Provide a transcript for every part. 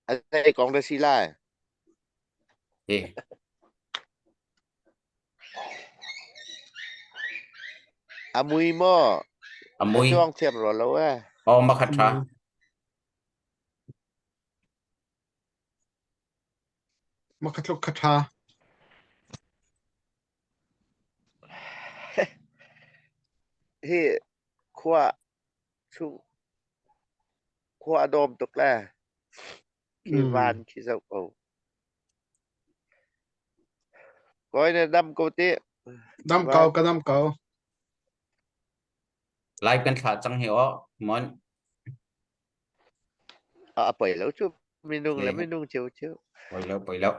A zei kong dah si lai? Hi. A mui maw? A Na mui. cuang thiam rua lo eh. Aw ma kha ṭha. Ma kha tluk kha ṭha. Hi khua chung khua a dawm tuk le khi van khi zoh ko. Kawi na dam ko ti. Dam ko ka dam ko. Live kan thlah cang hi aw mon. A poi lo cu minung le minung cio cio. Poi lo poi lo.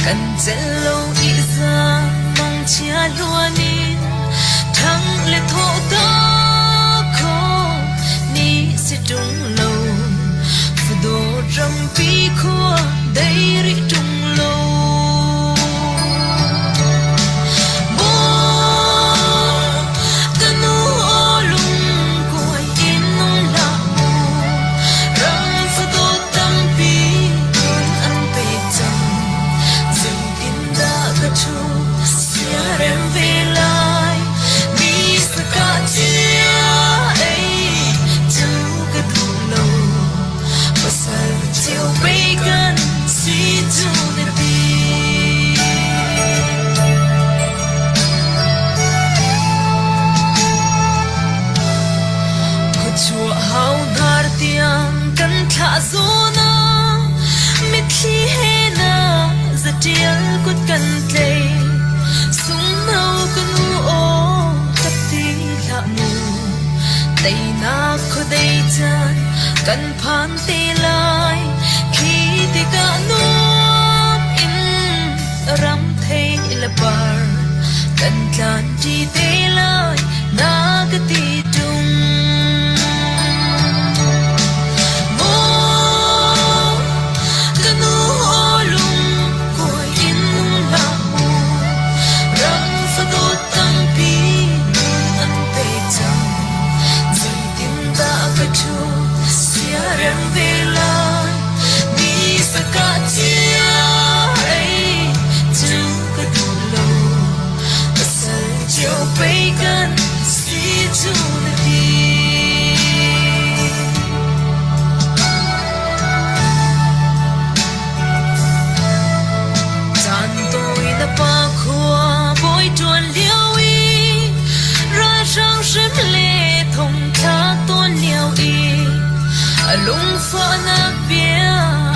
Kan celh lo i zaang mangchia luan in ṭhang le thawh ta kho ni si ṭung lo fudawt rampi khua dei rih ṭung lo. Ka nu aw lungkuai in nung hlah mu ram fadawt tampi nun an pek cang zeitindah ka ṭhu siarem ve lai mi sakah cia ei cu ka duh lo pasal cio pei kan si cu na ti. Khuachuah hau hnar tiang kan thlah zawn ah mitthli he na zatial kut kan tlei sunghno ka nu aw ṭap ti hlah mu teinak khuadei caan kan phan te lai khi tikah nuam in ram thei le par kan tlan ṭi te lai na ka ti ṭung. Maw ka nu aw lungkuai in nung hlah mu ram fadawt tampi nun an pek cang zeitindah ka ṭhu siarem ve lai mi sakah cia ei cu ka duh lo pasal cio pei kan si cu na ti. Caan tawi na pa khua bawi ṭuan lio i ralhrang hrem le thongthlak tawn lio i a lungfahnak bia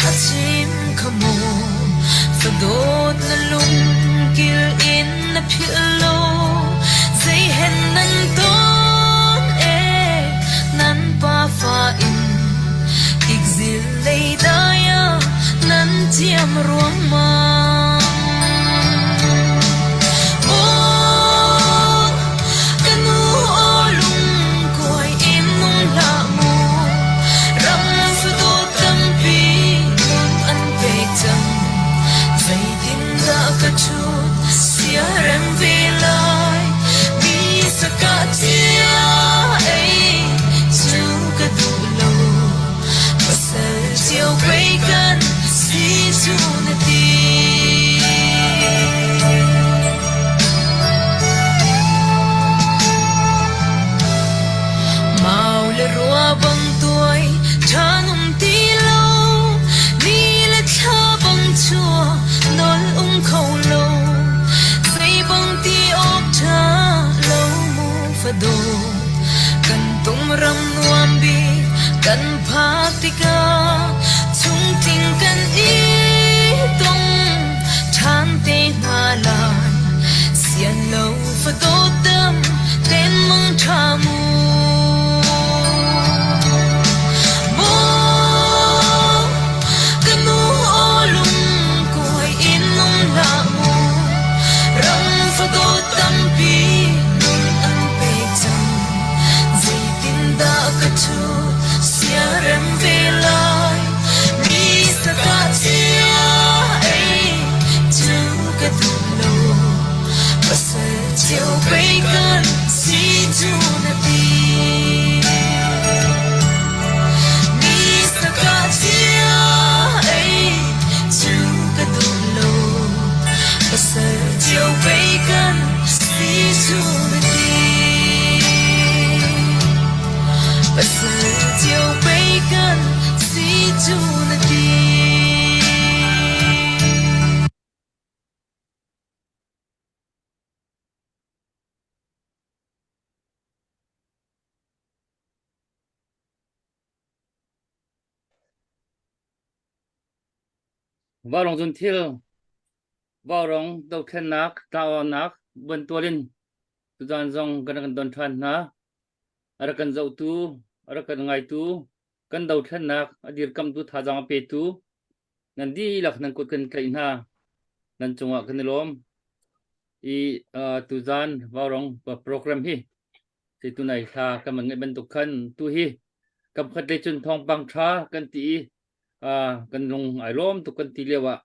a chim kha mu fadawt na lungkil in na philh lo zei hen nan ton e nan pa fa in kikzil lei dai ah nan thiam ruangmang. Maw ka nu aw lungkuai in nung hlah mu ram fadawt tampi nun an pek cang zeitindah ka ṭhut siarem ve lai mi sakah cia ei cu ka duh lo pasal cio pei kan si cu na ti. Mau le rua bang tuai ṭhan um ti lo ni le thla bang chua nol um kho lo zei bang ti awk ṭha lo mu fado kan tum ram nuam bik kan phak tikah chungtling kan i tong ṭhan te hna lai sian lo fado tam ten mang ṭha mu. Vaurawng zunthil, Vaurawng dothlennak, tlauaunak bantual in tuzaan zong kan rak kan don ṭhan hna. A rak kan zohtu, a rak kan ngaitu, kan dothlennak a dirkamhtu thazaang a petu nan dihlak nan kut kan tlaih hna. Nan cungah kan i lawm. I uh, tuzaan Vaurawng program hi Ti tunai thla kan van ngeih bantuk khan tu hi kam khat lei cun thawngpang ṭha kan ti i uh, kan lung ai lawm tuk kan ti lio ah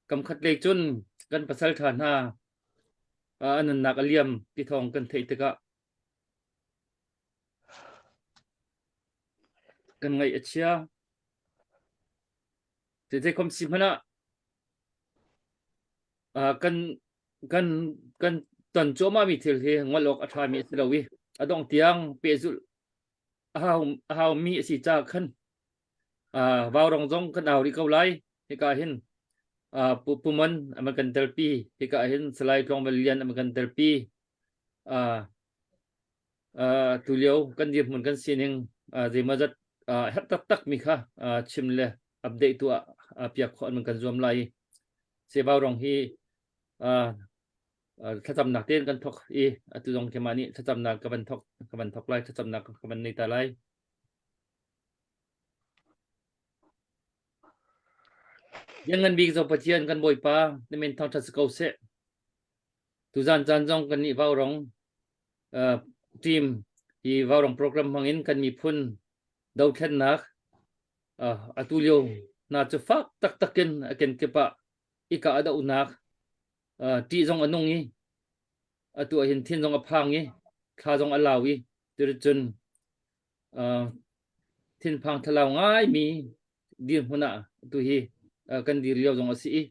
kam khat lei cun kan pasal ṭha hna uh, an nunnak a liam ti thawng kan theih tikah kan ngaih a chia. Te khom si hmanh ah uh, kan kan kan ton cuahmahmi thil hi ngol awk a ṭhami a si lo i a dongh tiang pehzulh a hau a haumi a si caah khan uh, vaurong zong kan au rih ko lai. Hika hin uh, Pu Pumon a man kan telpi. Hika hin Salai Tlawngval Lian a man kan telpi. Uh, uh, tulio kan dirhmun kan sining uh, zeimawzat uh, herh taktak mi kha uh, chim le update tuah uh, piak khawh an man kan zuam lai. Sevaurong hi uh, thlacamnak tein kan thok i atu zong keimah nih thlacamnak ka van thok ka van thok lai thlacamnak ka van nei ta lai. Lianngan bik zo Pathian kan Bawipa na min thangṭhat si ko seh. Tuzan caan zong kan nih vaurong uh, team hi vaurong program hmangin kan miphun dothlennak uh, atu lio hna cu fak taktak in a kenkip ah i kah a dohnak uh, ṭih zong a nung i atu ah hin thin zong a phang i thla zong a lau i tircun uh, thinphang thlalau ngaimi dirhmun ah tu hi uh, kan dir lio zong a si i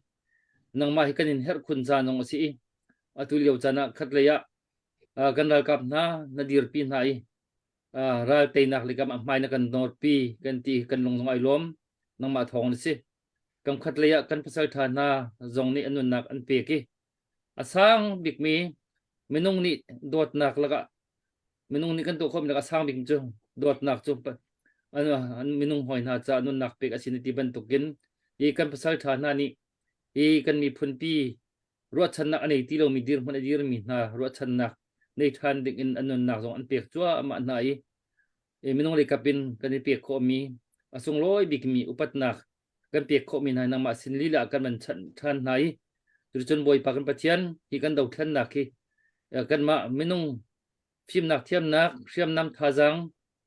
nangmah hi kan in herh khun caan zong a si i atu lio caan ah khat lei ah uh, kan ralkap hna na dirpi hna i uh, ral teinak le kam a hmai na kan nawrpi kan ti kan lung zong ai lawm nangmah thawng na si Kam khatlei ah kan pasal ṭha hna zong nih an nunnak an pek i a sang bikmi minung nih dawtnak lakah minung nih kan tuah khawhmi lakah a sang bikmi cu dawtnak cu an, an minung hawi hna caah nunnak pek a si na ti bantukin hi kan pasal ṭha hna nih hi kan miphunpi ruahchannak a nei ti lomi dirhmun a dirmi hna ruahchannak nei ṭhan ding in an nunnak zong an pek cuahmah hna i minung lei kap in kan i pek khawhmi a sunglawi bikmi upatnak kan pek khawhmi hna nangmah sin lila kan van chanh ṭhan hna i cuticun Bawipa kan Pathian hi kan dothlennak hi kanmah minung fimnak thiamnak hriamnam thazaang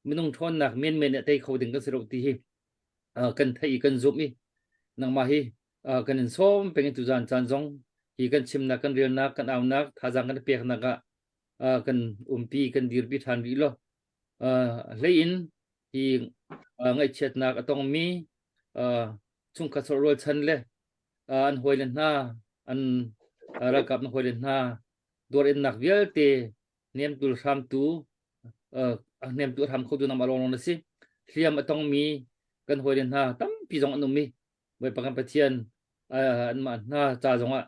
minung ṭhawnnak menmen a tei kho ding kan si lo ti hi kan theih i kan zumh i nangmah hi kan in sawm peng i tuzaan caan zong hi kan chimnak kan relnak kan aunak thazaang kan peknak ah kan umpi kan dirpi ṭhan rih law hlei in hi ngaihchiatnak a tongmi chungkhat rualchan le an hawile hna an ralkap na hawile hna duarinnak vialte nemtul hramtu nemtu hram khotu nam along na si hliam a tongmi kan hawile hna tampi zong an um i Bawipa kan Pathian anmah hna ca zongah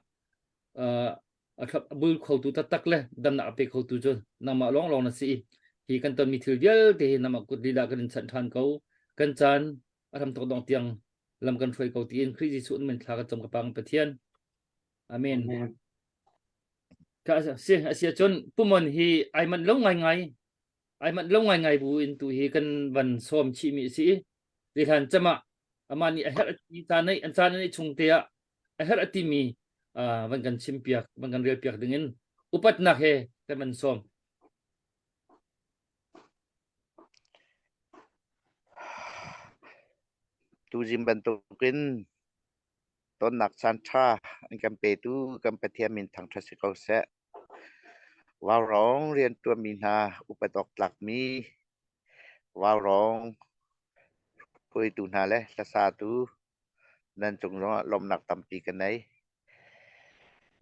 a thlop a bul khotu taktak le damnak a pe khotu cu nangmah lawnglawng na si i hi kan tonmi thil vialte hi nangmah kut lila kan in chanh ṭhan ko kan caan a hram thok dong tiang lam kan hruai ko tiin Khrih Jesuh min thla kan cam ka pang Pathian amen ka si asia cun pumon hi ai manh lo ngai ngai ai manh lo ngai ngai bu in tu hi kan van sawm chih mi si i hlan cama amah nih a herh ti caan nei an caan nei chung te ah a herh a timi van kan chimpiak van kan relpiak dingin upatnak he kan van sawm. Tuzing bantukin tonnak caan ṭha an kan petu kan Pathian min thangṭhat si ko seh. Vaurawng rianṭuanmi hna upat awk tlakmi vaurawng hruaitu hna le hlasatu Nan cung zongah lawmhnak tampi ka nei.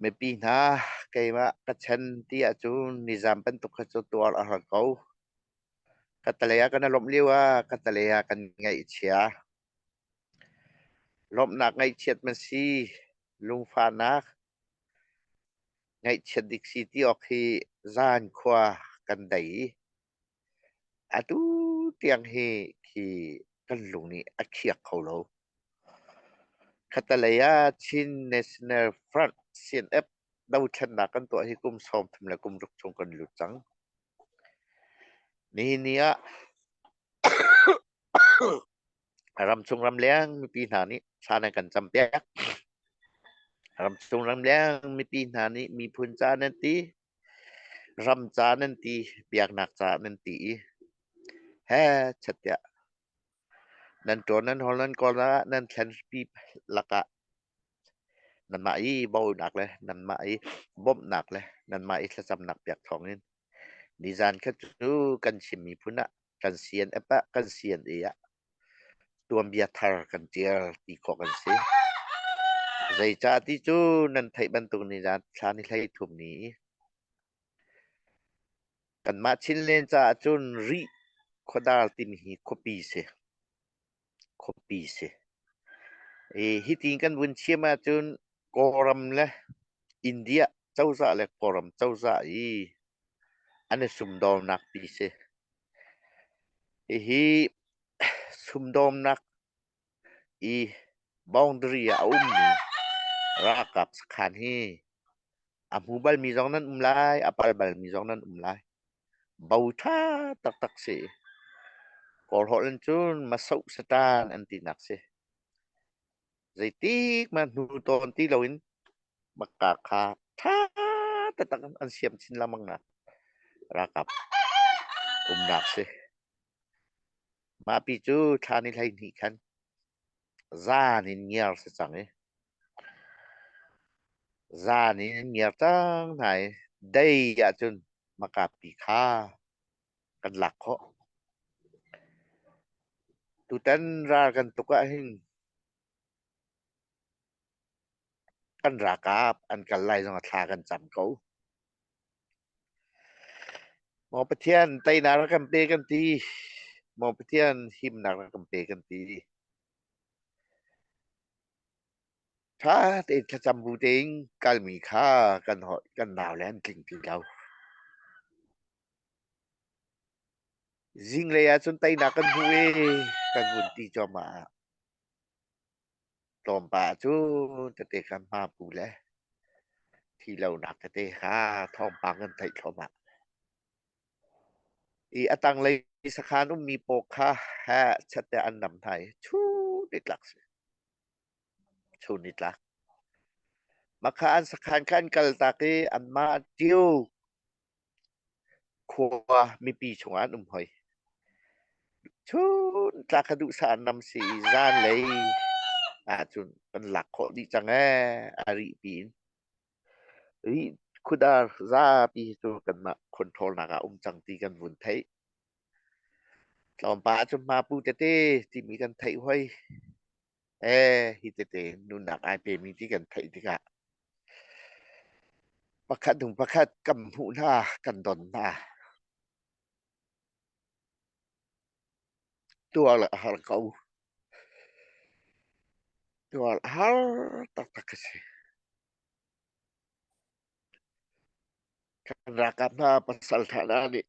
Mipi hna keimah ka chan ti ahcun nizam bantuk kha cu tuar a har ko. Ka talei ah kan i lawmh lio ah ka talei ah kan ngaihchia. Lawmhnak ngaihchiat man si, lungfahnak ngaihchiat dik si ti awk hi zan khua kan dei i Atu tiang hi khi kan lung nih a khiak kho lo. Khattalei ah Chin National Front CNF dothlennak kan tuah hi kum 30 le kum ruk chung kan lut cang. Nihin ni ah ramchung ramleng mipi hna nih thla nan kan campiak. Ramchung ramleng mipi hna nih miphun ca nan ti, ram ca nan ti, biaknak ca nan ti i he chat tiah nan ṭawn nan hawl nan kawl ah nan thlenpi lakah nanmah i bonak le nanmah i bawmhnak le nanmah i thlacamnak piak thawngin nizan kha cu kan Chin miphun ah kan CNF ah kan CNA ah tuanbia thar kan ṭial ti khawh kan si. Zeicah ti cu nan theih bantuk nizan thla ni 13 ni i kanmah Chinland caah cun Rih khuadar timi hi khuapi si. Khuapi si. I hitin kan vun chim ahcun Kawlram le India cozah le Kawlram cozah i an i sumdawmnak pi si. Hihi sumdawmnak i boundary ah a ummi ralkap sakhan hi a hmu balmi zong nan um lai, a pal balmi zong nan um lai. Bo ṭha taktak si. Kawl holh in cun masoh satan an tinak si. Zeitik hmanh hnu tawn ti loin Makka kha ṭha taktak in an siam chin lengmang nak ralkap umnak si. Mahpi cu thla ni 12 khan zan in ngiar si cang i zan in an ngiar cang hna i dei ahcun Makapi kha kan lak khawh. Tutan ral kan tuk ahhin Kan ralkap an kal lai zongah thla kan cam ko. Maw Pathian teinak rak kan pe kan ti. Maw Pathian himnak rak kan pe kan ti. Ṭha tein thlacam bu tein kalmi kha kan hawi kan naule an tling ti lo. Zinglei ahcun teinak kan hmu i kan vun ti cuahmah ah Tlawmpal cu tete kha hmapu le thi-lonak tete kha thawngpang kan theih thluahmah. I a tanglei sakhan ummi pawl kha heh chat tiah an nam hna i chun nitlak si. Chun nitlak. Mah kha an sakhan kha an kaltak i anmah ṭio Khua mipi chungah an um hoi. Chun tlak kha duhsah an nam si i zanlei ahcun kan lak khawh dih cang ee a rih piin. Rih khudar zapi hi cu kanmah control nak ah um cang ti kan vun theih. Tlawmpal ahcun hmapu tete timi kan theih hoi. Ee, hi tete nunnak ai pemi ti kan theih tikah pakhat hnu pakhat kan hmuh hna, kan don hna. Tuar le a har ko. Tuar a har taktak a si. Kan ralkap hna pasal ṭha hna nih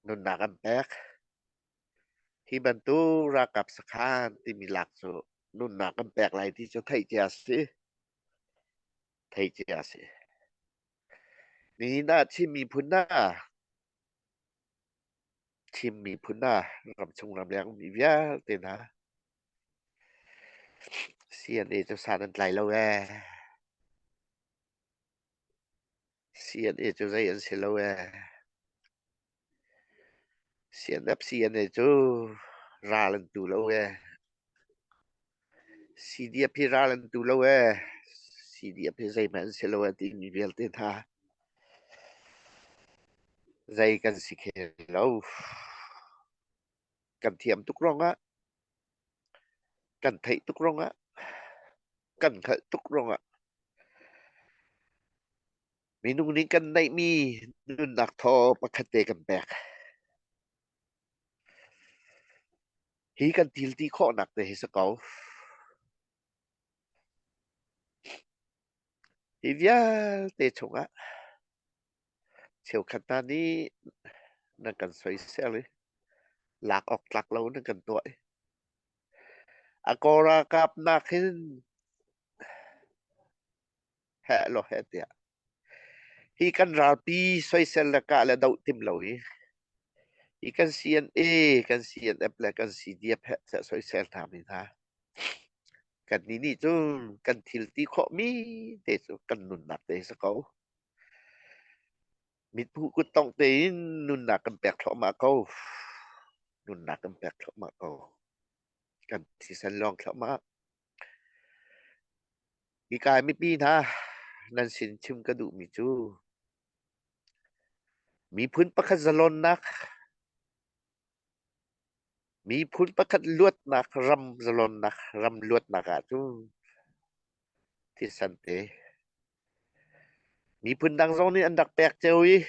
Nunnak an pek. Hi bantuk ralkap sakhan timi lak cu nunnak kan pek lai ti cu theih cia a si. Theih cia a si. Nihin ah Chin miphun hna Chin miphun hna ramchung ramleng ummi vialte hna CNA cu san an tlai lo ee. CNA cu zei an si lo ee. CNF CNA cu ral an tu lo ee. CDF hi ral an tu lo ee. CDF hi zeihmanh an si lo ee timi vialte hna zei kan si khe lo. Kan thiam tuk ruangah kan theih tuk ruangah kan hngalh tuk ruangah minung nih kan neihmi nunnak thaw pakhat te kan pek. Hi kan til ti khawhnak te hi si ko. Hi vialte chungah cheukhat hna nih nan kan soisel i. Lak awk tlak lo nan kan tuah i. A Kawl ralkap nak hin heh law heh tiah. Hi kan ralpi soisel le kah le doh tim lo hi. Hi kan CNA, kan CNF le kan CDF heh tiah soisel hna mi hna. Kan nih nih cun kan thil ti khawhmi te cu kan nunnak te si ko. Mithmuh kuttongh tein nunnak kan pek thluahmah ko. Nunnak kan pek thluahmah ko. Kan thisen lawng thluahmah. Hika mipi hna nan sin chim ka duhmi cu miphun pakhat zalonnak, miphun pakhat luatnak, ram zalonnak, ram luatnak ahcun thisen te miphun dang zong nih an rak pek cio i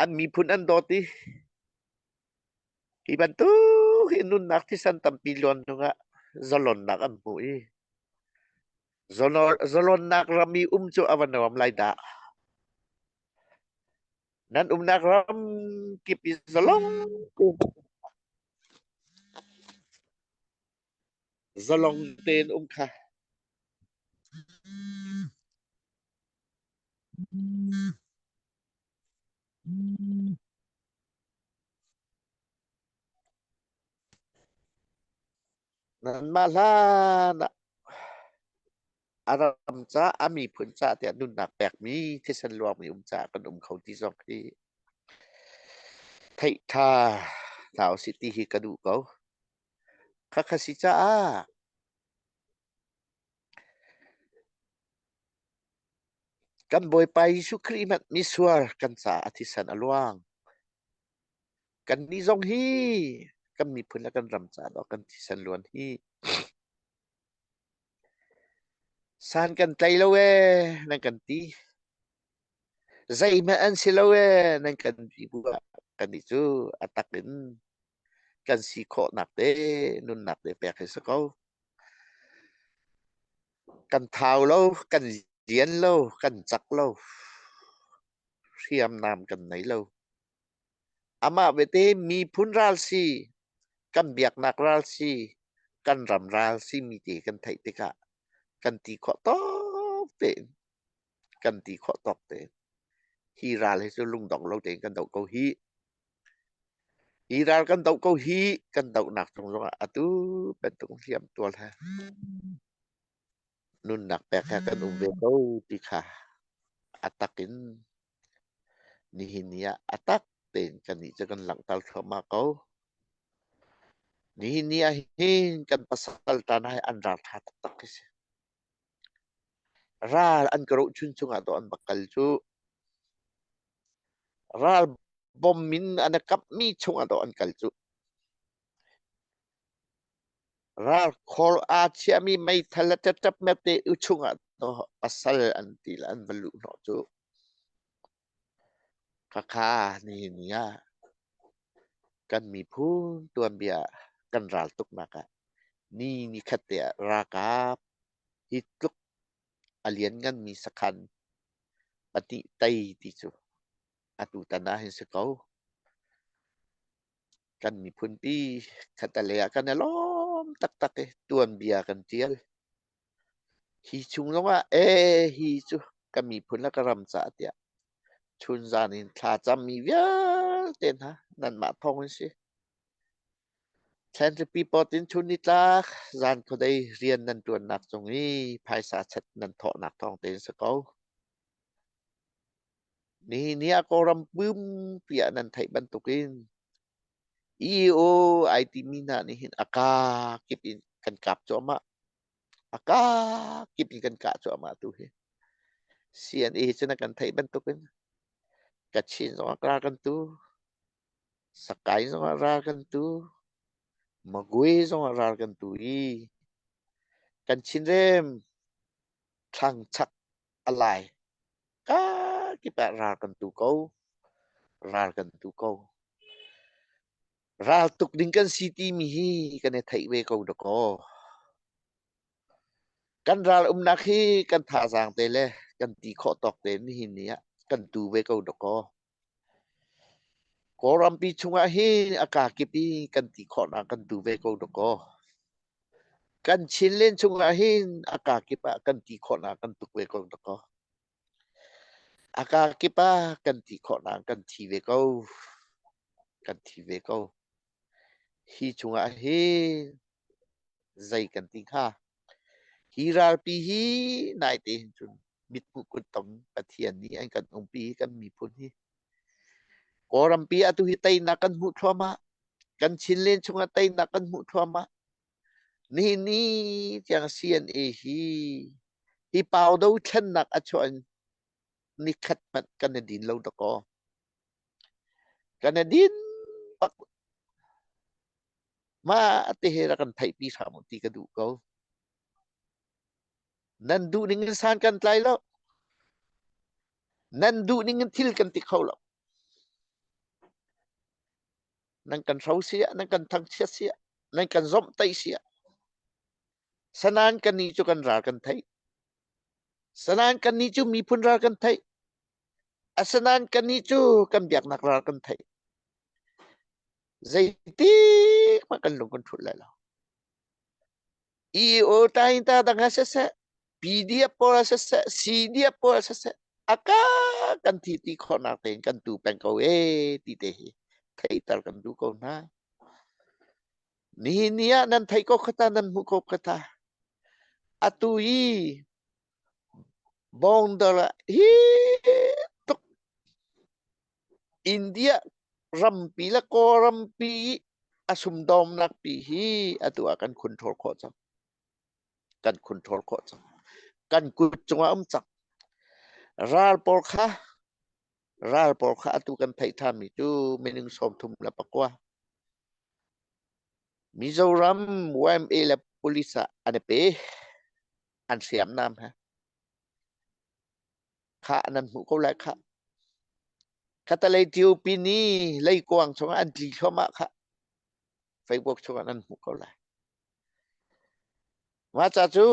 an miphun an dawt i Hi bantuk hi nunnak thisen tampi luan hnuah zalonnak an hmu i zalonnak ram i um cu a va nuam lai dah. Nan umnak ram kip i zalong zalong tein um kha. Nanmah hlan ah a ram ca, a miphun ca tiah nunnak pekmi thisen luangmi um caah kan um kho ti zong hi theih ṭha hna usih ti hi ka duh ko. Khakha si caah Kan Bawipa Jesuh Khrih hmanh misual kan caah a thisen a luang. Kannih zong hi kan miphun le kan ram caah dawh kan thisen luan hi san kan tlai lo ee nan kan ti. Zeihmanh an si lo ee nan kan ti bu ah kannih cu a tak in kan si khawhnak te nunnak te pek hi si ko. Kan thau lo, kan lian lo, kan cak lo, hriamnam kan nei lo. Amah bete miphun ral si, kan biaknak ral si, kan ram ral si mi te kan theih tikah kan ti khawh tawk tein kan ti khawh tawk tein hi ral hi cu lungdong lo tein kan doh ko hih. Hi ral kan doh ko hih, kan dohnak cung zongah atu bantuk hliam tual he nunnak pek he kan um ve ko ti kha a tak in nihin ni ah a tak tein kannih cu kan langhter thluahmah ko. Nihin ni ah hin kan pasal tan hi an ralṭha taktak khi si. Ral an ka rohchun chungah dawh an va kal cu. Ral bom in an i kapmi chungah dawh an kal cu. Ral khor aa chiahmi meithal le ṭepṭep mete u chungah dawh pasal an ti le an va luh hnawh cu. Khakha nihin ni ah kan miphun tuanbia kan ral tuknak ah ni nikhat te ah ralkap hi tluk a liannganmi sakhan pahnih tei ti cu atutan ah hin si ko. Kan miphunpi khatalei ah kan i lawm taktak i tuanbia kan ṭial. Hi chung zongah ee hi cu ka miphun le ka ram caah tiah chunzan in thla cammi vialte hna nanmah thawng in si. Thlenripi pawt in chun nitlak zan khuadei rian nan ṭuannak cung i phaisa chat nan thawhnak thawng tein si ko. Nihin ni ah Kawlram pumpi ah nan theih bantukin EO ai timi hna nih hin a kakip in kan kap cuahmah. A kakip in kan kah cuahmah tu hi. CNA cu na kan theih bantukin Kachin zong ah ral kan tu. Sakai zongah ral kan tu. Magwe zongah ral kan tu i kan Chinrem thlang chak a lai kakip ah ral kan tu ko. Ral kan tu ko. Ral tuk ding kan si timi hi kan i theih ve ko dakaw. Kan ral umnak hi kan thazaang te le kan ti khawh tawk te nihin ni ah kan tu ve ko dakaw. Kawlrampi chungah hin a kakip i kan ti khawhnak kan tu ve ko dakaw. Kan Chinland chungah hin a kakip ah kan ti khawhnak kan tuk ve ko dakaw. A kakip ah kan ti khawhnak kan thi ve ko. Kan thi ve ko. Hi chungah hin zei kan ti hnga? Hi ralpi hi naite hin cun mithmuh kuttong Pathian nih an kan umpi kan miphun hi. Kawlrampi atu hi teinak kan hmuh thluahmah. Kan Chinland chungah teinak kan hmuh thluahmah. Nihin ni tiang CNA hi hi pau dothlennak a chuah in nikhat hmanh kan i din lo dakaw. Kan i din bak. Mah te he rak kan theihpi hram u ti ka duh ko. Nan duh ning in san kan tlai lo. Nan duh ning in thil kan ti kho lo. Nan kan hro sia, nan kan thangchiat sia, nan kan zomhtaih sia. Sanan kan nih cu kan ral kan theih. Sanan kan nih cu miphun ral kan theih. Asinain kan nih cu kan biaknak ral kan theih. Zeitik hmanh kan lung kan ṭhut lai lo. EO tainta dang ah siseh, PDF pawl ah siseh, CDF pawl ah siseh, aka kan thi ti khawhnak tein kan tu peng ko e ti te hi theihter kan duh ko hna. Nihin ni ah nan theih ko khata nan hmuh ko khata. Atu i bongdal ah hi tuk India rampi le Kawlrampi i a sumdawmnak pi hi atu ah kan control khawh cang. Kan control khawh cang. Kan kut cungah um cang. Ral pawl kha ral pawl kha atu kan theih ṭhanmi cu minung 34. Mizoram YMA le police ah an i pe. An hriamnam he. Khah nan hmuh ko lai khah. Khatalei Ṭiopi nih leikuang chungah an tli thluahmah khah. Facebook chungah nan hmuh ko lai. Mah ca cu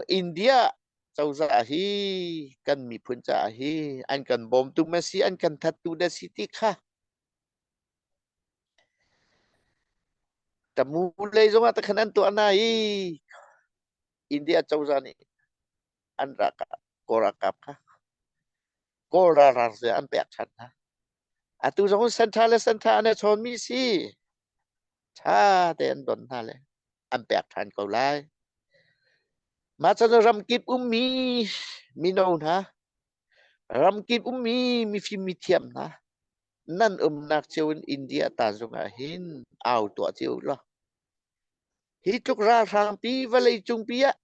India cozah hi kan miphun caah hi an kan bawmtu ma si an kan thattu dah si ti kha Tamu lei zongah takhan an tuah na i India cozah nih an ralkap Kawl ralkap kha Kawl ralhrang cu an pek ṭhan hna. Atu zong Central le Central an i chawnmi si. Ṭha te an don hna le an pek ṭhan ko lai. Mah cun ramkip ummi mino hna, ramkip ummi mifim mithiam hna, nan umnak cio in India ta zung ah hin au tuah cio law. Hi tluk ralhrang pi vawlei cungpi ah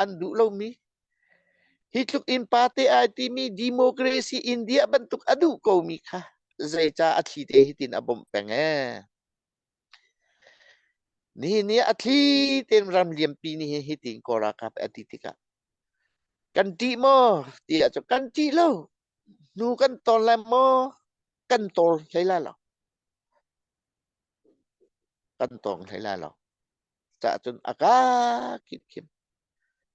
an duh lomi hi tluk in pate ai timi democracy India bantuk a duh komi kha zeicah a thli te hitin a bawmh peng ee. Nihin ni a thli tein ram liampi ni hi hitin Kawl ralkap a ti tikah kan ṭih maw ti ahcun kan ṭih lo hnu kan tawl lai maw kan tawl hlei lai lo kan tawng hlei lai lo Cah cun a ka khimkhim.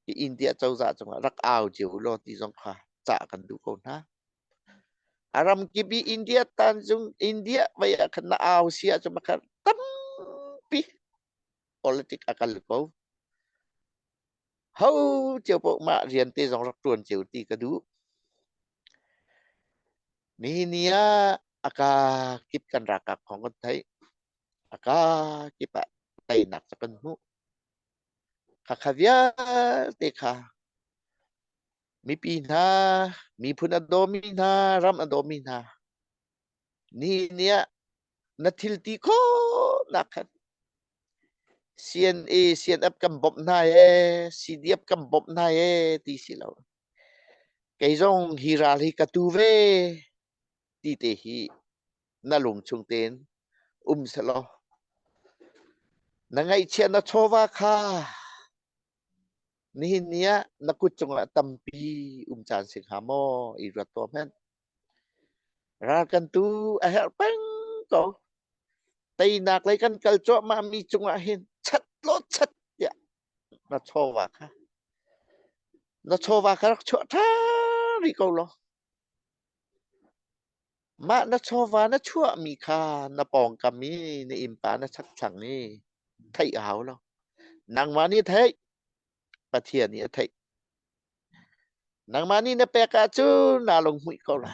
Hi India cozah cungah rak au cio law ti zong kha cah kan duh ko hna. A ramkip i India tan zung India vai ah khan na au si ahcun makhan tampi politic a kal ko. Ho cio paoh mah rian te zong rak ṭuan cio ti ka duh. Nihin ni ah a ka kip kan ralkap kong kan theih. A ka kip ah teinak cu kan hmuh. Khakha vialte kha mipi hna, miphun a dawmi hna, ram a dawmi hna, nihin ni ah na thil ti khawhnak khan CNA, CNF kan bawmh hna ee, CDF kan bawmh hna ee ti si lo. Kei zong hi ral hi ka tu ve ti te hi na lung chung tein um selaw na ngaihchiah na chawva kha nihin ni ah na kut cungah tampi um caan si hnga maw i ruat tuah hmanh. Ral kan tu a herh peng ko. Teinak lei kan kal cuahmah mi cungah hin chat law chat tiah na chawva kha na chawva kha rak chuah ṭha rih ko law. Mah na chawva na chuahmi kha na pawngkam i na innpa na chakthlang i theih a hau lo. Nangmah nih theih, Pathian nih a theih. Nangmah nih na pek ahcun naa lunghmuih ko lai.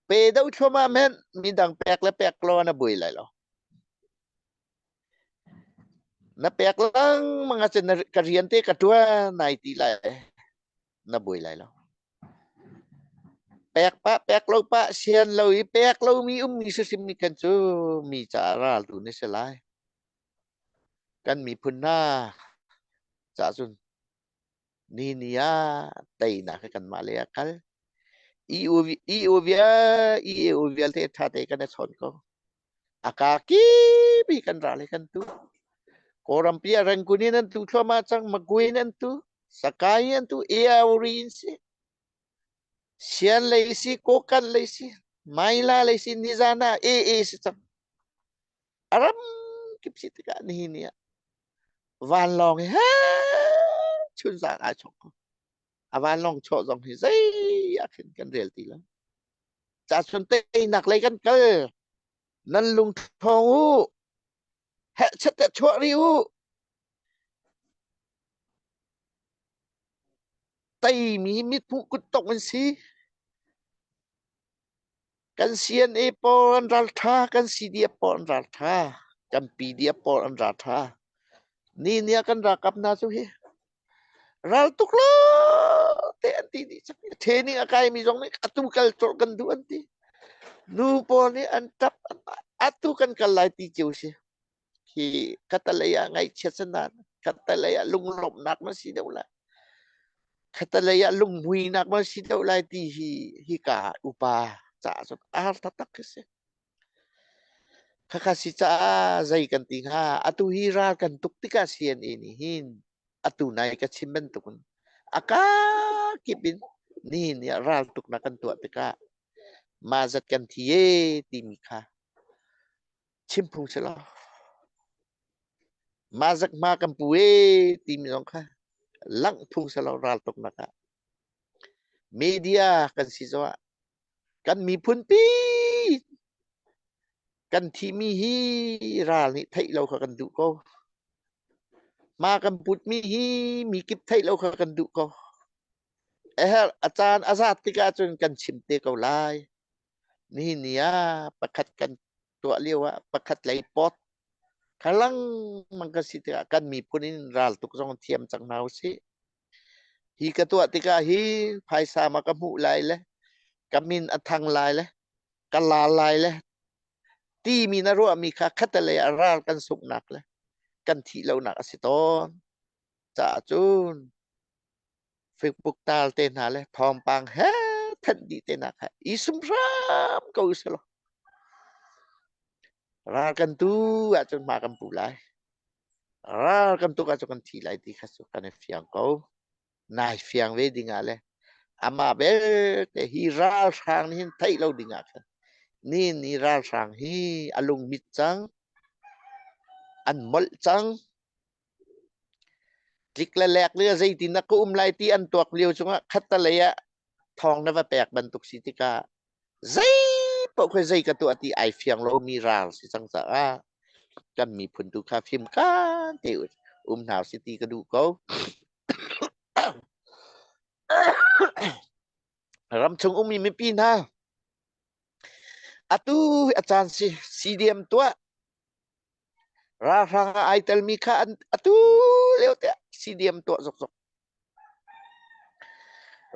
Pe deuh thluahmah hmanh midang pek le pek lo na buai lai lo. Na pek lengmang ahcun na ka rian te ka ṭuan nai ti lai. Na buai lai lo. Pek pah pek lo pah sian lo i pek lomi ummi hrimhrim nih khan cu mi caah raltu na si lai. Kan miphun hna caah cun ni ni ah teinak hi kanmah lei ah kal. EU EU vial EU vialte ṭha te kan i chawn ko. A kaa kip i kan ral hi kan tu. Kawlrampi ah Rangoon in an tu thluahmah cang, Magwe in an tu, Sakai in an tu, Eauri in si. Sian lei si, Kokkan lei si, Maila lei si, nizan ah AA si cang. A ram kip si tikah nihin ni ah vanlawng hi he chunzang ai chok ko. A vanlawng chawh zong hi zei ah khin kan rel ti lo. Ca chun teinak lei kan kal. Nan lung ṭhawng u. Heh chat te chuah rih u. Teimi mithmuh kuttok an si. Kan CNA pawl an ralṭha, kan CDF pawl an ralṭha, kan PDF pawl an ralṭha. Ni ni ah kan ralkap hna cu hi ral tuk lo te an ti dih cang. Training a kaimi zong nih atu kal colh kan duh an ti. Nu pawl nih an ṭap atu kan kal lai ti cio si. Hi khatalei ah ngaihchiat sanan, khatalei ah lunglawmhnak na si deuh lai. Khatalei ah lunghmuinak na si deuh lai ti hi hika upa caah cun a har taktak khi si. Khakha si caah zei kan ti hnga? Atu hi ral kan tuk tikah CNA nih hin atu nai ka chim bantukin a kakip in nihin ni ah ral tuknak kan tuah tikah mah zat kan thi e timi kha chim phung si lo. Mah zat hma kan pu e timi zong kha langh phung si lo ral tuknak ah. Media kan si zongah kan miphun pi kan thihmi hi ral nih theih lo kha kan duh ko. Hma kan putmi hi mi kip theih lo kha kan duh ko. A herh a caan a zat tikah cun kan chim te ko lai. Nihin ni ah pakhat kan tuah lio ah pakhat lei pot kha lengmang kan si tikah kan miphun in ral tuk zong thiam cang hna usih. Hi ka tuah tikah hi phaisa ma ka hmuh lai le ka min a thang lai le ka la lai le timi na ruahmi kha khatalei ah ral kan sunghnak le kan thih lonak a si tawn. Caah cun Facebook tal te hna le thawngpang he thanh dih te hna kha i sum hram ko usih law ral kan tu ahcun hma kan pu lai. Ral kan tuk ahcun kan thi lai ti kha cu kan i fiang ko. Nai fiang ve ding ah le amah belte hi ralhrang nih hin theih lo ding ah khan ni ni ralhrang hi a lungmit cang, an molh cang. Tlik le lek le zeitin dah ka um lai ti an tuak lio cungah khattalei ah thawng na va pek bantuk si tikah zei paoh khi zei ka tuah ti ai fiang lomi ral si cang caah kan miphun tu kha fim kan te um hna si ti ka duh ko. Ramchung ummi mipi hna atu a caan si CDM tuah Ralhrang ah ai telmi kha an atu lio te CDM tuah zokzok.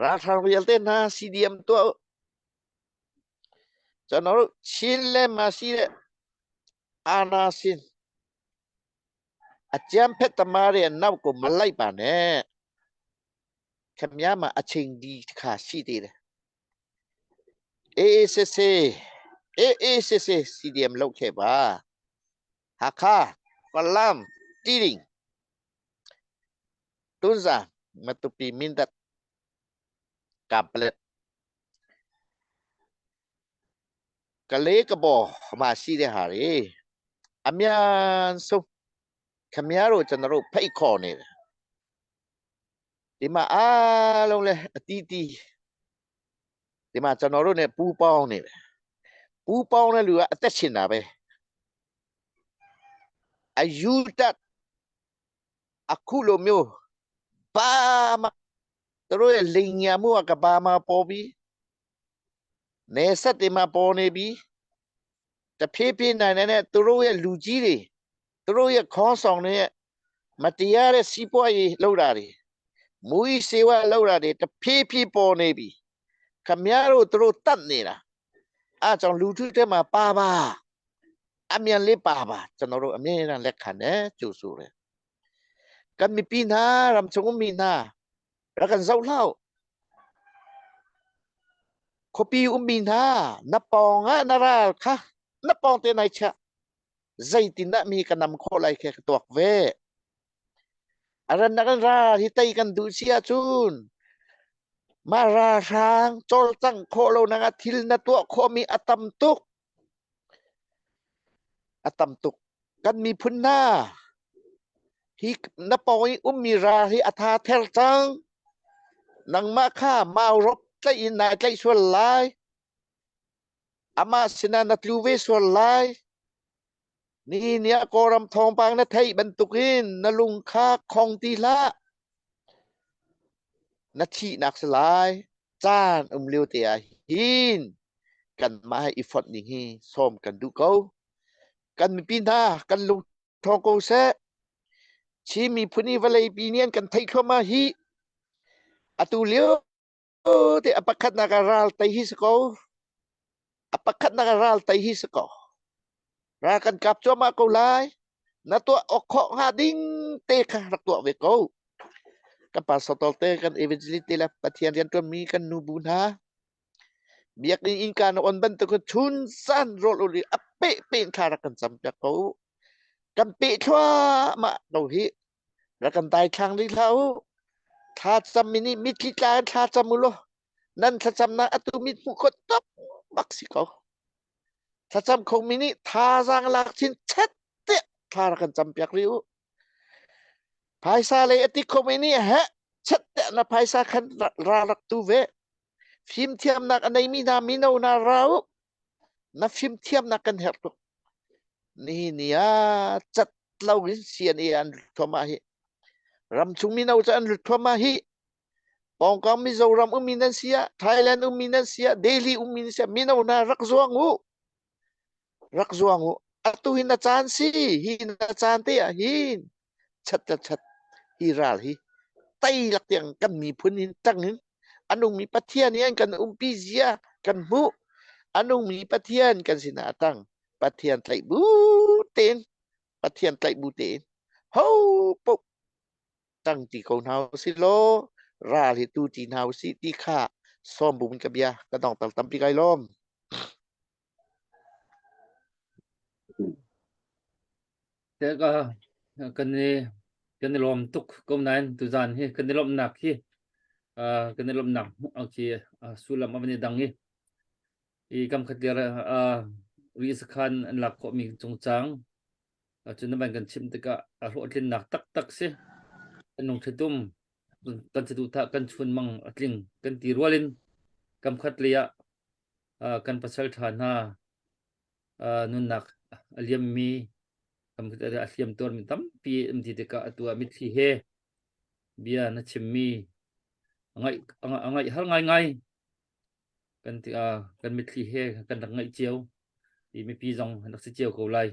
Ralhrang vialte hna CDM tuah u. Cun Chin le Masi le Ana sin a ciam phet tamari an nau ko malai pa ne khamya ma a ching di kha si te le AACC AACC CDM lo khe ba Hakha Falam Tiding Tunza Matupi Mindat Kanpalet Kale kabo ma si de hari အမြန်ဆုံးခင်ဗျားတို့ကျွန်တော်တို့ဖိတ်ခေါ်နေတယ်ဒီမှာအားလုံးလဲအတီးတီး ဒီမှာကျွန်တော်တို့ ਨੇ ပူပေါင်းနေတယ်ပူပေါင်းတဲ့လူကအသက်ရှင်တာပဲအယူတတ်အခုလိုမျိုးဘာမှသူတို့ရဲ့လိန်ညာမှုကကဘာမှာပေါ်ပြီးနေဆက်တွေမှာပေါ်နေပြီးတဖြည်းဖြည်းနိုင်နေတဲ့သူတို့ရဲ့လူကြီးတွေသူတို့ရဲ့ခေါင်းဆောင်တွေရဲ့မတရားတဲ့စီးပွားရေးလုပ်တာတွေမူကြီးစေဝါလုပ်တာတွေတဖြည်းဖြည်းပေါ်နေပြီခမည်းတော်သူတို့တတ်နေတာအားကြောင့်လူထုထဲမှာပါပါအမြန်လေးပါပါကျွန်တော်တို့အမြဲတမ်းလက်ခံတယ်ကြိုဆိုတယ်ကံမီပီနာရမ်ချုံမီနာရကန်ဇောက်လောက်ခပီဥမီနာနပောင်ငါနရာခနပောင်တဲ့နိုင်ချzeitin na mi kanam kho lai khe tuak ve aran na kan ra hi tai kan du sia chun ma ra rang chol chang kho lo na nga thil na tua kho mi atam tuk atam tuk kan mi phun na hi na poi um mi ra hi atha ther chang nang ma kha mau rop tlai in nai tlai sual lai ama sina na tlu ve sual lai ni nia koram thawngpang na theih bantukin na lung kha khong ti hlah na thihnak si lai caan um lio te ah hin kanmah he i fonh ding hi sawm kan duh ko kan mipi hna kan lung ṭhawng ko seh Chin miphun i vawlei pi nih an kan theih thluahmah hi atu lio te a pakhatnak ah ral tei hi si ko a pakhatnak ah ral tei hi si ko ral kan kap cuahmah ko lai na tuah awk khawh hnga ding te kha rak tuah ve ko kan pastor te kan evangelist te le pathian rian ṭuanmi kan nu bu hna biakinn innka na on bantuk chun zan rawl ul i a peh pe in thla rak kan cam piak ko kan peh thluahmah ko hi rak kan daithlang rih hlah u thlacam mi nih mitthli tla in thlacam u law nan thlacamnak atu mit hmuh khawt tak bak si ko thlacam kho mi nih thazaang lak chin chet tiah thla rak kan cam piak rih u phaisa lei a ti kho mi nih heh chet tiah na phaisa khan ra rak tu ve fimthiamnak a neimi hna mino hna ra u na fimthiamnak kan herh tuk nihin ni ah cat lo in CNA an lut thluahmah hi ramchung mino cu an lut thluahmah hi pawngkam Mizoram ummi nan si ah Thailand ummi nan si ah Delhi ummi nan si ah mino hna rak zuang u rak zuang u atu hi na caan si hi na caan te ah hin chat le chat hi ral hi tei lak tiang kan miphun hin tang in a nungmi Pathian hi an kan umpi zia kan hmuh a nungmi Pathian kan sinah a tang Pathian tlaih bu tein Pathian tlaih bu tein ho poh tang ti ko hna usih law ral hi tu ti hna usih ti kha sawm bu in ka bia ka dong tal tampi kai lawm. Teka kan i kan i lawm tuk ko nain tuzaan hi kan i lawmhnak hi kan i lawmhnak khi sullam a van i dang i i kam khat lir ri sakhan an lak khawhmi cungcang cun na van kan chimh tikah a hlawhtlinnak taktak si kan lungthlitum kan saduhthah kan chunmang a tling kan ti rual in kam khat lei ah kan pasal ṭha hna nunnak a liammi a hliam tuarmi tampi um ti tikah atu ah mitthli he bia na chimmi a ngaih a ngaih har ngaingai kan ti kan mitthli he kan rak ngaih cio i mipi zong an rak si cio ko lai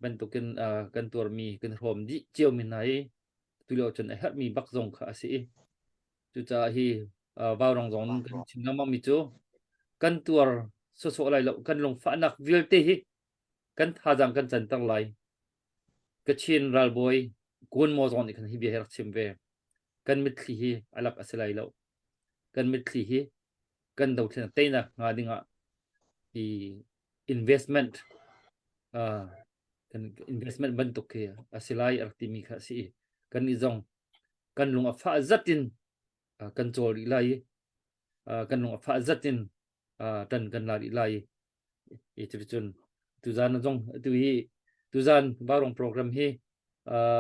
bantukin kan tuarmi kan hrawm dih cio mi hna i tulio cun a herhmi bak zong kha a si i Cucaah hi vaurong zong kan chim lengmang mi cu kan tuar sawsawh lai lo kan lungfahnak vialte hi kan thazaang kan canter lai. Kachin ralbawi Gun Maw zong nih khan hi bia hi rak chim ve. Kan mitthli hi a lak a si lai lo. Kan mitthli hi kan dothlen teinak hnga dingah i investment uh, kan investment bantuk khi a si lai a rak timi kha a si i kan nih zong kan lung a fah zat in kan cawl rih lai i kan lung a fah zat in tan kan la rih lai i cuticun tuzan zong atu hi tuzan barong program hi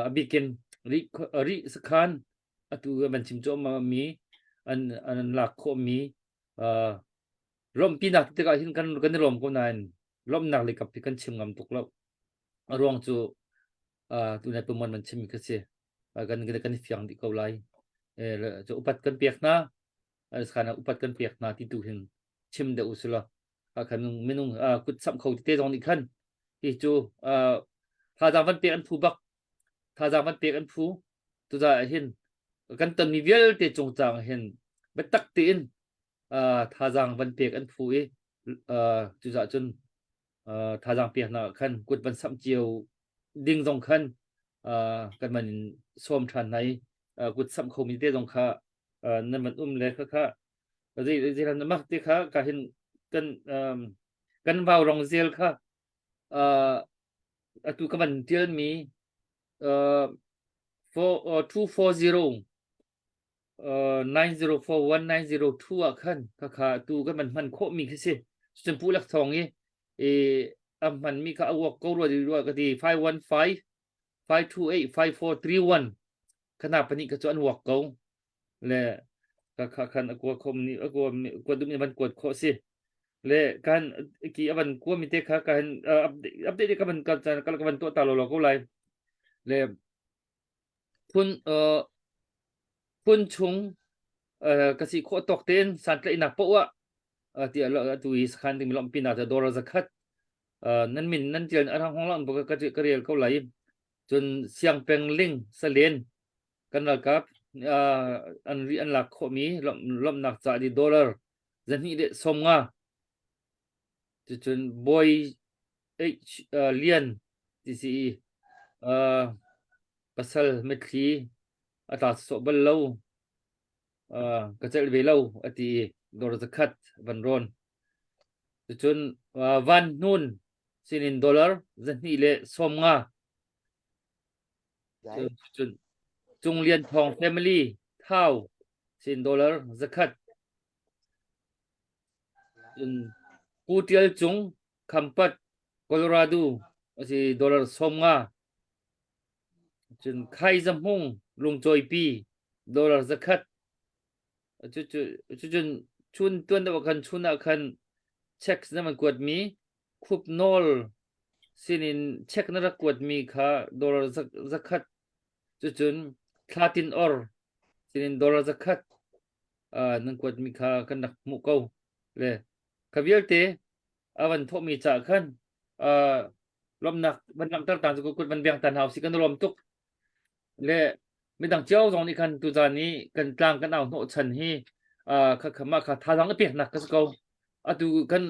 a bikin ri ri sakhan atu van chim cuahmah mi an an lak khawh mi. Lawmhpinak tikah hin kan kan i lawm ko nain lawmhnak lei kap hi kan chim ngam tuk lo. A ruang cu tunai pumon man chimmi kha si. Kan kan i fiang dih ko lai. Cu upat kan pek hna, khan upat kan pek hna ti tu hin chim deuh usila. Khan minung kut samh kho tete zong nih khan hi cu thazaang van pek an phu bak. Thazaang van pek an phu. Tucaah hin kan tonmi vialte cungcang hin biatak tein thazaang van pek an phu i cucaah cun thazaang peknak ah khan kut van samh cio ding zong khan kan man in sawm ṭhan hna i kut samh khomi te zong kha nan van um le kha kha zei zei mak te kha ka hin kan kan vau rong zel kha atu ka van tialmi 240 9041902 ah khan khakha tu kan man hman khawh mi khi si cun pu lak thong i i a hman mi kha a wak ko rua rua ka ti 515 528 5431 khana pani ka chu an wak ko le ka kha khan a kua khom ni a kua kua dum ni van kuat khawh si le kan ki avan kua mi te kha kan update update ka van ka ka van to ta lo lo ko lai le Phun phun chung ka si khawh tawk tein santlaihnak paoh ah tiah atu hi sakhan ding lawmhpinak cu dollar zakhat nan min nan tial a hong lang ka ka rel ko lai. Cun Siangpeng Ling Salen kan ralkap an ri an lak khawhmi lawmhnak ca di dollar 250. Cucun Bawi H Lian ti si i pasal mitthli a tla sawh bal lo ka celh ve lo a ti i dawr zakhat van rawn. Cucun Van Hnun sinin dollar 250. Cun Cung Lian Thawng family Thau sin dollar 100. Cun Pu Ṭial Cung Khampat Colorado a si dollar 50. Cun Khai Za Hmung Lungcawipi dollar 100. Cucun chun tuan deuh ah khan chun ah khan checks na van kuatmi khup nawl sinin check na rak kuatmi kha dollar 100. Cucun thla tin or sinin dollar 100. Nan kuatmi kha kan rak hmuh ko le kha vialte a van thawhmi ca khan lawmnak van langhter ta cu kut van beng ta hna usih kan lawm tuk le midang cio zong nih khan tuzan i kan tlang kan au hnawh chan hi kha kha mah kha thazaang a peknak ka si ko atu kan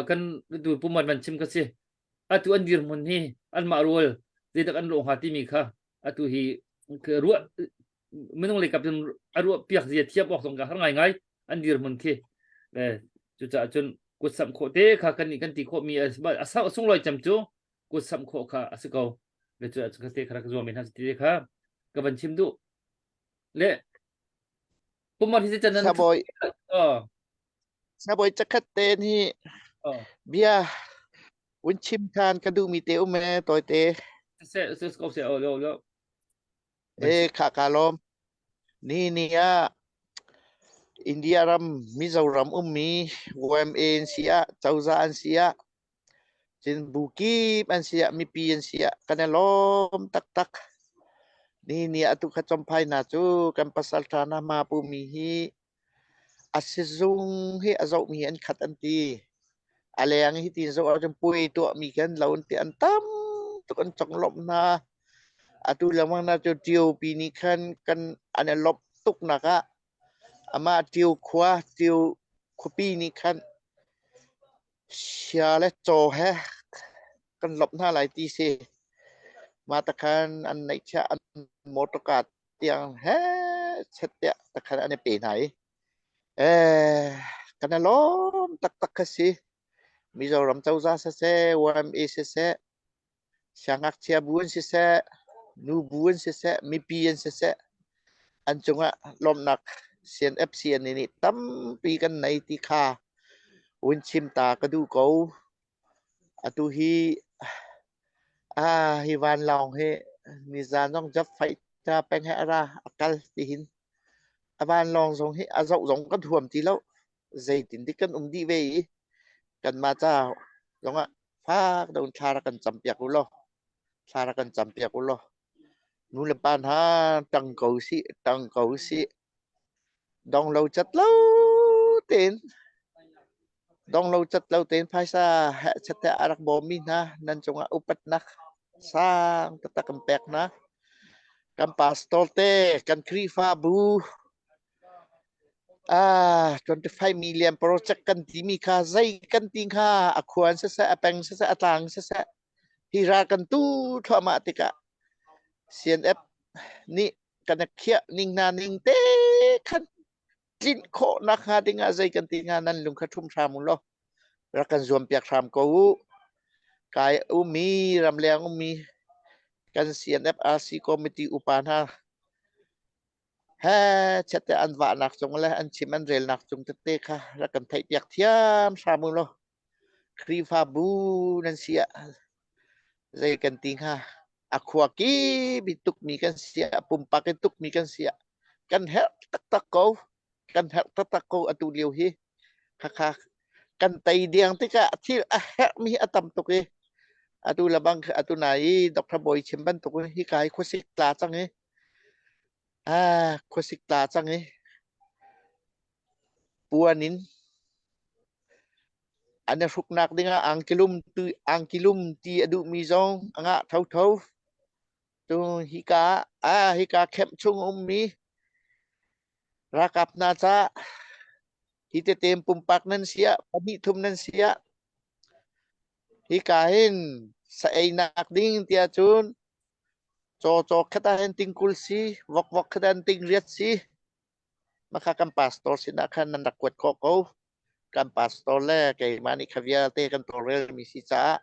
kan tu puman van chim ka si atu an dirhmun hi anmah rual zeidak an lawh hnga timi kha atu hi ruah minung lei kap cun a ruah piak zia thiam awk zong ka har ngaingai an dirhmun khi le cucaah cun kut samh khawh te kha kan nih kan ti khawh mi a sunglawi cem cu kut samh khawh kha a si ko le cu ka te kha rak zuam in ha ti kha ka van chim duh le pumar hi chan nan Saboy Saboy chakhat te hi bia un chim than ka duh mi te um e toy te se se ko se o lo lo E kha ka lawm. Ni ni ah India ram Mizoram ummi YMA an si ah cozah an si ah cun bu kip an si ah mipi an si ah kan i lawm taktak. Ni ni ah atu kha Champhai hna cu kan pasal ṭha hna hma pumi hi A sizung hi a zohmi an khat an ti. A leng hi tiin zoh ahcun puai tuahmi khi an lo an ti. An tam tuk an conglawmh hna. Atu lengmang hna cu TOP nih khan kan an i lawmh tuknak ah amah Tio khua, Tio khuapi nih khan Sia le caw he kan lawmh hna lai ti si. Mah takhan an neihchiah an motorka tiang he chet tiah takhan an i pe hna i eh kan i lawm taktak kha si. Mizoram cozah siseh, YMA siseh, siangngakchia bu an siseh, nu bu an siseh, mipi an siseh, an cungah lawmhnak CNFCN nih tampi kan nei ti kha hun chim ta ka duh ko. Atu hi ah hi vanlawng hi nizan zong jab fighter peng he a ra a kal tihin a vanlawng zong hi a zoh zong kan huam ti lo. Zeitin dik kan um dih ve i kanmah ca zongah fak deuh in thla rak kan campiak u law thla rak kan campiak u law nu le pa hna ṭang ko usih ṭang ko usih dong lo cat lo tein dong lo cat lo tein phaisa hehchat he a rak bawmmi hna nan cungah upatnak sang taktak kan pek hna. Kan pastor te, kan Khrihfabu Ah, 25 million project kan timi kha zei kan ti kha a khuan siseh, a peng siseh, a tlang siseh, hi ral kan tu thluahmah tikah CNF nih kan i khiah ning hna ning te khan tlinh khawh nak hnga ding ah zei kan ti hnga nan lung kha ṭhum hram u law rak kan zuam piak hram ko u. Kai ummi ramleng ummi kan CNF RC committee upa hna he chiat te an vahnak cung le an chim an relnak cung tete kha rak kan theihpiak thiam hram u law Khrihfabu nan si ah zei kan ti hnga a khua kip i tukmi kan si ah pumpak in tukmi kan si ah kan herh taktak ko kan herh taktak ko atu lio hi khakha kan tei diang tikah thil a herhmi a tam tuk i atu labang atu nai i Dr. Bawi chim bantuk hi kai khuasik tla cang i ah khuasik tla cang i puan in an i hruknak dingah angkilum tu angkilum ti a duhmi zong a ngah thotho. Tu hika ah hika camp chung ummi ralkap hna ca hi tete pumpak nan si ah pahnih thum nan si ah hika hin sa einak ding tiah cun caw caw khat ah hin tingkul si vok vok khat ah hin tingriat si Makha kan pastor sinah khan nan rak kuat khawh ko. Kan pastor le keimah nih kha vialte kan tawlrelmi si caah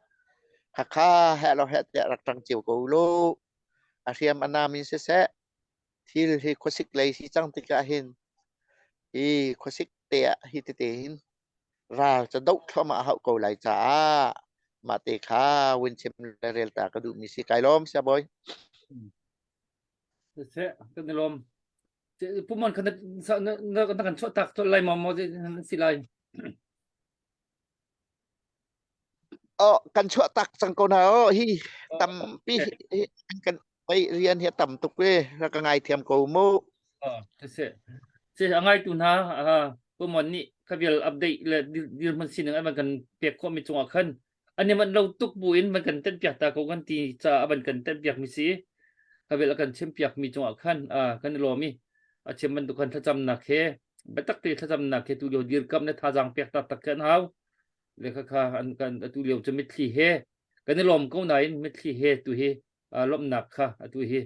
khakha heh lo heh tiah rak ṭang cio ko u law. A hriam a nam in siseh, thil hi khuasik lei si cang tikah hin hi khuasik te ah hi tete hin ral ca doh thluahmah a hauh ko lai caah mah te kha win chim le rel ta ka duhmi si kai lawm sia bawi. Siseh, kan i lawm. Pumon kha na na kan chuah tak lai maw maw si lai. Oh, kan chuah tak cang ko na oh hi tampi hi kan oi rian hi tam tuk e ra ka ngai thiam ko mu. Oh, si si a ngai tu hna pumon nih khavial update le dirhmun sining an kan pek khawh mi cungah khan an i manh lo tuk bu in van kan tenh piak ta ko kan ti ca a van kan tenh piak mi si khavel a kan chim piak mi cungah khan kan i lawm i a chim bantuk khan thlacamnak he biatak te thlacamnak he tu lio dirkamh le thazaang pek tak tak kan hau le kha kha an kan atu lio cu mitthli he kan i lawm ko nain mitthli he tu hi lawmhnak kha atu hi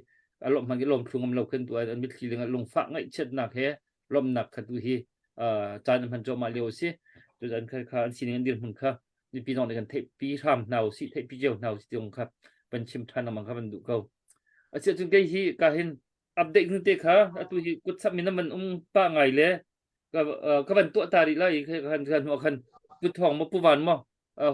a lawmh hmang i lawm thlu ngam lo khin tu an mitthli ling lungfah ngaihchiatnak he lawmhnak kha tu hi caan an hman cuahmah lio a si cu an kha kha an sining an dirhmun kha mipi zong nih kan theihpi hram hna usih theihpi cio hna usih tiang kha van chim ṭhan lengmang kha van duh ko a si ahcun kei hi ka hin update nu te kha atu hi kut sap min man um pa ngai le ka ka van tuah ta rih lai khan khan hnu khan pu thong mo pu van mo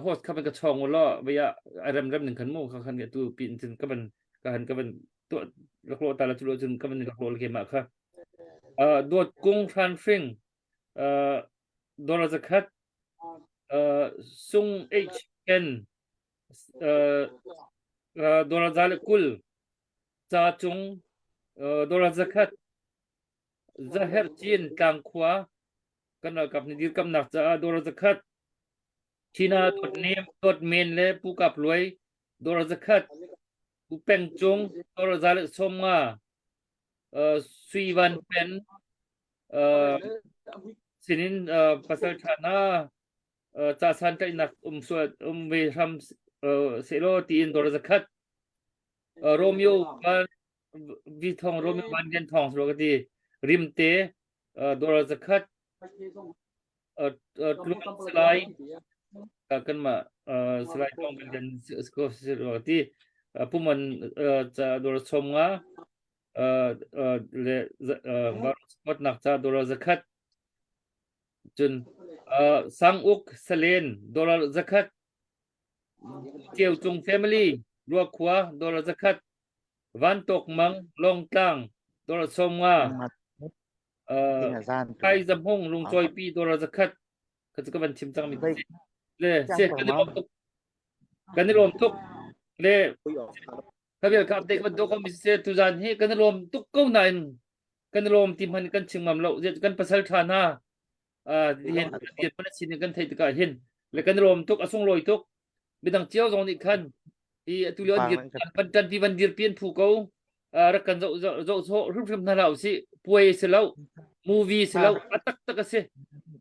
host kha van ka chong lo vaya rem rem ning khan mo kha khan tu pin cun ka van ka han ka van tuah laklo ta la chu lo cun ka van laklo ke ma kha dawt kung hran hring dollar zakhat sung H N dollar za le kul ca cung dollar zakhat zaher cin tlangkhua kan ralkap nih dirkamnak caah dollar zakhat China dawt nem dawt men le Pu Kap Luai dollar zakhat Pu Peng Cung dollar za le sawm nga Sui Van Pen sinin pasal ṭha hna ca santlaihnak um sual um ve hram sehlaw tiin dollar zakhat Romeo Van Vi Thong Romeo Van Lian Thong silo ka ti Rimte dollar zakhat Tluang Salai kanmah Salai Thong Van Lian silo ka ti Puman ca dollar sawm nga le spotnak ca dollar zakhat cun Sanguk Salen dollar zakhat Ceucung family Ruakhua dollar zakhat Vantok Mang Longtlang dollar 50 Kai Zamhung Lungcawipi dollar zakhat. Ka cu ka van chim cangmi si. Le se kan i lawm tuk. Kan i lawm tuk. Le ka vial ka update ban ko mi se tuzan hi kan i lawm tuk ko nain kan i lawm ti hman kan chim ngam lo. Kan pasal tha hna hin kan sin kan theih tikah hin le kan i lawm tuk a sunglawi tuk. Midang cio zong nih khan hi atu lio an dir van tan pi van dir pian phu ko rak kan zoh zoh zoh hrimhrim hna hlah usih puai si lo movie si lo a tak tak a si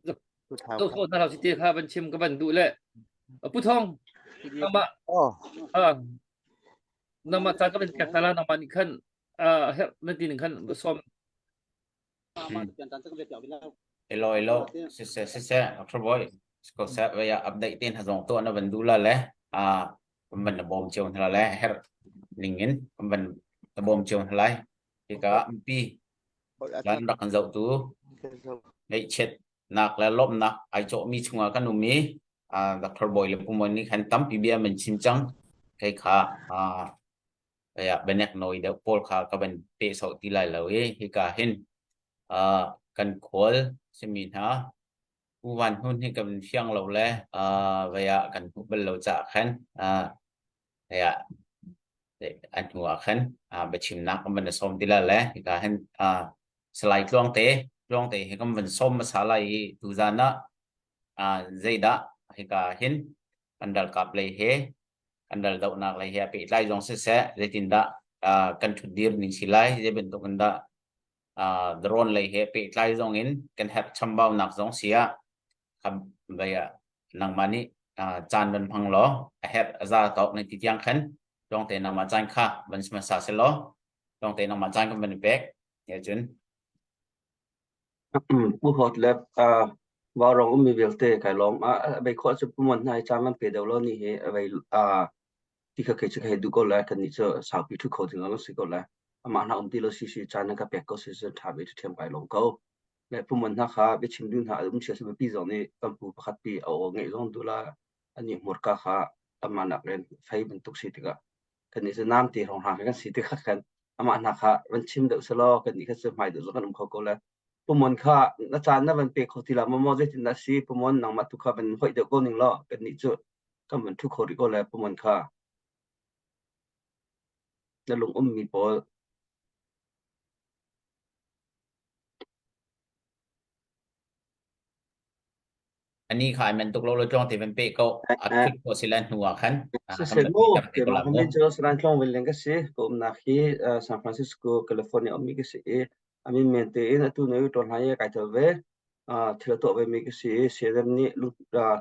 zoh sawh hna hlah usih te kha van chim ka van duh le Pu Thong nangmah nangmah caan ka van pek hna la nangmah nih khan herh na ti ning khan sawm Hello, hello. Siseh, siseh. Dr. Boy, ko seh vaya update tin hazong to na van du la le. A kan van na bawm cio hna le her ning in kan van na bawm cio hna lai. Hika mpi lan rak kan zoh tu ngaihchiat nak le lawmhnak ai cawhmi chungah kan um i Dr. Boy le Pumon nih khan tampi bia man chim cang. Kei kha bianek nawi deuh pawl kha ka van pehsawh ti lai lo i hika hin kan khual simi hna Pu Van Hnun hi kan fiang lo le vei ah kan hmuh bal lo caah khan vei ah an hnu ah khan biachimnak kan van sawm ti lai le hika hin Salai Tluangte Tluangte hi kan van sawm hmasa lai i tuzan ah zeidah hika hin kan ralkap lei he kan raldohnak lei he a pehtlai zong siseh zeitindah kan ṭhutdir ning si lai zei bantuk in dah drone lei he pehtlai zong in kan herh chambaunak zong si ah vei ah nangmah nih caan van hmang law a herh a za tawk na ti tiang khan lawngte nangmah caan kha van hmasa seh law lawngte nangmah caan kan van i pek ya cun Pu Hot le Vaurawng ummi vialte kai lawm. Bei khawh cu pu Mon hna hi caan van pe deuh law ni hi vei ti kha kei cu ka hei duh ko lai. Kannih cu saupi ṭhu kho ding lo si ko lai. Amah hna um ti lo si si caan nan ka pek ko si cun ṭha ve ṭhiam kai lawm ko. Le pu Mon hna kha biachim duh hna a um sia si biapi zong nih kan pu pakhat pi a aw ngeih zong duh la anih hmurka kha amah nak in fei bantuk si tikah kannih cu namte hrawnghrang kan si tikah khan amah hna kha van chim deuh selaw kannih kha cu hmai deuh zong kan um kho ko lai. Pumon kha na caan na van pe kho ti la maw maw zeitin dah si Pumon nangmah tu kha van hoih deuh ko ning law kannih cu kan van ṭhu kho rih ko lai Pumon kha na lung ummi pawl Ani kha ai men tuk lo lo tlawng te van pe ko a thut ko si lan hnu ah khan Siseh mu keimah ka min cu Saran Tlawng Willing ka si ka umnak hi San Francisco California ummi ka si i a min men tein atu na ṭawn hlan i kai tel ve thil a tuah ve mi ka si i CNM nih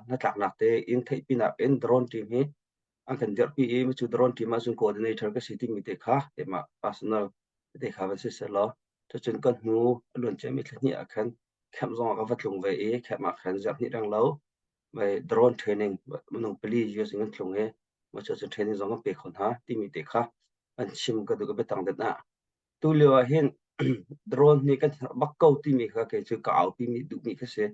hnatlaknak te in theihpinak in drone team hi an kan dirhpi i cu drone team ah cun coordinator ka si timi te kha keimah personal te kha van si seh law cucun kan hnu a luan ciami thla hnih ah khan camp zong ah ka va tlung ve i camp ah khan zarh hnih reng lo vai drone training minung pali US in kan tlung i mah cu cun training zong kan pe kho hna timi te kha an chim ka duh ka biatang det ah tu lio ah hin drone nih kan herh bak ko timi kha kei cu ka aupi mi duhmi kha si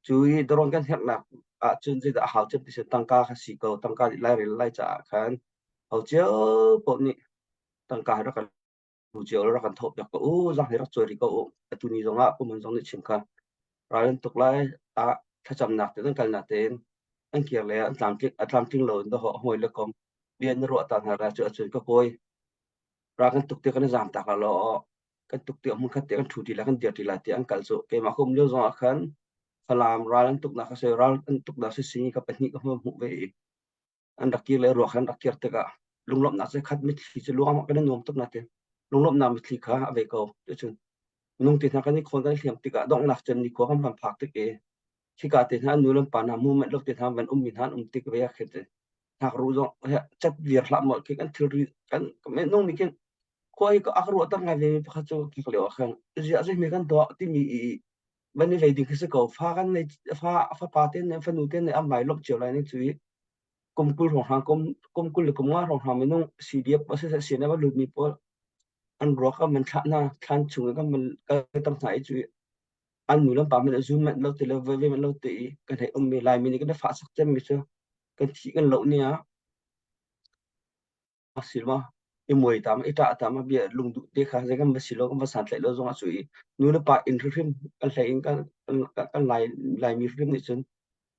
cu i drone kan herhnak ahcun zeidah a hau cem ti si tangka kha si ko tangka nih lairel lai caah khan ho cio paoh nih tangka rak kan tu cio rak kan thawh piak ko u zang hi rak cawi rih ko u atu ni zong ah puman zong nih chim kha ral an tuk lai ah thlacamnak te an kalnak tein an kir le an tlamtling a tlamtling lo in dawh hawi le kom bia na ruah ta hna ra cu acun ka kawi ra kan tuk te kan i zam tak la lo kan tuk te hmun khat te kan thu ti la kan dir ti la ti an kal cu keimah ka um lio zong ah khan Falam ral an tuknak ka se ral an tuknak si singi ka pahnih ka hmu hmuh ve i an rak kir le ruak an rak kir tikah lunglawmhnak cu khat mitthli cu luang kan i nuam tuk natin lunglawmhnak mitthli kha a ve ko cucun minung te hna kan i khawn kan i hliam tikah donghnak cun nikhua kan van phak tik i khika te hna nu le pa hna movement lo te hna van ummi hna an um tik ve ah khin hnak ru zong cat vir hlah maw khi kan thilri kan minung nih khin khua hi a ka ruahter ngai ve mi pakhat cu kik lio ah khan ziah zei mi kan tuah timi i van i lei ding khi si ko fa kan nei fa fapa te ne fanu te ne an vai lop cio lai ni cu i kum 20 hrawnghrang kum kum 20 le kum 5 hrawnghrang minung CDF siseh CNF a lutmi pawl an ruak kan van thlah hna thlan chung i kan van kalter hna i cu an nu le pa men zum manh lo ti le voi ve manh lo ti i kan hei ummi Laimi nih kan i fahsak cemmi cu kan thih kan loh ni ah si ma i muai ta ma i ṭah ta ma bia lungduh te kha zei kan va si lo kan va santlaih lo zong ah cu i nu le pa inn hrimhrim kan hlei in kan kan lai Laimi hrimhrim nih cun.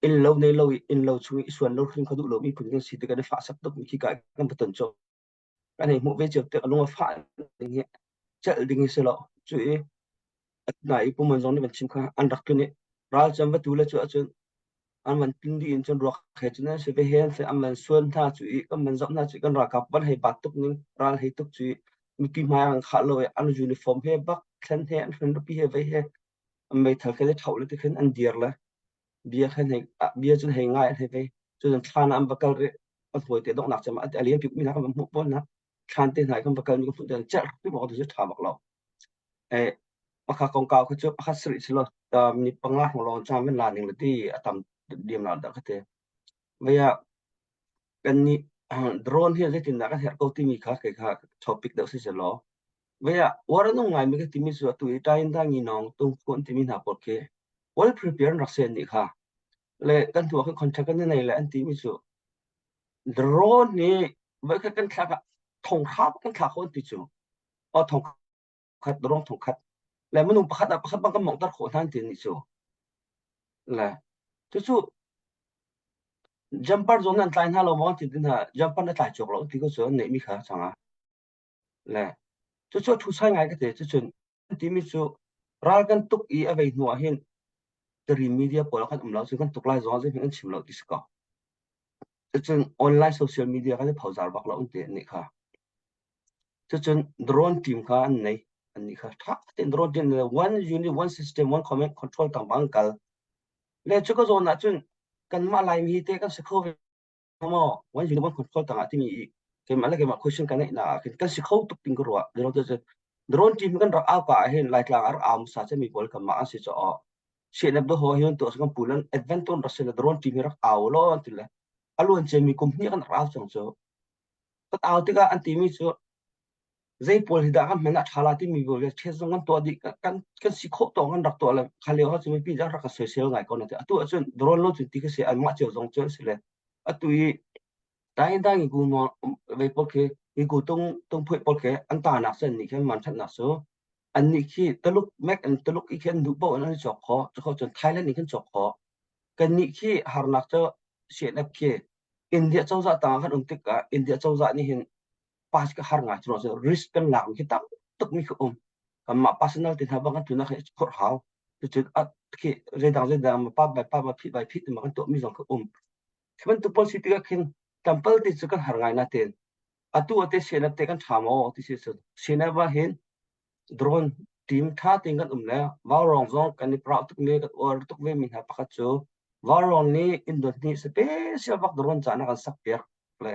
Inn lo nei lo i inn lo chung i suan lo hrim kha duh lo mi phun kan si tik kan i fahsak tuk mi khi ka kan va ton cawk. Kan hei hmuh ve cio tik a lung a fah ding hi celh ding hi si lo. Cu i na i puman zong nih van chim kha an rak tlun i ral cu an va tu le cu ahcun an van tin dih in cun ruak he cun an si ve he an fe an van suan hna cu i kan van zoh hna cu kan ralkap van hei bat tuk ning ral hei tuk cu i mipi hmai an khah lo i an uniform he bak thlen he an hren rupi he vei he an meithal ke le thau le ti khin an dir le bia khan hei bia cun hei ngai an hei vei cun thlan an va kal ri an hawi te donghnak cem a lian pi mi hna kan va hmuh pawn na thlan te hna kan va kal mi kan hmuh te cer pi mo tu tha bak lo eh pakha kongkau kha cu pakhat sarih si lo ni panga hrawng lawng caan van la ning le ti a tam diam la dah ka ti. Vaya kan nih drone hi zeitindah kan herh ko timi kha kei kha topic deuh si law. Vaya uar an um ngaimi ka timi cu atu i tain da ngi nong tung phun timi hna pawl khi well prepared rak sen nih kha le kan hnu ah contract kan nei le an timi cu drone nih voi khat kan thlak ah thong hra kan thlak khon ti cu o thong khat rong thong khat le minung pakhat ah pakhat bang kan mongter khawh hna ti ni cu le cucu jumper zong nan tlai hna lo maw ti tin ha jumper na tlai cawk lo ti ko cu an neih mi kha changa le cucu thu sai ngai ka te cucun timi cu ral kan tuk i a vei hnu ah hin tari media pawl kan um lo cu kan tuk lai zong zei an chim lo ti si ko cucun online social media kan i phozar bak lo an ti nih kha Cucun drone team kha an nei. Annih kha ṭha tein drone team one unit, one system, one command control tang bang kal. Le cu ka zawn ahcun kanmah Laimi hi te kan si kho ve maw? One unit, one control tang ah timi i keimah le keimah question ka neih na ah khin kan si kho tuk ting ka ruah. Drone team kan rak au ka ah hin Laitlang a rak au hmasa cemi pawl kanmah an si caah CNF do ho hi tu kan pulan advent ton rak si le drone team hi rak au lo an ti le a luan ciami kum hnih kan rak au cang cu. Kan au tikah an timi cu zei pawl hi dah kan hman ah ṭha la timi pawl hi ṭhet zong kan tuah dih kan kan si khawh tawk kan rak tuah le kha lio ah cun mipi nih rak kan soisel ngai ko na ti atu ahcun drone lo cun ti ka si anmah cio zong cu an si le atu i dai dai ngi gu mo vei pawl khi ngi gu tung tung phuih pawl khi an ta nak cu an nih khi an man ṭhatnak cu an nih khi Taluk mek an Taluk i khi an duh paoh in an i cawk khawh cu kho cun Thailand nih khan cawk khawh kan nih khi harnak cu CNF khi India cozah tangah kan um tikah India cozah nih hin pass ka har ngai cu risk kan lak mi khi tam tuk mi khi um kanmah personal te hna bang kan tunak hi phorh hau cucun khi zeidang zeidang ma pa by pa ma phit by phit ma kan tuah mi zong khi um khi bantuk policy tikah khin tampal ti cu kan har ngai na ten atu ate CNF te kan tha maw ti si cun CNF ah hin drone team tha tein kan um le vaurawng zong kan i proud tuk mi kan uar tuk ve mi hna pakhat cu vaurawng nih Indo hnih special bak drone caan a kan sak piak le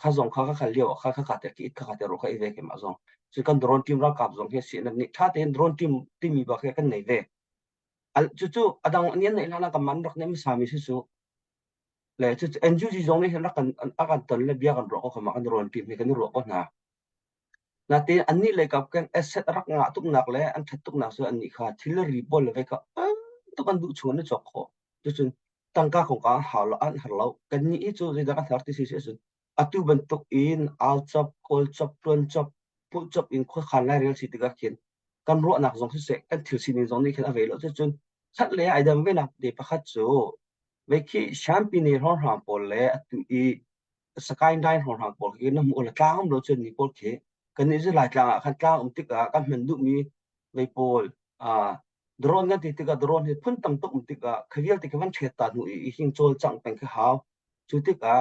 kha zong kha ka khal lio kha kha ka te ki kha ka te ro kha i ve ke ma zong cu kan drone team ralkap zong hi si nih tha tein drone team timi bak hi kan nei ve cu cu adang nian nei hlan kan man rak nem sami si su le cu NUG zong nih hin rak kan a kan ton le bia kan ruah ko khama kan drone team hi kan i ruah ko hna Natein annih lei kap khin asset a rak ngah tuknak le an ṭhat tuknak cu annih kha thilri pawl le vei kha tuk an duh chung an i cawk khawh. Cucun tangka kongkau an hau lo, an har lo. Kannih hi cu zeidah kan har ti si ahcun atu bantuk in au cop, kawl cop, ṭuan cop, pulh cop in khuakhan lairel si tikah khin kan ruahnak zong siseh, kan thil sining zong nih khin a vei lo. Cucun khat le ai dam venak te pakhat cu vei khi Shanpine hrawnghrang pawl le atu i Sakaing dai hrawnghrang pawl khi na hmuh la tlang um lo cun ni pawl khi kan i lai tlang ah khan tlang um tikah kan hman duhmi vei pawl drone kan ti tikah drone hi phun tam tuk um tikah kha vialte khi van ṭhet ta hnu i hing cawlcangh peng khi hau cu tikah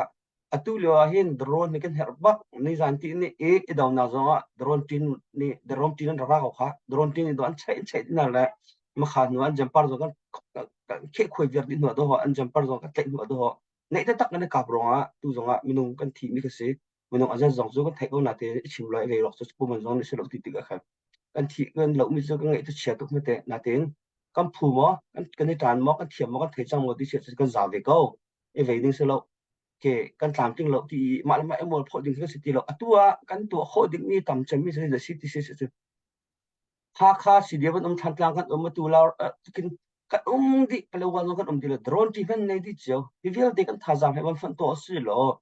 atu lio ah hin drone hi kan herh bak nizan ti nih i i donak zong ah drone tin nih drone tin an rak ra ko kha drone tin nih an cheih an cheih dih le makha hnu an jumper zong kan kheh khuai viar dih hnu ah doh an jumper zong kan tlaih hnu ah doh Neih taktak kan i kap ruangah tu zongah minung kan thihmi kha si. Minung a zat zong cu kan theih ko natein i chim lai vei rawk cu puman zong nih si lo ti tikah khan kan thih kan lohmi cu kan ngaih cu chia tuk hmete natein kan phu maw kan kan i ṭan maw kan thiam maw kan thei cang maw ti si cu kan za ve ko i vei ding si lo ke kan tlamtling lo ti i mah le mah i mual phawh ding kan si ti lo atu ah kan tuah khawh dingmi tam cemmi cu si ti si si Hakha CDF an um Thantlang kan um atu la kin kan um dih Palawan zong kan um dih lo drone ti hman nei dih cio hi vialte kan thazaang he van fonh to si law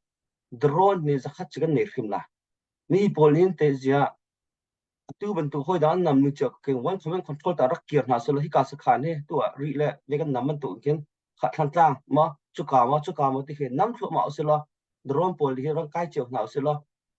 drone nih zakhat cu kan nei hrim la mi pawl nih te zia atu bantuk hoi dang nam nu cio ke one command control ta rak kir hna selo hika sakhan he tu ah ri le ve kan nam bantuk khin. Kha Thantlang maw cuka maw cuka maw ti khi nam thluahmah usih law drone pawl hi ron kai cio hna usih law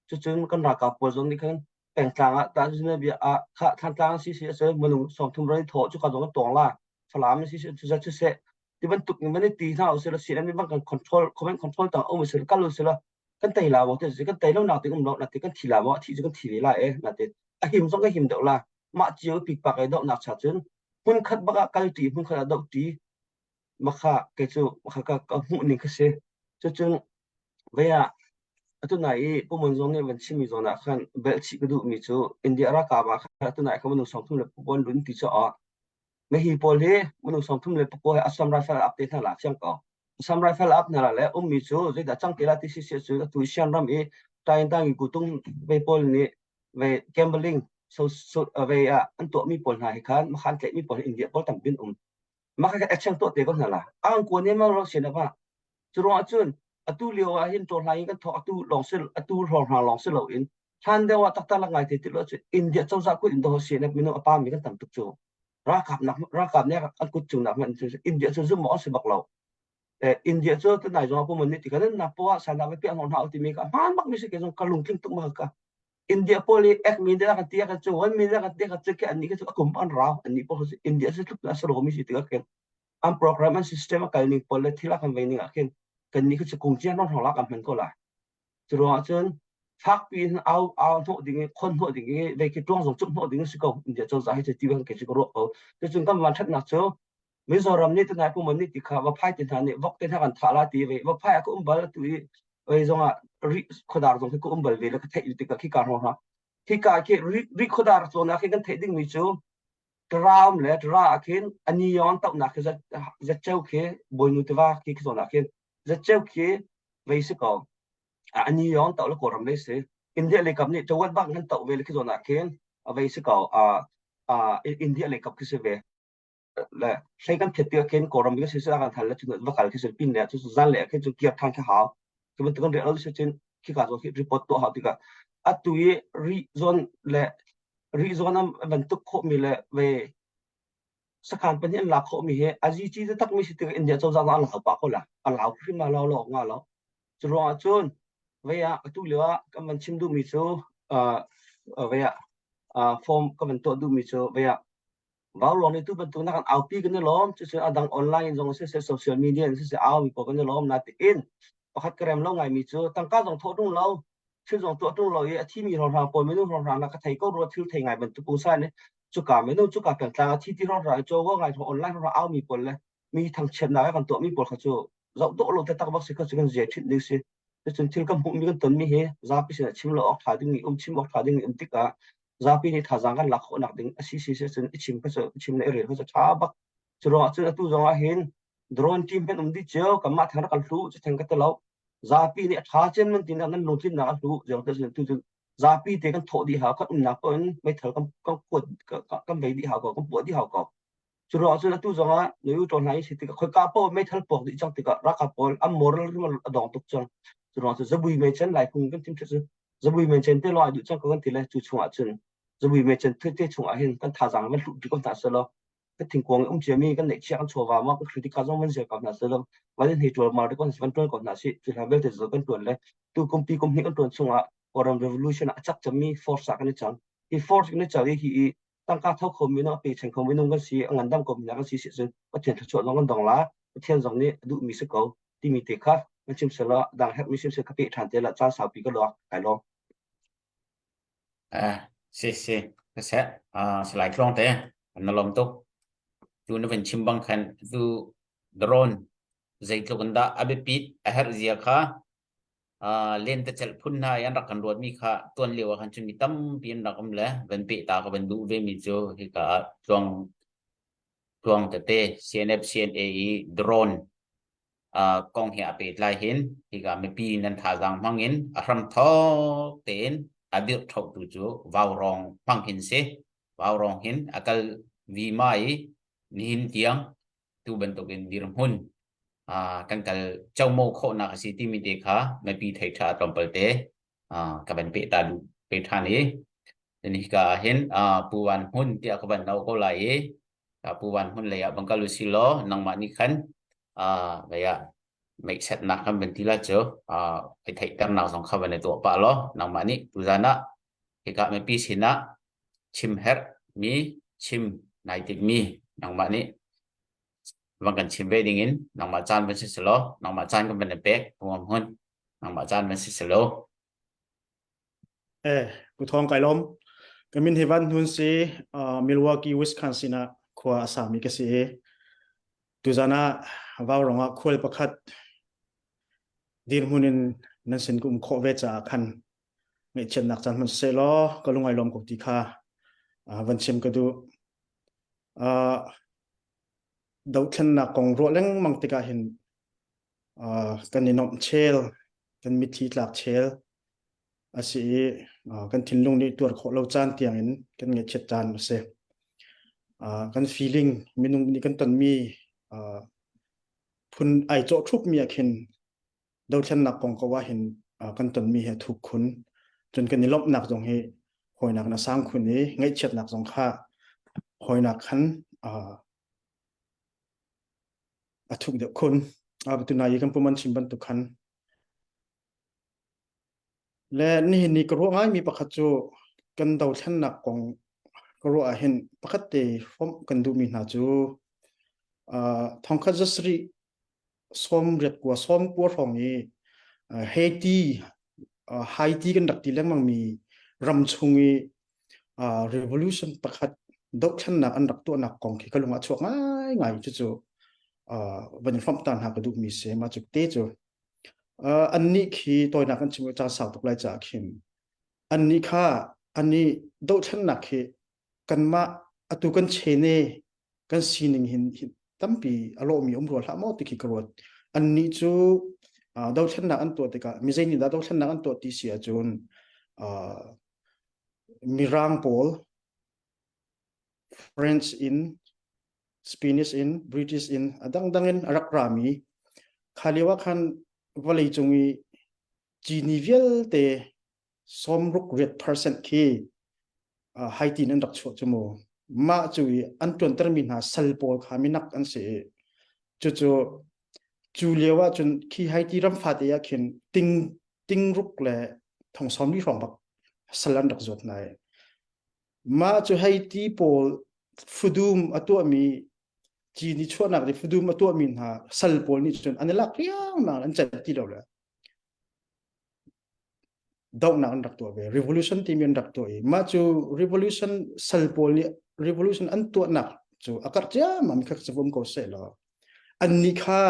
cucun kan ralkap pawl zong nih khan pengtlang ah tah bia ah kha Thantlang si si a minung 30 ron i thawh cuka zong an tawng la Falam si si cu cu seh ti bantuk in van i ti hna usih law CNN bang kan control comment control tang um usih kal usih law kan tei la maw ti kan tei lo nak ding um lo na ti kan thi la maw thi cu kan thi ve la e na ti a him zong ka him deuh la mah cio pikpak ei doh nak cha cun hmun khat bak ah kal ṭi hmun khat ah doh ṭi makha kei cu makha ka ka hmuh ning kha si cucun vei ah atu nai i pumon zong nih van chimmi zawn ah khan belhchih ka duhmi cu India ralkap ah khan atu nai kha minung 33 lun ti caah Mehi pawl hi minung 34 he Assam Rifle ap te hna la fiang ko. Assam Rifle ap hna la le ummi cu zeidah cang te la ti si si cu atu Sian ram i Taing Tang i kutung ve pawl nih ve gambling so so ve ah an tuahmi pawl hna hi khan makhan tlaihmi pawl India pawl tam bin um. Maka kha action tuah te ko hna la. Ang kuan ne ma ro sian ba. Cu ruang ahcun atu lio ah hin ṭawlhlai in kan thawk atu lawng si atu hrawng lawng si loin hlan deuh ah taktak lak ngai te ti lo cu India cozah kut in doh CNF minung a pami kan tam tuk cu ralkap nak ralkap nih an kut cung nak hmanh India cu zum awk si bak lo India cu tunai zong ah puman nih ti kan nak poah sana ve piah hna timi ka hmaan bak mi si ke zong ka lungtling tuk ma ka India pawl i ek mi de kan ti ka cu wan mi de kan ti ka cu ke an ni ka cu akum an rau an ni pawl India cu tluk na saro mi si ti ka ken an program an system a kal ning pawl le thil a kan vei ning ah khin kan nih cu kung cian rong la kan hman ko lai cu ruang ah cun fakpi in au au hnawh ding i khon hnawh ding i vei khi tuang zong cuk hnawh ding si ko India cozah hi ti bang ke cu ka ruah ko cucun kan van thatnak cu Mizoram nih tunai pumon nih ti kha va phai te hna nih vok te hna kan thah la ti ve va phai a ka um bal tu i oi zong ah ri khodar zong khi ka um bal ve le ka theih tikah khi ka hro hna khi ka khi ri ri khodar zawn ah khi kan theih ding mi cu Ram le ra ah khin a ni-yawn tohnak khi zatceu khi Bawinu tiva khi khi zawn ah khin zatceu khi vei si ko. A ni-yawn toh le Kawlram lei si. India lei kap nih tawat bak nan toh ve le khi zawn ah khin a vei si ko. India lei kap khi si ve. Le hlei kan phiat tikah khin Kawlram khi si kan thal le cun va kal khi si pin le cu zan le khin cu kir than khi hau. Cu bantuk kan riah lo si cun khika zawn khi report tuah hau tikah atu i ri zawn le Rih zawn a bantuk khawhmi le ve sakhan pahnih an lak khawhmi hi a zici takmi si tikah India cozah zong an lau pah ko la. A lau hrim la lo lo nga lo. Cu ruangah cun vei ah atu lio ah kan van chim duhmi cu uh, vei ah uh, form ka van tuah duhmi cu vei ah Vauruang nih tu bantuk na kan aupi kan i lawm. Cucu a dang online zong siseh social media in siseh aumi pawl kan i lawm. Natein pakhat ka rem lo ngaimi cu tangka zong thawh ṭung lo, thil zong tuah ṭung lo i a thimi hrawnghrang pawl minung hrawnghrang na ka thei ko rua thil thei ngai bantuk pungsan nih cuka minung cuka pengtlang a thi ti hrawnghrang i caw ngai online hrawnghrang aumi pawl le mi thangchiatnak a kan tuahmi pawl kha cu zoh dawh lo taktak bak si kha cu kan zia ṭhit ding si. Cucun thil kan hmuhmi kan tonmi hi zapi sinah chim lo awk ṭha ding um chim awk ṭha ding um tikah zapi nih thazaang kan lak khawhnak ding a si si si cun i chim kha cu chim le i rel kha cu ṭha bak. Cu ruangah cun atu zong ah hin drone team hmanh um dih cio kanmah theng rak kan hlu cu theng ka ti lo. Zapi nih a ṭha cem nan tinak nan lungtlinnak a hlu ziang te cun tu cun zapi te kan thawh dih hau kan umnak paoh in meithal kan kan kuat kan vei dih hau ko kan puah dih hau ko. Cu ruangah cun atu zongah nuyu ṭawn hna i si tikah khoika paoh meithal puak dih cang tikah ralkap pawl an moral rim a dong tuk cang. Cu ruangah cun zabui mei cen lai phung kan thim cu zabui mei cen te lawng ai duh cang ko kan ti le cu chungah cun zabui mei cen te chungah hin kan thazaang van hluh ko hna selaw kan thingkuang um ciami kan neihchiah kan chawva ma kan credit card zong van ziar ko hna selaw van in hei ṭual mar te van ṭuan ko hna si cu hlan vialte cu kan ṭuan le tu kumpi kum hnih kan ṭuan chungah Kawlram revolution ah a cak cemmi force ah kan i cang. Hi force kan i cang i hi i tangka tho kho mi a pe chen kho minung kan si a ngandam ko mi kan si si cun Pathian thluachuah zong kan dong la Pathian zong nih a duhmi si ko timi te kha kan chim sela dang herhmi sim sel ka pe ṭhan te la caan saupi ka luak kai lawm Ah, si si ka seh ah salai tlawng te na lawm tuk tu na van chim bang khan tu drone zeitluk in dah a biapit a herh zia kha lentecelh phun hna i an rak kan ruatmi kha tuan lio ah khan cun mi tampi an rak um le van peh ta ka van duh vemi cu hika ah tluang tluang tete CNF CNA i drone uh, kong he a pehtlai hin hika mipi nan thazaang hmang in a hram thawk tein a dirh tu cu vaurawng hmang hin si vaurawng hin a kal vima i nihin tiang tu bantukin dirhmun kan kal como khawhnak a si timi te kha mipi thei ṭha tlawmpal te ka van peh ta duh pe ṭhan i hika ah hin Pu Van Hmun tiah ka van no ko lai i Pu Van Hmun lei ah bang kal usih law nangmah nih khan. Vei ah meihsetnak kan van ti la cu i theihternak zong kha van i tuah pah law nangmah nih tuzan ah hika mipi sinah chim herh mi chim nai timh mi nangmah nih van kan chim ve ding in nangmah caan van si selaw nangmah caan kan van in pek huam hun nangmah caan van si selaw Eh, Pu Thawng kai lawm. Ka min hi Van Hnun si, uh, Milwaukee, Wisconsin ah khua a sami ka si i tuzan ah Vaurawng ah khual pakhat dirhmun in nan sin ka um khawh ve caah khan ngaihchiatnak caan hmanh seh law ka lungai lawm ko ti kha uh, van chim ka duh. Uh, dothlennak kong ruah lengmang tikah hin uh, kan i nuamh chel, kan mitthli tlak chel a si i uh, kan thinlung nih tuar khawh lo caan tiangin kan ngaihchiat caan a si. Uh, kan feeling minung nih kan tonmi uh, phun ai cawh ṭhupmi ah khin dothlennak kong ko ah hin uh, kan tonmi hi a thuk khun. Cun kan i lawmhnak zong hi hawinak in a sang khun i ngaihchiatnak zong kha hawinak khan uh, a thuk deuh khun. Tunai i kan pum an chim bantuk khan. Le nihin ni ka ruah ngaimi pakhat cu kan dothlennak kong ka ruah ah hin pakhat te hrawmh kan duhmi hna cu uh, thongkhat zasarih sawm riat kua sawm kua hrawng i uh, Haiti uh, Haiti kan rak ti lengmang mi ram chung i uh, revolution pakhat dohthlennak an rak tuahnak kong khi ka lung ah chuak ngaingai cucu uh, van in hrawmh ta hna ka duhmi si mah cu te cu uh, annih khi tawinak an chim caan sau tuk lai caah khin annih kha annih dohthlennak khi kanmah atu kan chene kan sining hin, hin tampi a lawhmi um rua hlah maw ti khi ka ruat annih cu uh, dothlennak an tuah tikah mi zei nih dah dothlennak an tuah ti si ahcun uh, Mirang pawl French in Spanish in British in a dangdang in a rak rami kha lio ah khan vawlei cung i cini vialte sawmruk riat percent khi uh, Haiti in an rak chuah cu mu mah cu i an ṭuantermi hna sal pawl kha minak an si i cucu cu lio ah cun khi Haiti ram fate ah khin ting tingruk le thong sawmli hrawng bak sal an rak zuat hna i mah cu Haiti pawl fudum a tuahmi cini chuahnak le fudum a tuahmi hna sal pawl nih cun an i lak riangmang an celh ti lo le dohnak an rak tuah ve revolution timi an rak tuah i mah cu revolution sal pawl nih revolution an tuahnak cu a karh ciammam kha cu um ko seh law annih kha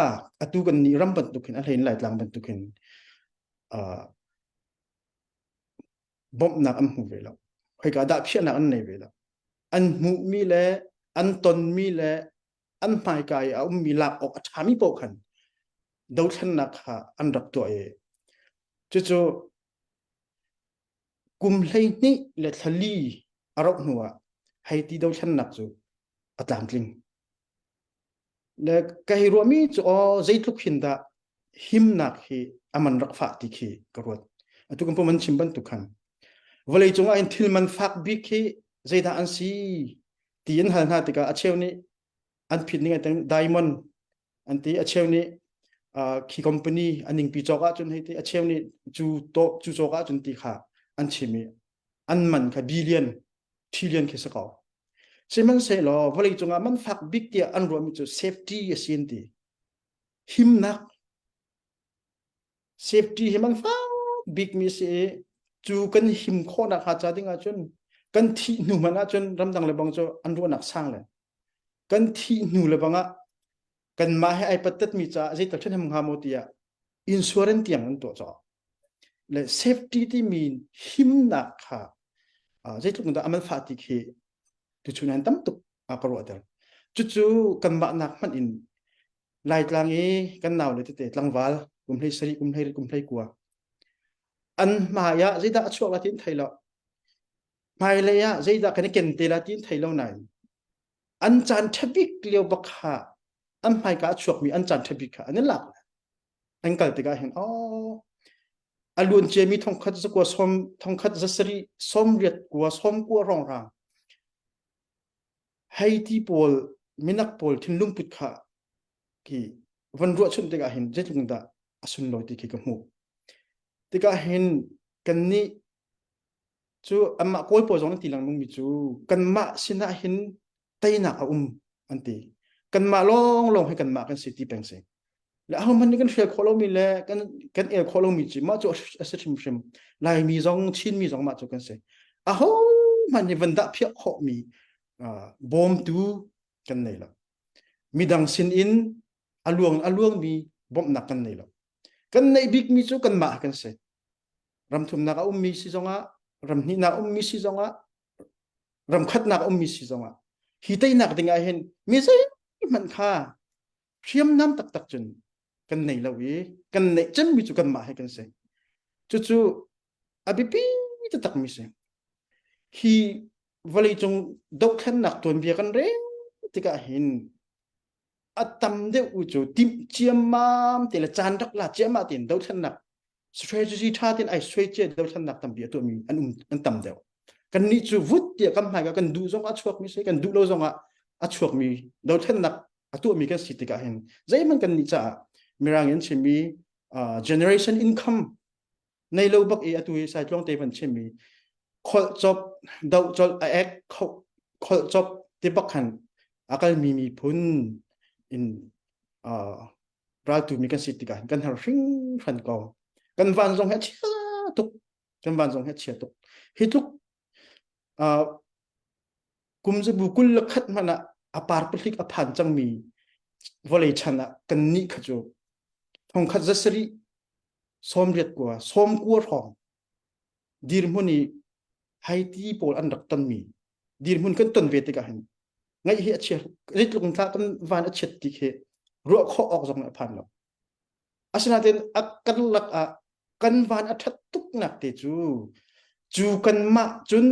atu kan nih ram bantuk hin a hlein Laitlang bantuk hin uh, bawmhnak an hmu ve lo khoika dah phiahnak an nei ve lo an hmuhmi le an tonmi le an hmaika i a ummi lak awk a ṭhami paoh khan dothlennak kha an rak tuah i cucu kum 12 le thlali a rauh hnuah Haiti dothlennak cu a tlamtling. Le ka hei ruahmi cu aw zeitluk hin dah himnak hi aman rak fah ti khi ka ruat. Atu kan pum an chim bantuk khan vawlei cungah hin thil man fak bik hi zeidah an si ti an hal hna tikah a cheu nih an phit ning an diamond an ti a cheu nih khi company an ningpi cawk ahcun hei ti a cheu nih cu to cu cawk ahcun ti kha an chim i an man kha billion trillion khi si ko sihmanhsehlaw vawlei cungah man fak bik tiah an ruahmi cu safety a si an ti himnak Safety hi man fak bikmi si i cu kan him khawhnak hnga ca ding ahcun kan thih hnu hmanh ahcun ramdang le bang cu an ruahnak sang le kan thih hnu le bang ah kanmah he ai pattatmi caah zeital ṭhahnem hnga maw tiah insurance tiang an tuah cawk le safety timi himnak kha zeitluk in dah a man fah ti khi tuchun an tam tuk a ka ruahter cucu kanmah nak hmanh in Laitlang i kan naule tete tlangval kum hlei sarih kum hlei kum hlei kua an hmai ah zeidah a chuak la ti an thei lo hmailei ah zeidah kan i ken te la ti an thei lo nain an caan ṭhabik lio bak kha an hmaika a chuakmi an caan ṭhabik kha an i lak an kal tikah hin oh a luan ciami thongkhat zakua som thongkhat zasarih som riat kua som kua rong rang Haiti pawl minak pawl thinlung put kha khi. Van ruah chunh tikah hin zeitluk dah a sunlawi ti khi ka hmuh. Tikah hin kannih cu anmah Kawl pawl zong an ti lengmang mi cu kanmah sinah hin teinak a um an ti. Kanmah lawnglawng hi kanmah kan si ti peng si. Le ahohmanh nih kan hrial khawh lomi le kan kan el khawh lomi cu mah cu a si hrimhrim. Laimi zong Chinmi zong mah cu kan si. Ahohmanh nih van dah phiah khawhmi uh, bawmtu kan nei lo. Midang sin in a luang a luangmi bawmhnak kan nei lo. Kan neih bikmi cu kanmah kan si. Ram thumnak a ummi si zongah, ram hnihnak ummi si zongah, ram khatnak ummi si zongah hi teinak ding ah hin mi zeihmanh kha hriamnam taktak cun kan nei lo i kan neih cemmi cu kanmah he kan si. Cucu a biapi taktak mi si. Hi vawleicung dohthlennak tuanbia kan rel tikah hin a tam deuh u cu timh ciammam te le caan rak la ciammah tein dothlennak strategy tha tein ai suai cia dothlennak tampi a tuahmi an um an tam deuh. Kannih cu vut tiah kan hmai kan duh zong a chuakmi si kan duh lo zong ah a chuakmi dothlennak a tuahmi kan si tikah hin zeihmanh kan nih caah mirang in chimmi uh, generation income nei lo bak i atu hi saitluang te van chimmi kholh cop doh colh a ek kholh cop ti bak khan a kalmi miphun in uh, raltu mi kan si tikah kan har hringhran ko. Kan van zong hi a chia tuk. Kan van zong hi a chia tuk. Hi tluk uh, kum zabu kul le khat hmanh ah a par pahlik a phan cangmi vawlei chan ah kan nih kha cu thongkhat zasarih sawmriat kua sawmkua hrawng dirhmun i Haiti pawl an rak tonmi dirhmun kan ton ve tikah hin ngaih hi a chia zeitluk in kan van a chiat ti khi ruah khawh awk zong a phan lo. Asinain a kan lak ah kan van a ṭhat tuknak te cu cu kanmah cun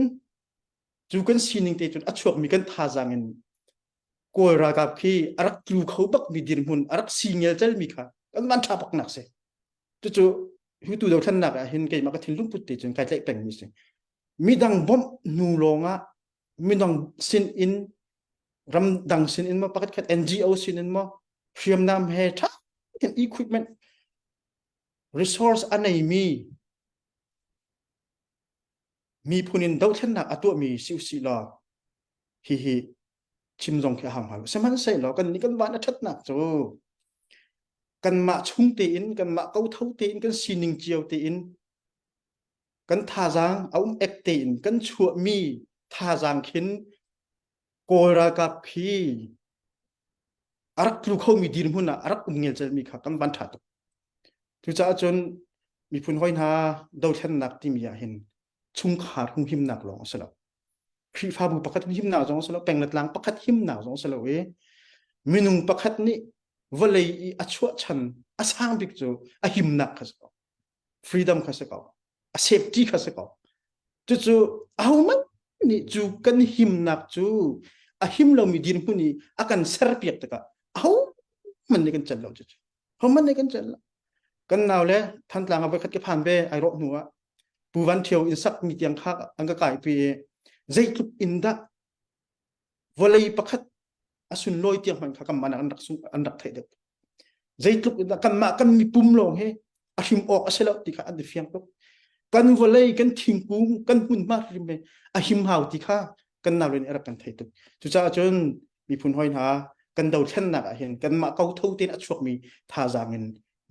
cu kan sining te cun a chuakmi kan thazaang in Kawl ralkap khi a rak tlu kho bakmi dirhmun a rak si ngelcelmi kha kan van ṭha baknak si. Cucu hutu dothlennak ah hin keimah ka thinlung put te cun kai tlaih pengmi si. Midang bawmh hnu lawngah midang sin in ramdang sin in maw pakhat khat NGO sin in maw hriamnam he ṭha tein equipment resource a neimi miphun in dothlennak a tuahmi si usih law hihi chim zong khi a hau hnga lo. Sihmanhsehlaw kan nih kan van a ṭhatnak cu kanmah chung tein kanmah kotho tein kan sining cio tein kan thazaang a um ek tein kan chuahmi thazaang khin Kawl ralkap khi a rak tlu khomi dirhmun ah a rak um ngelcelmi kha kan van ṭha tuk. Cucaah cun miphun hawi hna dothlennak timi ah hin chungkhar humhimnak lawng a si lo. Khrihfabu pakhat himnak zong a si lo, peng le tlang pakhat himnak zong a si lo i minung pakhat nih vawlei i a chuahchan a sang bik cu a himnak kha si ko. Freedom kha si ko. A safety kha si ko. Cucu ahohmanh nih cu kan himnak cu a him lomi dirhmun i a kan serpiak tikah ahohmanh nih kan celh lo cucu. Ahohmanh nih kan celh lo. Kan nau le Thantlang ah voikhat ka phan ve ai rawh hnu ah Pu Van Ṭhio inn sak mi tiang kha an ka kai pi i zeitluk in dah vawlei pakhat a sunlawi tiang hmanh kha kanmah an rak an rak theih deuh. Zeitluk in dah kanmah kan mipum lawng hi a hrim awk a si lo ti kha an i fiang tuk. Kan vawlei, kan thingkung, kan hmunhma hrim hi a him hau ti kha kan nau le nih a rak kan thei tuk. Cucaah cun miphun hawi hna kan dothlennak ah hin kanmah kotho tein a chuakmi thazaang in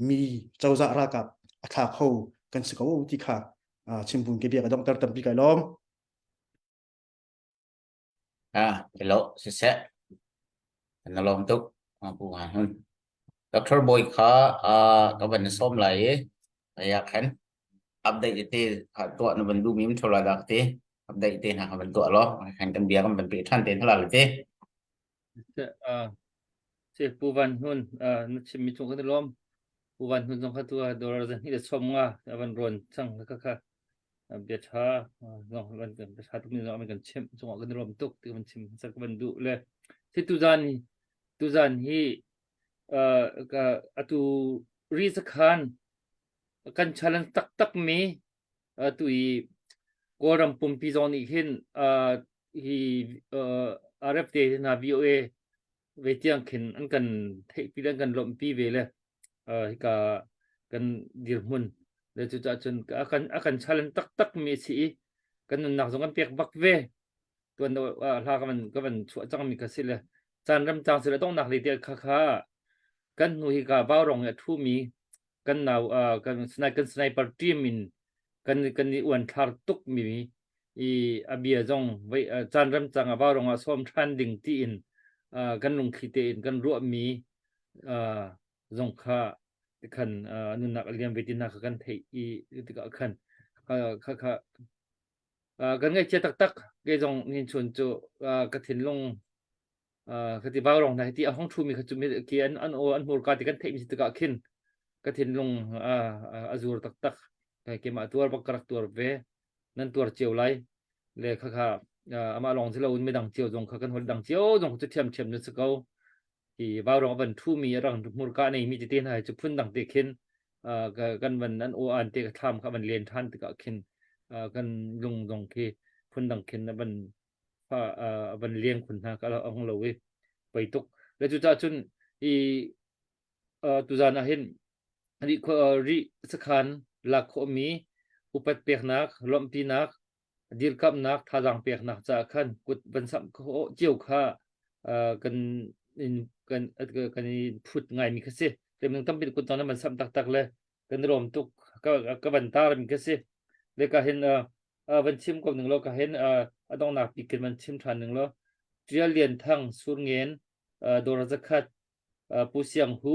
mi cozah ralkap a thla kho kan si ko ti kha chimbun ke bia ka donghter tampi kai lawm. Ah, hello, siseh. Kan lawm tuk. Pu Han Hun. Dr. Boy kha ka van som lai i aya khan update te tuah na van duh mi thola dak te update te hna ka van tuah lo khan kan bia kan van pe than te hala te. Se Pu Van Hun na chim mi cung kan i lawm. Pu Van Hun zong kha tu dollar zan hi le som nga van ron chang kha kha bia tha zong van bia tha tuk ni zong kan chim cungah kan i lawm tuk ti kan chim sak kan duh le si tu zan hi tu zan hi ka atu ri sakhan kan challenge taktak mi tu i Kawlram pumpi zong nih hin hi RFT hna VOA. ve tiang khin an kan theihpi le an kan lawmhpi ve le hika kan dirhmun le cucaah cun a kan a kan challenge taktak mi a si i kan nunnak zong kan pek bak ve tuan hla ka van ka van chuah cang mi kha si le caan ram cang si le donghnak le te kha kha kan hnu hi ka vaurong i a thu mi kan nau kan kan sniper team in kan kan i uan thlar tuk mi i a bia zong voi caan ram cang a vaurong ah sawm than ding tiin kan lungthli tein kan ruah mi zong kha khan nunnak a liam ve ti hna kha kan theih i tikah khan kha kha kan ngaihchia taktak kei zong nin chun cu ka thinlung ka ti vaurong hna hi ti a hong thu mi kha cu ki an an aw an hmurka ti kan theih mi si tikah khin ka thinlung a zur taktak kai keimah tuar bak ka rak tuar ve nan tuar cio lai le kha kha amah lawng si loin midang cio zong kha kan hol dang cio zong cu thiam thiam na si ko hi vaurong a van thu mi a rang hmurka nei mi tete hna cu phun dang te khin kan van an aw an te ka thlam kha van len than tikah khin kan lung zong khi phun dang khin a van a van leng khun hna ka ong lo i pei tuk le cu cah cun i tuzan ah hin ri ri sakhan lak khawhmi upat peknak lawmhpinak dirkamhnak thazaang peknak caah khan kut van samh khawh cio kha kan in kan kan i phut ngaimi kha si. Minung tampi kut zong nan van samh taktak le kan i lawm tuk ka ka van tar mi kha si. Le ka hin van chim ko ning law ka hin a donghnak bik kin van chim ṭhan ning law Ṭial Lian Thang Surngen Dawr zakhat Pu Siang Hu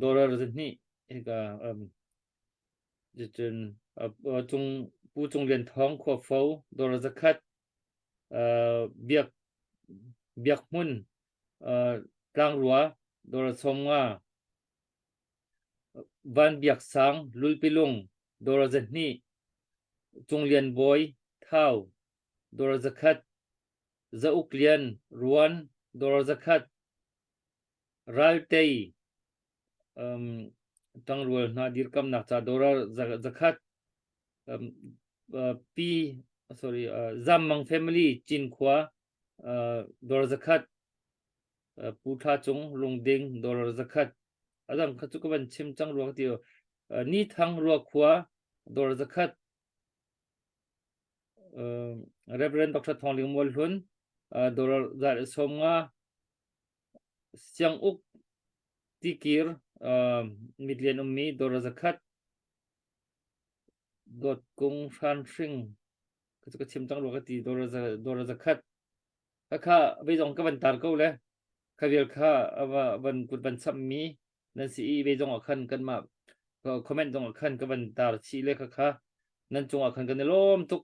Dawr zahnih hika Cucun cung Pu Cung Lian Thawng Khuafo dollar zakhat Biak Biak Hmun Tlangrua dollar 50 Van Biak Sang Lulpilung dollar 200 Cung Lian Bawi Thau dollar zakhat Za Uk Lian Ruan dollar zakhat Raltei um, ṭangrual hna dirkamnak ca dollar zakhat um, uh, Pi sorry uh, Zammang family Cinkhua uh, dollar zakhat uh, Pu Tha Cung Lungding dollar zakhat adang kha cu ka van chim cang rua ti uh, Ni Thang Rua khua dollar zakhat uh, Reverend Dr. Thong Ling Mual Hlun uh, dollar 150 Sianguk tikir mitlian ummi dollar zakhat dawtkung hranhring ka chim cang rua ka ti dollar zakhat khakha veizong ka van tar ko le kha vial kha van kut van chammi nan si i veizong ah khan kanmah comment zong ah khan ka van tar chih le khakha nan cungah khan kan i lawm tuk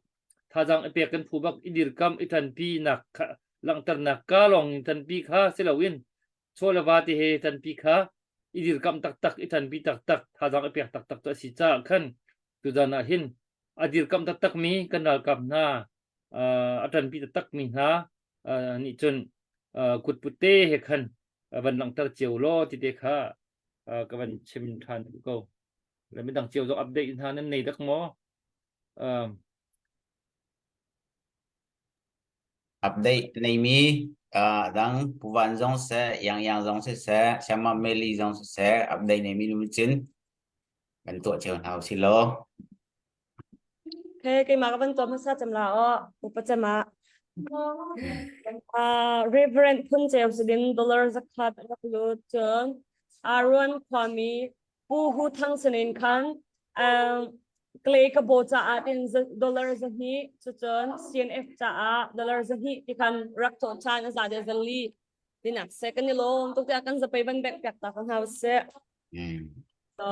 thazaang i pek kan phu bak i dirkam i ṭanpi nak kha langhternak ka lawng in ṭanpi kha si loin chaw le va te he ṭanpi kha i dirkamh taktak i ṭanpi taktak thazaang i pek taktak tu a si caah khan tuzan ah hin a dirkamh taktak mi kan ralkap hna a ṭanpi taktak mi hna nih cun kutput te he khan van langhter cio law ti te kha ka van chim ṭhan ko le midang cio zong update hna nan nei dak maw Update neimi uh, dang Puvan zong seh, Yang Yang zong siseh, Siama Meli zong siseh, update neimi nu cin kan tuah cio hna usih law. Okay, keimah ka van tuah hmasa cem la aw, upa cem ah. Uh, Reverend Phun Ceu Sidin dollar zakhat rak lut cun Aaron khuami Pu Hu Thang sinin khan um, Clay ka bo caah tin dollar zahnih cucun CNF caah dollar zahnih ti khan rak thawh chan a za de zali tinak se kan i lawm tuk tiah kan zapei van bek piak ta ka hna se. So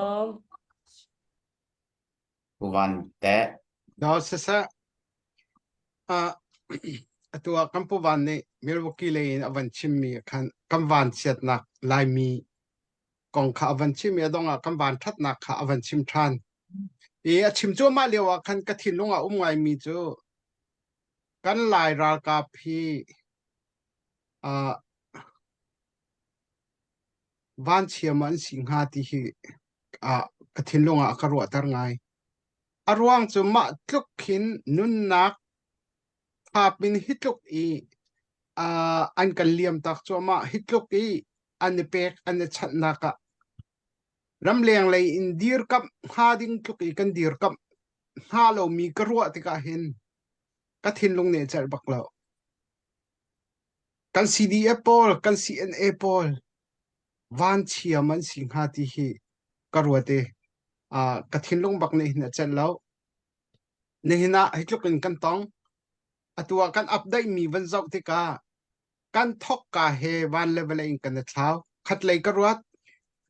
Pu Van te. Do siseh uh, atu ah kan Pu Van nih Milwaukee lei in a van chimmi khan kan van chiatnak Laimi kong kha a van chim i a dong ah kan van ṭhatnak kha a van chim ṭhan. I a chim cuahmah lio ah khan ka thinlung ah um ngaimi cu kan Lai ralkap hi uh, vanchia maw an si hnga ti hi uh, ka thinlung ah a ka ruahter ngai. A ruang cu mah tluk khin nunnak thap in hi tluk i. Uh, an kan liam tak cuahmah. Hi tluk i an i pek an i chanhnak ah ramleng lei in dirkamh hnga ding tluk i kan dirkamh hnga lomi ka ruah tikah hin ka thinlung nih a celh bak lo. Kan CDF pawl, kan CNA pawl vanchiam an si hnga ti hi ka ruat i uh, ka thinlung bak nih hin a celh lo. Nihin ah hi tluk in kan tong. Atu ah kan update mi van zoh tikah kan thokka he van le vawlei in kan i thlau. Khatlei ka ruat.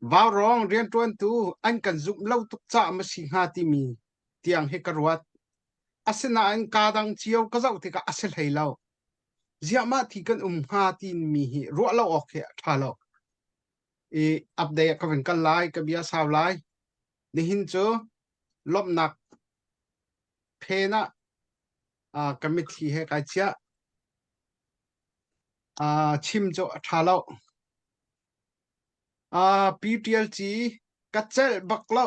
Vaurawng rianṭuantu an kan zumh lo tuk caah ma si hnga timi tiang hi ka ruat. Asinain kaa dang cio ka zoh tikah a si hlei lo. Ziah mah ti kan um hnga timi hi ruah lo awk hi a ṭha lo. I update ah ka van kal lai, ka bia sau lai. Nihin cu lawmhnak phen ah uh, ka mitthli he kai chiah. Uh, chim cu a ṭha lo. Uh, PTLC ka celh bak lo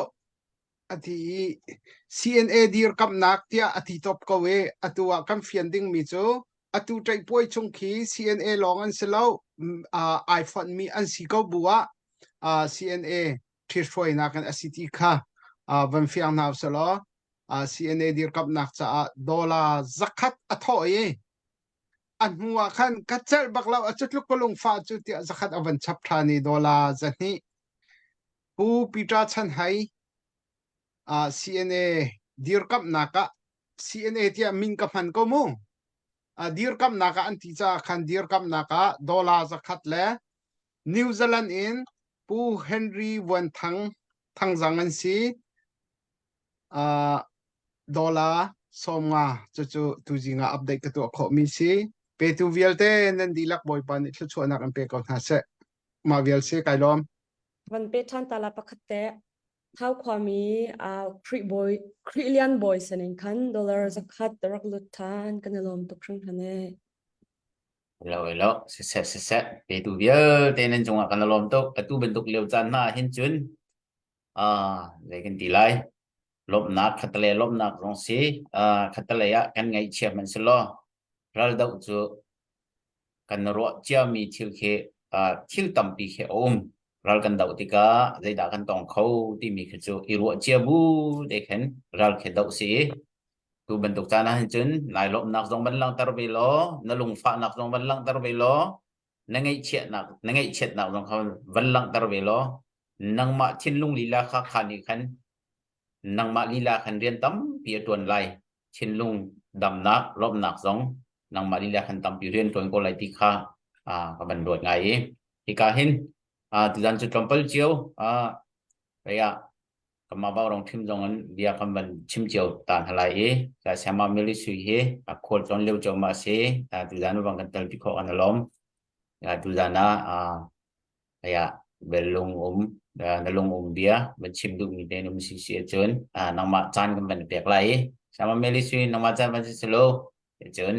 a ti i CNA dirkamhnak tiah a ti top ko i atu ah kan fian dingmi cu atu ṭaihpuai chung khi CNA lawng an si lo uh, ai fonhmi an si ko bu ah uh, CNA ṭhithruainak in a si ti kha uh, van fiang hna usih uh, CNA dirkamhnak caah dollar zakhat a thawh i a hnu ah khan ka celh bak lo a cutluk ka lungfah cu tiah zakhat a van chap ṭhan i dollar zahnih Pu Peter Chan Hai uh, CNA dirkamhnak ah CNA tiah min ka hman ko mu uh, dirkamhnak ah an ti caah khan dirkamhnak ah dollar zakhat le New Zealand in Pu Henry Vuan Thang Thangzang an si. Uh, dollar 50 cucu tuzing ah update ka tuah khawhmi si. Petu vialte nan dihlak Bawipa nih thluachuahnak in pe ko hna seh. Mah vial si kai lawm. Van pe ṭhan ta la pakhat te. Thau khuami uh, Khrih bawi Khrih Lian bawi sanin khan dollar zakhat rak lut ṭhan kan i lawm tuk hringhran e. Lo lo siseh siseh petu vialte nan cungah kan lawm tuk atu bantuk lio caan hna hin cun ah zei kan ti lai lawmhnak khatale lawmhnak zong si ah khatale ah kan ngaihchia hmanh si law ral doh cu kan ruah ciami thil khi ah thil tampi khi a um ral kan doh tikah zeidah kan tong kho timi khi cu i ruah cia bu te khin ral khi doh si Tu bantuk caan ah hin cun nai lawmhnak zong van langhter ve law, na lungfahnak zong van langhter ve law, na ngaihchiatnak na ngaihchiatnak zong kha van langhter ve law, nangmah thinlung lila kha kha nih khan nangmah lila khan rian tampi a ṭuan lai. Thinlung damnak, lawmhnak zong nangmah lila khan tampi rian ṭuan ko lai ti kha ah ka van ruat ngai i hika hin ah tuzan cu tlawmpal cio ah ah Kanmah Vaurawng ṭhim zong in bia kan van chim cio ta hna lai i Sayama Mary Sui hi a khual tlawn lio cio ma a si. Tuzan bang kan telpi khawh kan i lawm. Tuzan ah aya bel lung um na lung um bia van chim duhmi te um si si ahcun nangmah caan kan van pek lai i Sayama Mary Sui nangmah caan van si silo cun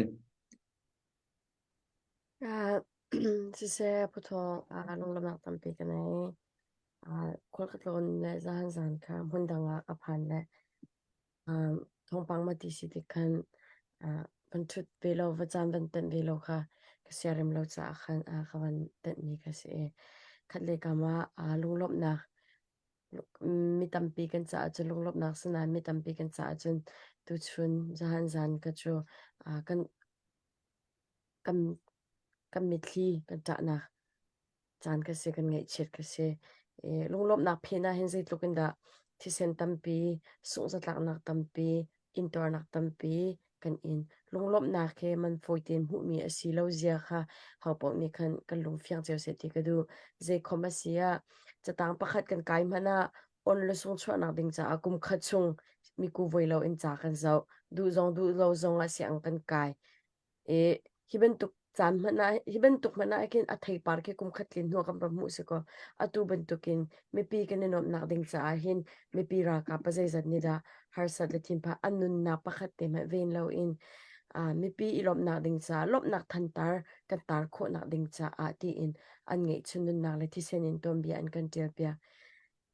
Siseh phuthawng lunglawmhnak tampi ka nei. Khual ka tlawn le zahan zan kha hmundang ah ka phan le thawngpang ma ti si tik khan van ṭhut ve lo, va caan van tenh ve lo kha ka siarem lo caah khan ka van tenhmi ka si i khatlei kam ah lunglawmhnak mi tampi kan caah cun lunglawmhnak si nain mi tampi kan caah cun tuchun zahan zan ka cu kan kan kan mitthli kan ṭahnak caan ka si, kan ngaihchiat ka si. I lunglawmhnak phen ah hin zeitluk in dah thisen tampi, sunghzatlaknak tampi, intuarnak tampi kan in. Lunglawmhnak he man fawi tein hmuhmi a si lo zia kha ho paoh nih khan kan lungfiang cio seh ti ka duh. Zeikhom a si ah catang pakhat kan kai hmanh ah on le sung chuahnak ding caah kum khat chung miku voi lo in ca kan zoh. Duh zong duh lo zong ah siang kan kai. I hi bantuk caan hmanh ah hi bantuk hmanh ah khin a theipar khi kum khat tlin hnu ah kan va hmuh si kaw atu bantukin mipi kan i nuamhnak ding caah hin mipi ralkap pa zeizat nih dah harsat le thinphah an nunnak pakhat te hmanh ven loin uh, mipi i lawmhnak ding caah lawmhnak thantar kan tar khawhnak ding caah tiin an ngeihchun nunnak le thisen in tuanbia an kan ṭial piak.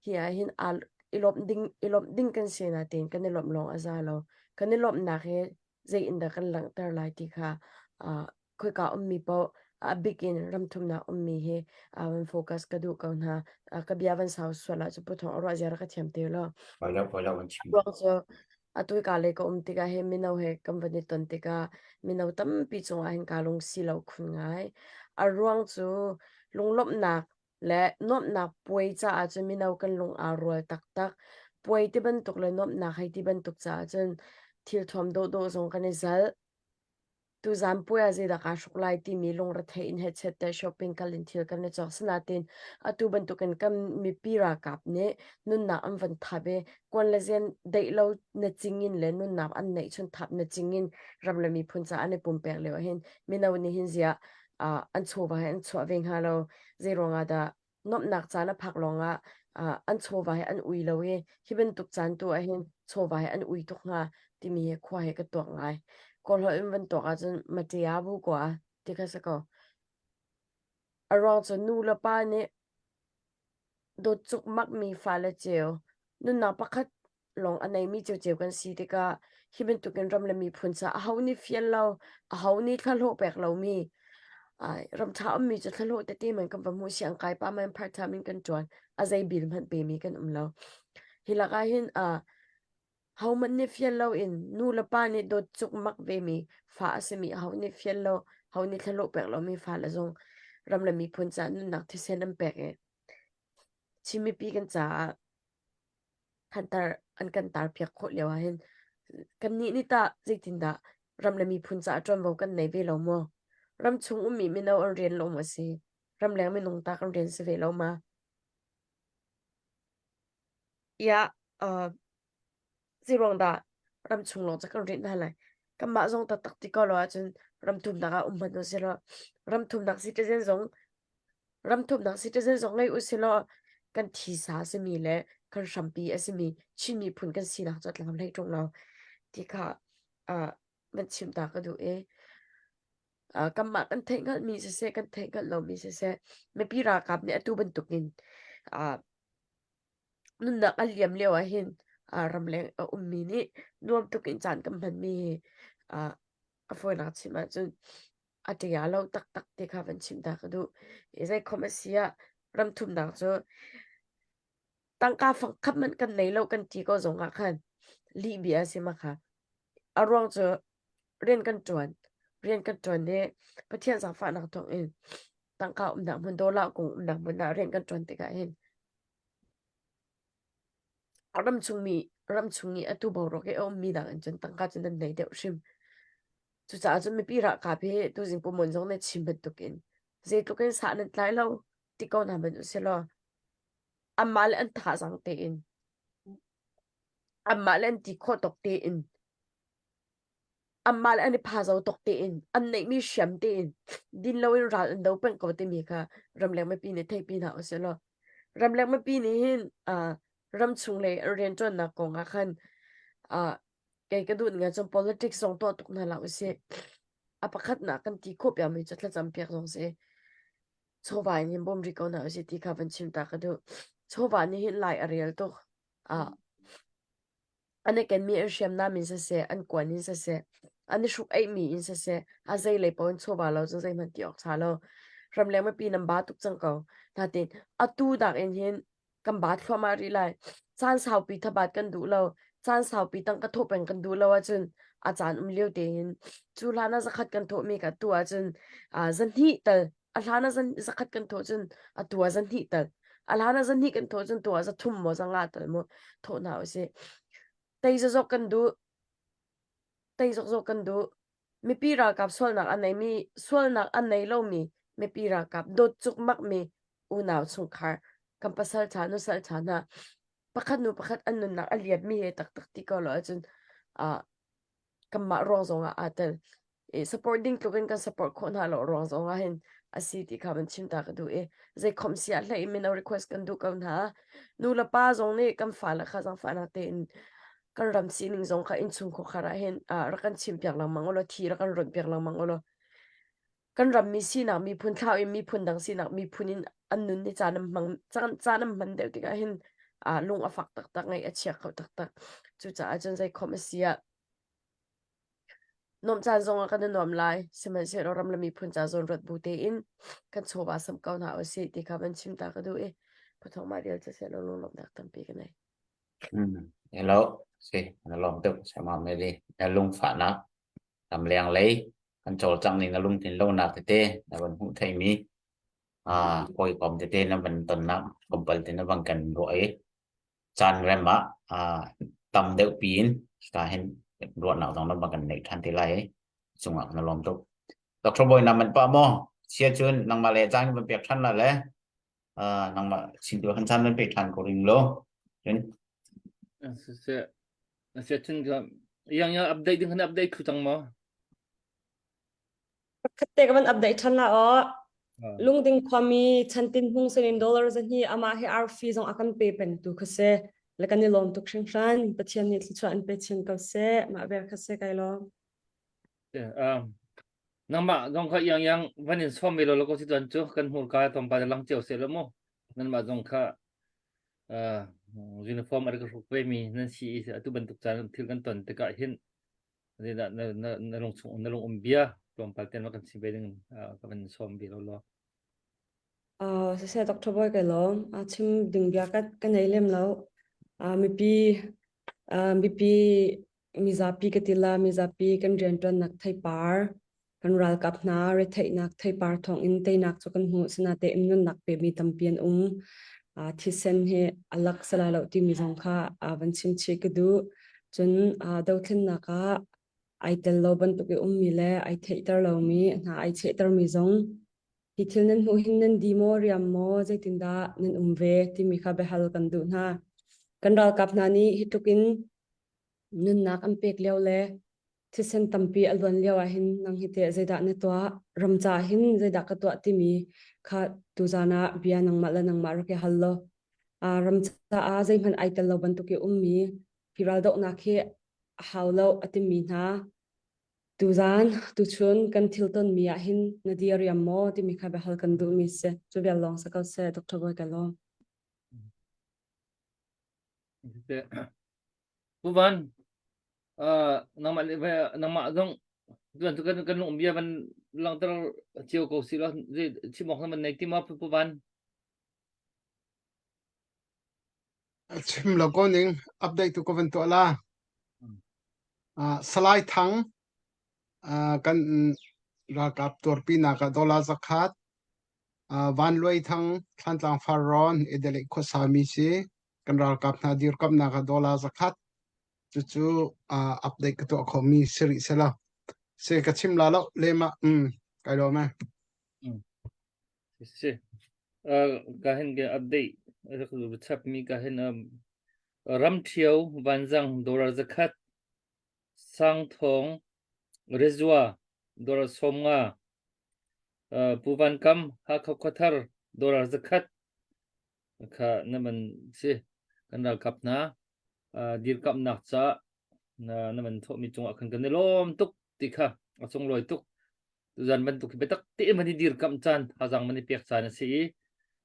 Hi ah hin aa i lawmh ding i lawmh ding kan si natein kan i lawmh lawng a za lo. Kan i lawmhnak hi zei in dah kan langhter lai ti kha uh, Khoika ummi paoh a bik in ramthumnak ummi hi van focus ka duh ko hna. Ka bia van sau sual ahcun Pu Thawng a ruah zia rak ka thiam te law. Poi lo, poi lo, van chim. Ruang cu atu ka le ka um tikah hin mino he kan van i ton tikah mino tampi cungah hin kaa lung si lo khun ngai. A ruang cu lunglawmhnak le nuamhnak puai caah cun mino kan lung aa rual taktak. Puai ti bantuk le nuamhnak hei ti bantuk caah cun thil thuam dawhdawh zong kan i zalh. Tuzaan puai ah zeidah kaa hruk lai timi lungretheih in hechet te shopping kal in thil kan i cawk. Sinain atu bantukin kan mipi ralkap nih nunnak an van thap i kuan le zen deih lo na cing in le nunnak an neih chun thap na cing in ram le miphun caah an i pumpek lio ahhin mino nih hin ziah uh, an chawva he an chuah ve hnga lo. Zei ruangah dah nuamhnak caan a phak lawngah uh, an chawva he an ui lo i hi bantuk caan tu ahhin chawva he an ui tuk hnga timi hi khua he ka tuak ngai. Kawlholh in van tuak ahcun maṭia bu kua ti kha si ko. A ruang cu nu le pa nih dawt cukmakmi fale ceu, nunnak pakhat lawng a neimi ciocio kan si tikah hi bantukin ram le miphun ca aho nih fial lo, aho nih thlahlawh pek lomi, ai ram ṭha ummi cu thlahlawh tete man kan va hmuh siang kai pa man part time in kan ṭuan, a zei bil hmanh pemi kan um lo. Hi lakah hin uh, hohmanh nih fial loin nu le pa nih dawt cukmak vemi fa a simi aho nih fial lo, ho nih thlahlawh pek lomi fale zong ram le miphun caah nunnak thisen an pek i Chin mipi kan caah khantar an kan tarpiak khawh lio ah hin kannih nih tah zeitindah ram le miphun caah ṭuanvo kan nei ve lo maw? Ramchung ummi mino an rian lo maw a si? Ramleng minung ta kan rian si ve lo ma? Iah, uh, zeiruang dah ramchung lawng ca kan rian hna lai? Kanmah zong taktak ti ko lo ahcun ramthumnak ah um hmanh usih law ramthumnak citizen zong ramthumnak citizen zong ngei usih law kan thisa a simi le kan hrampi a simi Chin miphun kan sinak cu a tlam hlei ṭung lo ti kha uh, van chim ta ka duh i uh, kanmah kan theih hngalhmi siseh kan theih hngalh lomi siseh mipi ralkap nih atu bantukin uh, nunnak a liam lio ah hin uh, ramleng a ummi nih nuam tuk in caan kan hmanmi hi uh, a fawinak chim ahcun a ṭia lo taktak ti kha van chim ta ka duh. I zeikhom a si ah ramthumnak cu tangka fangkhat hmanh kan nei lo kan ti ko zong ah khan lih bia a si ma kha. A ruang cu rian kan ṭuan. Rian kan ṭuan i Pathian zaangfahnak thawng in tangka umnak hmun dollar kung umnak hmun ah rian kan ṭuan tikah hin ramchungmi ramchung i atu boruak i a ummi nakin cun tangka cu nan nei deuh hrim. Cucaah cun mipi ralkap hi tuzing Pu Mon zong nih chim bantukin zeitluk in sah nan tlai lo ti ko hna hmanh usilaw anmah le an thazaang tein anmah le an ti khawh tawk tein anmah le an i phazo tawk tein an neihmi hriam tein din loin ral an do peng ko timi kha ramleng mipi nih theihpi hna usilaw ramleng mipi nih hin uh, ramchung lei rianṭuannak kong ah khan uh, kei ka duh ning ahcun politics zong tuah tuk hna hlah usih. A pakhatnak kan ti khawh piakmi cu thlacam piak zong si. Chawva in hin bawm rih ko hna usih ti kha van chim ta ka duh. Chawva nih hin lai a rel tuk. Ah, an i kenmi an hriamnam in siseh, an kuan in siseh, an i hruk eihmi in siseh, a zei lei paoh in chawva lo cun zeihmanh ti awk ṭha lo. Ramleng mipi nan ba tuk cang ko. Natin atu dak in hin kan ba thluahmah rih lai. Caan saupi thabat kan duh lo. Caan saupi tangka thawh peng kan duh lo ahcun a caan um lio tein cu hlan ah zakhat kan thawhmi ka tu ahcun zahnih tal a hlan ah zakhat kan thawh cun a tu ah zahnih tal a hlan ah zahnih kan thawh cun tu ah zathum maw zanga tal maw thawh hna usih. Tei zazok kan duh. Tei zokzok kan duh. Mipi ralkap sualnak a neimi sualnak a nei lomi mipi ralkap dawt cukmakmi unau chungkhar kan pasal ṭha nusal ṭha hna pakhat nu pakhat an nunnak a liammi he taktak ti ko lo ahcun uh, kanmah ruang zong ah aa tel. I support ding tluk in kan support khawh hna lo ruang zong ah hin a si ti kha van chim ta ka duh i zeikhom si ah hlei mino request kan duh ko hna. Nu le pa zong nih kan fale kha zaangfahnak tein kan ram sining zong kha innchung khuakhar ah hin uh, rak kan chim piak lengmang ulaw thi rak kan ronh piak lengmang ulaw kan rammi sinak miphun thlau in miphun dang sinak miphun in an nun ni caan an hmang caan an hman deuh tikah hin uh, lung a fak taktak ngaih a chia kho taktak cucaah cun zeikhom a si ah. Nuamh caan zong ah kan i nuam lai. Sihmanhsehlaw ram le miphun ca zawn ruat bu tein kan chawva samh ko hna usih ti kha van chim ta ka duh i Pathawng mah vial cu seh lunglawmhnak tampi ka nei. Hello, si, na lawm tuk sama Mary. Na lungfahnak lamleng lei kan cawlcangh ning na lungtlin lonak tete na van hmuh theimi ah hawikom tete na van tonnak tlawmpal te na van kan ruah i caan rem ah ah tam deuh piin ka hin ruahnak zong na van kan neih ṭhan te lai i cungah na lawm tuk. Dr. Bawi na man pah maw? Sia cun nangmah le caan kan pek ṭhan la le uh, nangmah sin tu kan caan nan pe ṭhan ko ring lo. Cun Siseh, siseh cun ka yang yang update ding kan update khu cang maw? Pakhat te ka van update ṭhan la aw. Lungding khuami Chantin Hmung sinin dollar zahnih amah hi arfi zong a kan pe pengtu kha si. Le kan i lawm tuk hringhran. Pathian nih thluachuah an pe chin ko seh. Mah vel kha si kai lawm. Nangmah zong kha yang yang van in sawm ve lo lo ko si tuan cu kan hmurka tlawmpal lang cio seh lo mu. Nanmah zong kha uniform a rak hruk ve mi nan si i atu bantuk caan thil kan ton tikah hin na na na na lung chung na lung um bia tlawmpal ten kan chim ve ding ka van sawm ve lo lo. Uh, siseh Dr. Boy kai lawm. A chim ding bia ka ka nei lem lo. Uh, mipi uh, mipi mizapi ka ti la mizapi kan rianṭuannak theipar kan ralkap hna retheihnak theipar thawng in teinak cu kan hmuh sinatein nunnak pemi tampi an um. Uh, thisen hi a lak sala lo timi zong kha uh, van chim chih ka duh. Cun uh, dothlennak ah ai tel lo bantuk i ummi le ai theihter lomi hna ai chehtermi zong hi thil nan hmuh hin nan di maw riam maw zeitindah nan um ve timi kha biahal kan duh hna. Kan ralkap hna nih hi tluk in nunnak an pek lio le thisen tampi a luan lio ah hin nang hi teh zeidah na tuah ram ca hin zeidah ka tuah timi kha tuzan ah bia nangmah le nangmah rak i hal law ram caah zeihmanh ai tel lo bantuk i ummi hi raldohnak hi a hau lo a timi hna tuzan tuchun kan thil tonmi ah hin na dir riam maw timi kha biahal kan duhmi si cu vial lawng sa ko seh Dr. Bawi ka lawm. Pu Van, uh, nangmah le nangmah zong tuan tu kan kan lung bia van langter cio ko si lo zei chim awk na van nei ti ma Pu Van? Chim lo ko ning update tu ko van tuah la. Uh, Salai Thang uh, kan ralkap tuarpi nak ah dollar zakhat uh, Van Luai Thang Thlantlang Farrawn Idele khuasa mi si kan ralkap hna dirkamnak ah dollar zakhat cucu uh, update ka tuah khomi si rih sela se ka chim la lo lema um kai lo me mm. si uh, ka hin ge update rak chap mi ka hin um, ram thio vanzang dollar zakhat sang thong rezua dollar somnga uh, puvan kam hakha khuathar dollar zakhat Kha na man si kan ralkap hna dirkamhnak ca na na man thawhmi cungah khan kan i lawm tuk ti kha a sunglawi tuk. Tuzan bantuk hi biatak tein man i dirkamh caan thazaang man i pek caan a si i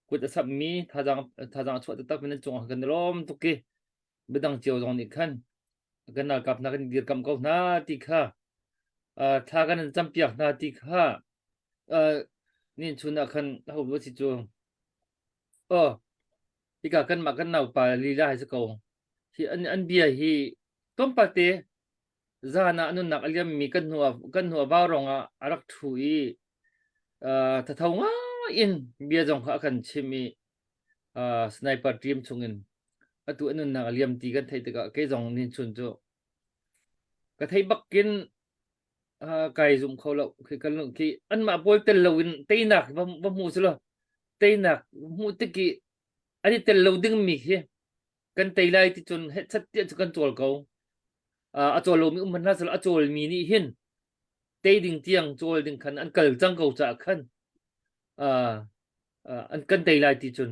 kut a sammi thazaang thazaang a chuah taktak mi nan cungah kan i lawm tuk i midang cio zong nih khan kan ralkap hna kan dirkamh ko hna ti kha thla kan in campiak hna ti kha nin chun ah khan ho si cu Aw, hika kanmah kan naupa lila hi si ko. Hi an, an bia hi tlawmpal te zan ah nunnak a liammi kan hnu ah kan hnu ah vaurawng ah a rak ṭhu i uh, thatho ngai in bia zong kha a kan chim i uh, sniper team chungin atu a nunnak a liam ti kan theih tikah kei zong nin chun cu ka thei bakin kai zum kho lo khi kan khi anmah pawl tel lo in teinak va va hmu si lo teinak hmu tik i an i tel lo ding mi khi kan tei lai ti cun chat tiah cu kan cawl ko a cawl lomi um hmanh hlah a cawl mi nih hin tei ding tiang cawl ding khan an kal cang ko caah khan an kan tei lai ti cun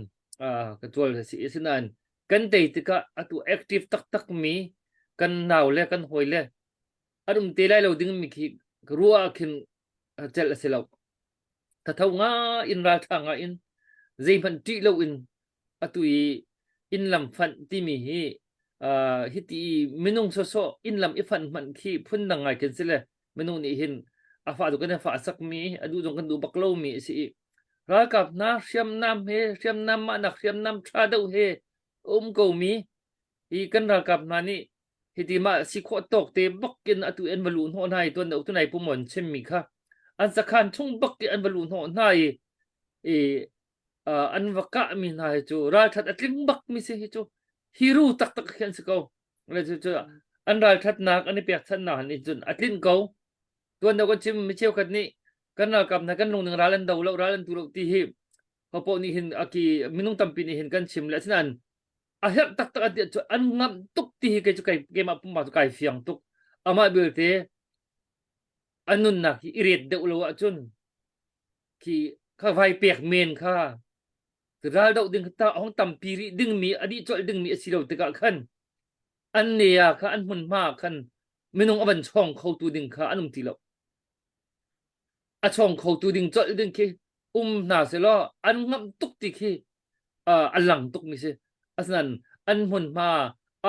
ka cawl si asinain kan tei tikah atu active taktak mi kan nau le kan hawi le an um te lai lo ding mi khi ka ruah ah khin celh a si lo. Thatho nga in ralṭha nga in zeihmanh ṭih lo in atu i inn lam fanh timi hi uh, hiti i minung sawsawh inn lam i fanh hmanh khi phundang ngai khin si le. Minung nih hin a fah tu kan i fah sakmi, a duh zong kan duh bak lomi a si i ralkap hna hriamnam he hriamnam mahnak hriamnam ṭha deuh he a um komi hi kan ralkap hna nih hiti mah si khawh tawk te bak in atu an va luh hnawh hna i tuan deuh tunai pumon chimmi kha an sakhan chung bak i an va luh hnawh hna i i an va kahmi hna hi cu ralṭhat a tling bak mi si hi cu hero taktak khi an si ko. Le cu cu an ralṭhatnak an i pekchanhnak nih cun a tlinh ko. Tuan deuh kan chim mi cheukhat nih kan ralkap hna kan lungning ral an do lo ral an tu lo ti hi hopoh nih hin aki minung tampi nih hin kan chim le asinain a herh taktak an ti cu an ngamh tuk ti hi kei cu kai keimah pumpak cu kai fiang tuk. Amah belte an nunnak hi i ret deuh lo ahcun khi kha vai pek men kha ral doh ding ta hong tampi rih dingmi a dih colh dingmi a si lo tikah khan an ne ah kha an hmunhma khan minung a van chawng khotu ding kha an um ti lo a chawng khotu ding colh ding khi um hna selaw an ngamh tuk ti khi a lang tuk mi si asinain an hmunhma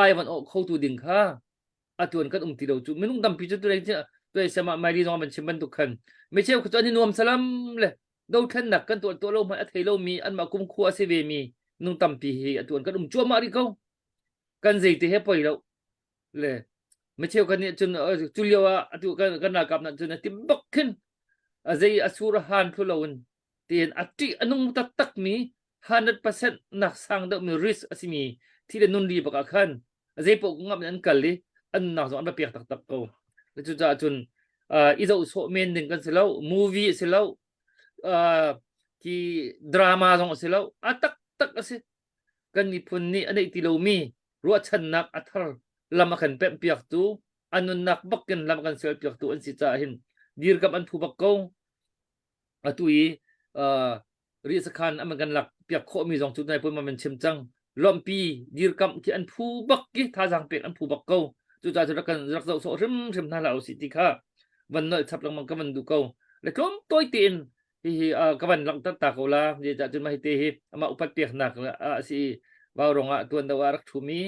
ai van awh khotu ding kha atuan kan um ti lo cu minung tampi cu tulei tulei sama maili zong man chim bantuk khan mi cheu cu an i nuam salam le dothlennak kan tuah tuah lo hmanh a thei lomi anmah kumkhua a si ve mi nung tampi hi atuan kan um cuahmah rih ko kan zeite he poi lo le mi cheu kan nih cun cu lio ah atu kan kan ralkap na cun ti bak khin a zei a sur a han thlu lo in tiin a ṭih a nung taktak mi 100% nak sang deuh mi risk a simi thi le nun ri bak ah khan zei paoh ngam in an kal i an nunnak zong an va pek taktak ko. Cucaah cun i zoh sawh men ding kan si lo, movie a si lo, khi drama zong a si lo, a taktak a si. Kan miphun nih a neih ti lomi ruahchannak a thar lam a kan pemh piaktu, a nunnak bakin lam a kan sial piaktu an si caah hin dirkamh an phu bak ko. Atu i rih sakhan an kan lak piak khawhmi zong cu nai pun man chim cang lawmhpi dirkamh khi an phu bak ki thazaang pek an phu bak ko cucaah cu rak kan rak zoh sawh hrimhrim hna hlah usih ti kha van nolh chap lengmang ka van duh ko le tlawm tawi tein hihi ka van langhter ta ko la zeicah cun mah hi te hi amah upat peknak a si i vaurawng ah tuan deuh ah rak ṭhumi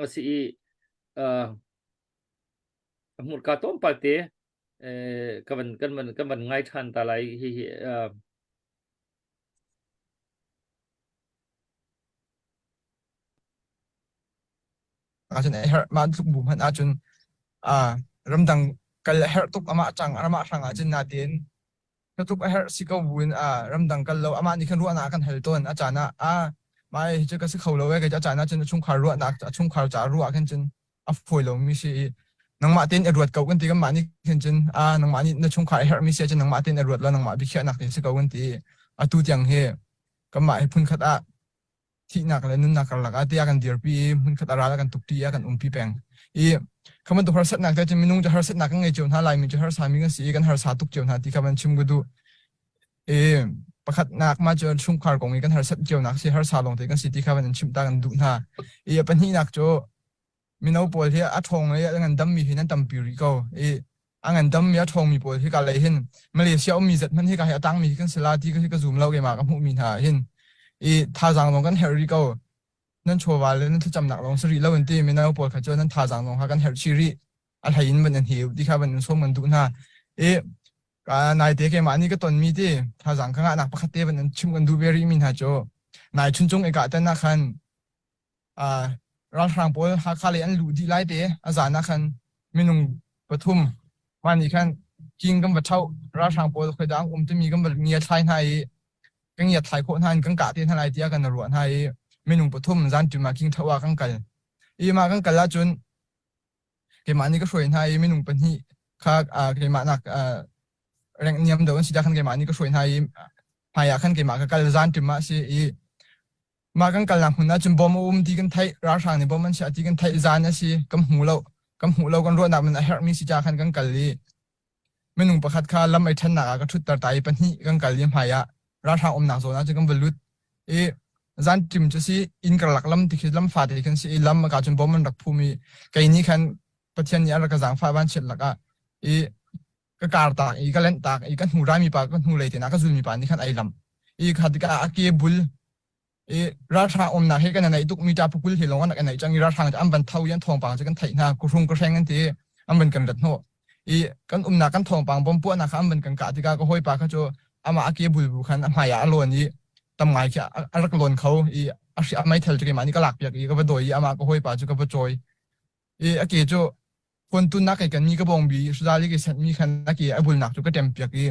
a si i a hmurka tlawmpal te ka van kan van kan van ngai ṭhan ta lai hi hi ahcun a herh mah tluk bu hmanh ahcun ramdang kal a herh tuk amah cang amah hrang ahcun natein Tluk a herh si ko buin a ramdang kal lo amah nih khan ruahnak a kan hal tawn a caan ah a mah hi cu ka si kho lo e kei cu a caan ah cun a chungkhar ruahnak a chungkhar caah ruah khin cun a fawi lomi si i nangmah tein i ruat ko kan ti kanmah nih khin cun a nangmah nih na chungkhar a herhmi si ahcun nangmah tein i ruat law nangmah biakhiahnak te si ko kan ti i atu tiang hi kanmah hi phunkhat ah thihnak le nunnak karlak ah tiah kan dirpi i hmunkhat a ral a kan tukti i a kan umpi peng. I kha bantuk harsatnak te cun minung cu harsatnak kan ngei cio hna Laimi cu harsami kan si i kan harsa tuk cio hna ti kha van chim ka duh. I pakhatnak mah cu chungkhar kong i kan harsat cionak si harsa lawng te kan si ti kha van in chimh ta kan duh hna. I a pahnihnak cu mino pawl hi a ṭhawng i a ngandammi hi nan tampi rih ko i a ngandammi a ṭhawngmi pawl hi ka lei hin Malaysia ummi zat hmanh hi ka hi a tangmi hi kan si la ti hi ka zum lo keimah ka hmuhmi hna ah hin i thazaang zong kan herh rih ko nan chawva le nan thlacamnak lawng si rih lo in ti mino pawl kha cu nan thazaang zong kha kan herh chih rih a hlei in van in heu ti kha van in sawm kan duh hna i naite keimah nih ka tonmi ti thazaang ka ngahnak pakhat te van in chim kan duh ve rih mi hna cu nai chuncung i kah tan ah khan Ralhrang pawl Hakha lei an luh dih lai te a zan ah khan minung pathum mah nih khan king kan va ṭhoh ralhrang pawl khoidah an um timi kan va ngiathlai hna i kan ngiathlai khawh hna in kan kah te hna lai tiah kan ruah hna i minung pathum zanṭim ah king ṭhoh ah kan kal i mah kan kal ahcun keimah nih ka hruai hna i minung pahnih kha keimah nak reng niam deuh an si tiah khan keimah nih ka hruai hna i hmai ah khan keimah ka kal zanṭim ah a si i Mah kan kalnak hmun ahcun bom a um ti kan theih, ralhrang nih bom an chiah ti kan theih, zan a si, kan hmu lo. Kan hmuh lo, kan ruahnak man a herhmi si caah khan kan kal i minung pakhat kha lam ei ṭhennak ah ka ṭhutter ta i pahnih kan kal i hmai ah ralhrang umnak zawn ah cun kan va lut i zan ṭim cu si inn karlak lam ti khi lam fate khan si i lam ka cun bom an rak phum i kei nih khan Pathian nih a rak ka zaangfah vanchiat lakah i ka kar tak i ka lent tak i ka hnu raimi pa ka hnu lei te na ka zulmi pa nih khan ai lam i kha tikah a ke bul i ralhrang umnak hi kan naih tuk mi ta pukul hi lawng an naih cang i ralhrang an van tho i an thawngpang cu kan theih hna kuhrung ka hreng an ti an van kan rat hnawh. I kan umnak kan thawngpang bom puahnak kha an van kan kah tikah ka hawipa kha cu amah a ke bul bu khan a hmai ah a lawn i tam ngai khi a rak lawn kho i a hri a meithal cu keimah nih ka lak piak i ka va dawi i amah ka hawipa cu ka va cawi i a ke cu Khuantun kei kan mi ka bawngbi hrudal i ka sanh mi khan a ke a bulnak cu ka ṭem piak i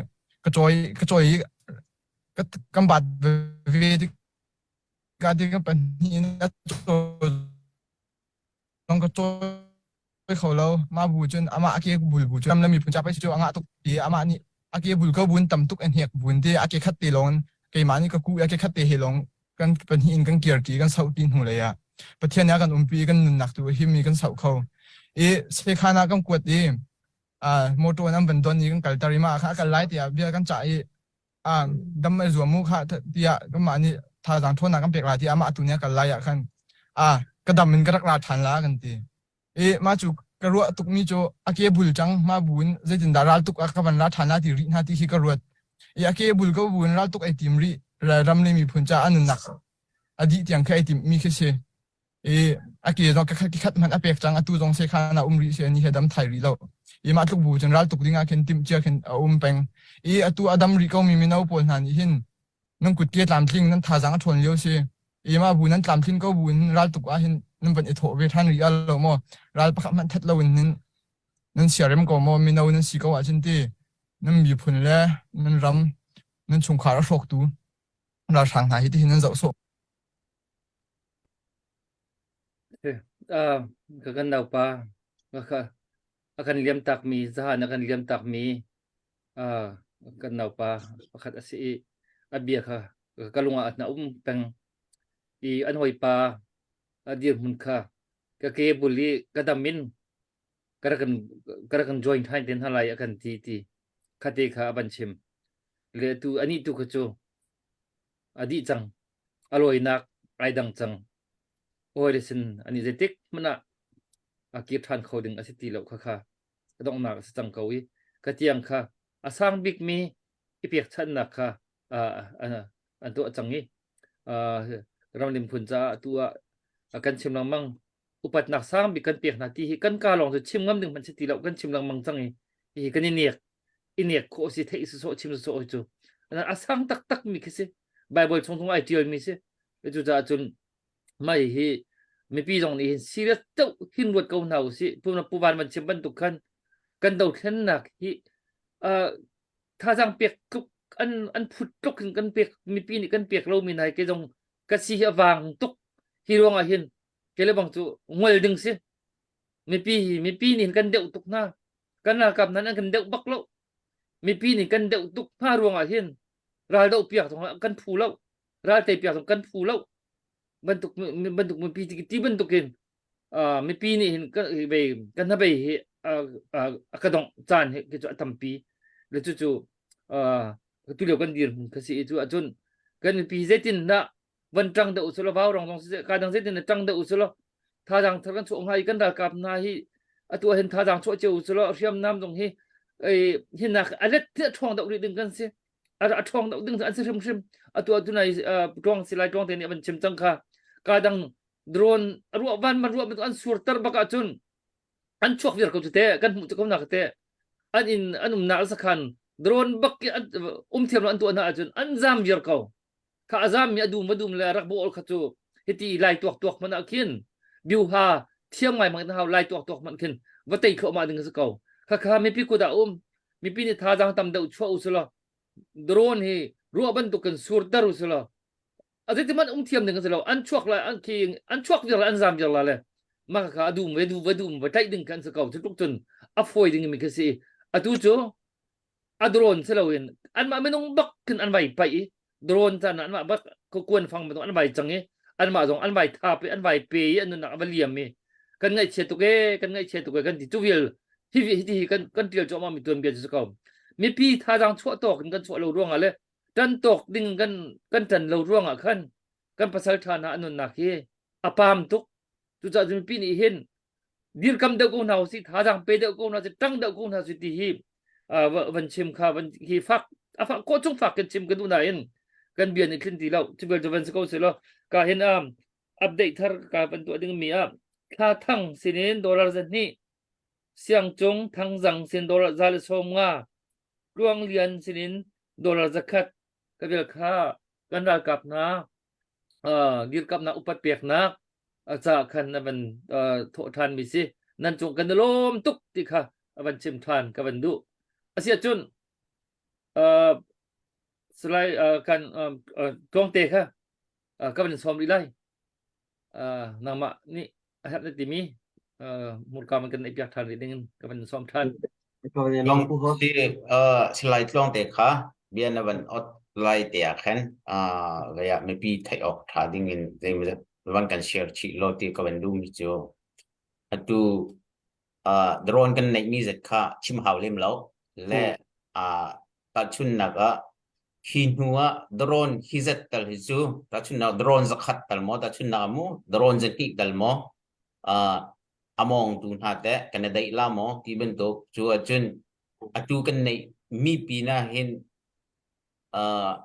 ka cawi ka cawi i ka kan bat ve tikah ti kan pahnih in a cawi zong ka cawi kho lo. Mah bu cun amah a ke bul bu cu ram le miphun ca pei cu a ngah tuk i amah nih a ke bul ko bun tam tuk a hnek bun ti a ke khat te lawng keimah nih ka ku i a ke khat te he lawng kan pahnih in kan kirṭi kan sohṭi hnu lei ah Pathian nih a kan umpi i kan nunnak tu a him i kan soh kho. I sekhan ah kan kuat i motor in an van don i kan kalter i mah kha a kal lai tiah bia kan cah i dam ai zuam mu kha tiah kanmah nih thazaang ṭhawnnak kan pek lai tiah amah tu nih a kal lai ah khan ka dam in ka rak ra ṭhan la kan ti. I mah cu ka ruah tukmi cu a ke bul cang mah bu in zeitindah ral tuk ah ka van ra ṭhan la ti rih hna ti khi ka ruat. I a ke bul ko bu in ral tuk ai tim rih ram le miphun caah a nunnak a dih tiang khi ai timhmi khi si. I a ke zong ka khat hmanh a pek cang atu zong sekhan ah um rih si ani he dam thai rih lo. I mah tluk bu cun ral tuk ding ah khin timh cia khin a um peng. I atu a dam rih ko mi mino pawl hna nih hin nan kutke tlamtling nan thazaang a ṭhawn lio si i mah bu nan tlamtlin ko bu in raltuk ah hin nan van i thawh ve ṭhan rih lo maw ral pakhat hmanh that lo in nan nan siarem ko maw mino nan si ko ahcun ti nan miphun le nan ram nan chungkhar a hrawktu ralhrang hna hi ti hin nan zoh sawh Ka kan naupa a kan liam takmi zahan a kan liam takmi kan naupa pakhat a si i a bia kha ka lung ah a um peng i an hawipa a dirhmun kha ka ke bul i ka dam in ka rak kan ka rak kan join thain te hna lai a kan ti ti khate kha a van chim le tu anih tu kha cu a dih cang a lawinak ai dang cang hawi le sin ani zeitik hmanh ah a kir ṭhan kho ding a si ti lo kha kha a donghnak a si cang ko i ka tiang kha a sang bikmi i pekchanhnak kha an tuah cang i ramlim phun caah tu ah kan chim lengmang upatnak sang bik kan pek hna ti hi kan ka lawng cu chim ngam ding hmanh si ti lo kan chim lengmang cang i hi kan i nek i nek khawh si theih sawh chim sawh cu a sang taktak mi khi si Bible chung chung ai tial mi si cucaah cun mai hi mipi zong nih hin serious deuh hin ruat ko hna usih pu van van chim bantuk khan kan dothlennak hi uh, thazaang pek tluk an an phut tluk in kan pek mipi nih kan pek lomi nai ke zong ka si hi a vang tuk hi ruangah hin ke le bang cu ngol ding si mipi hi mipi nih kan deuh tuk hna kan ralkap nan an kan deuh bak lo mipi nih kan deuh tuk hna ruangah hin ral doh piak zong kan phu lo ral tei piak zong kan phu lo bantuk bantuk mipi ti bantukin mipi nih hin kan hnabei hi a ka dongh caan hi cu a tampi le cucu tu lio kan dirhmun kha si i cu ahcun kan mipi zeitin dah van ṭang deuh usulaw vau rong zong siseh ka dang zeitin dah ṭang deuh usulaw thazaang thar kan chuah hnga i kan ralkap hna hi atu ah hin thazaang chuah cio usulaw hriamnam zong hi hinak a let ṭhawng deuh rih ding kan si a ṭhawng deuh ding an si hrimhrim atu ah tunai ṭuang si lai ṭuang te nih a van chim cang kha ka dang drone a ruah van man ruah bantuk an surter bak ahcun an chuak viar ko cu te kan hmuh ko nak te an in an umnak sakhan drone bak an um thiam lo an tuah hna ahcun an zam viar ko kha a zam mi a dum a dum le rak bol kha cu hiti lai tuak tuak hmanh ah khin biuha thiam ngai mang hau lai tuak tuak hmanh khin va tei thluahmah ding si ko kha kha mipi kut ah um mipi nih thazaang tam deuh chuah u sulaw drone hi ruah bantuk kan surter u sulaw a zeiti man um thiam ding si lo an chuak lai an khi an chuak viar an zam viar la le mah kha a dum ve du va dum va tlaih ding kan si ko cu tluk cun a fawi ding mi khi si atu cu a drone si loin anmah minung bak khin an vai paih i drone caan ah anmah bak kuan fang bantuk an vai cang i anmah zong an vai thap i an vai pe i an nunnak a va liam i kan ngaihchia tuk ee kan ngaihchia tuk ee kan ti cu vial hi hi hi kan kan tial cuahmah mi tuanbia cu si ko mipi thazaang chuah tawk in kan chuah lo ruangah le tan tawk ding kan kan tan lo ruangah khan kan pasal ṭha hna an nunnak hi a pam tuk cucaah mipi nih hin dirkam deuh ko hna usih thazaang pe deuh ko hna usih ṭang deuh ko hna usih ti hi van chim kha van hi fak a fak ko chung fak kan chim kan duh nain kan bia nih thlin ti lo cubel cu van si ko si lo ka hin um, update thar ka van tuah ding mi ah thla thang sinin dollar zan hnih. Siangcung Thangzang sin dollar 150, Tluang Lian sinin dollar 100 ka vel kha kan ralkap hna dirkamnak upat peknak ca khan na van thawh ṭhan mi si. Nan cung kan i lawm tuk ti kha a van chim ṭhan ka van duh. Asiahcun Salai kan Tluangte kha ka van sawm rih lai. Nangmah nih a herh na timi hmurka man kan neih piak ṭhan rih ding in ka van sawm ṭhan. Salai Tluangte kha bia na van ot lai te ah khan vei ah mipi theih awk ṭha ding in zeimawzat van kan share chih law ti ka van duhmi cu atu drone kan neihmi zat kha chim hau lem lo le tahchunhnak ah hi hnu ah drone hi zat tal hi cu tahchunhnak drone zakhat tal maw tahchunhnak ah mu drone zahnih tal maw a mawngtu hna teh kan i daih la maw ti bantuk cu ahcun atu kan neih mi pin ah hin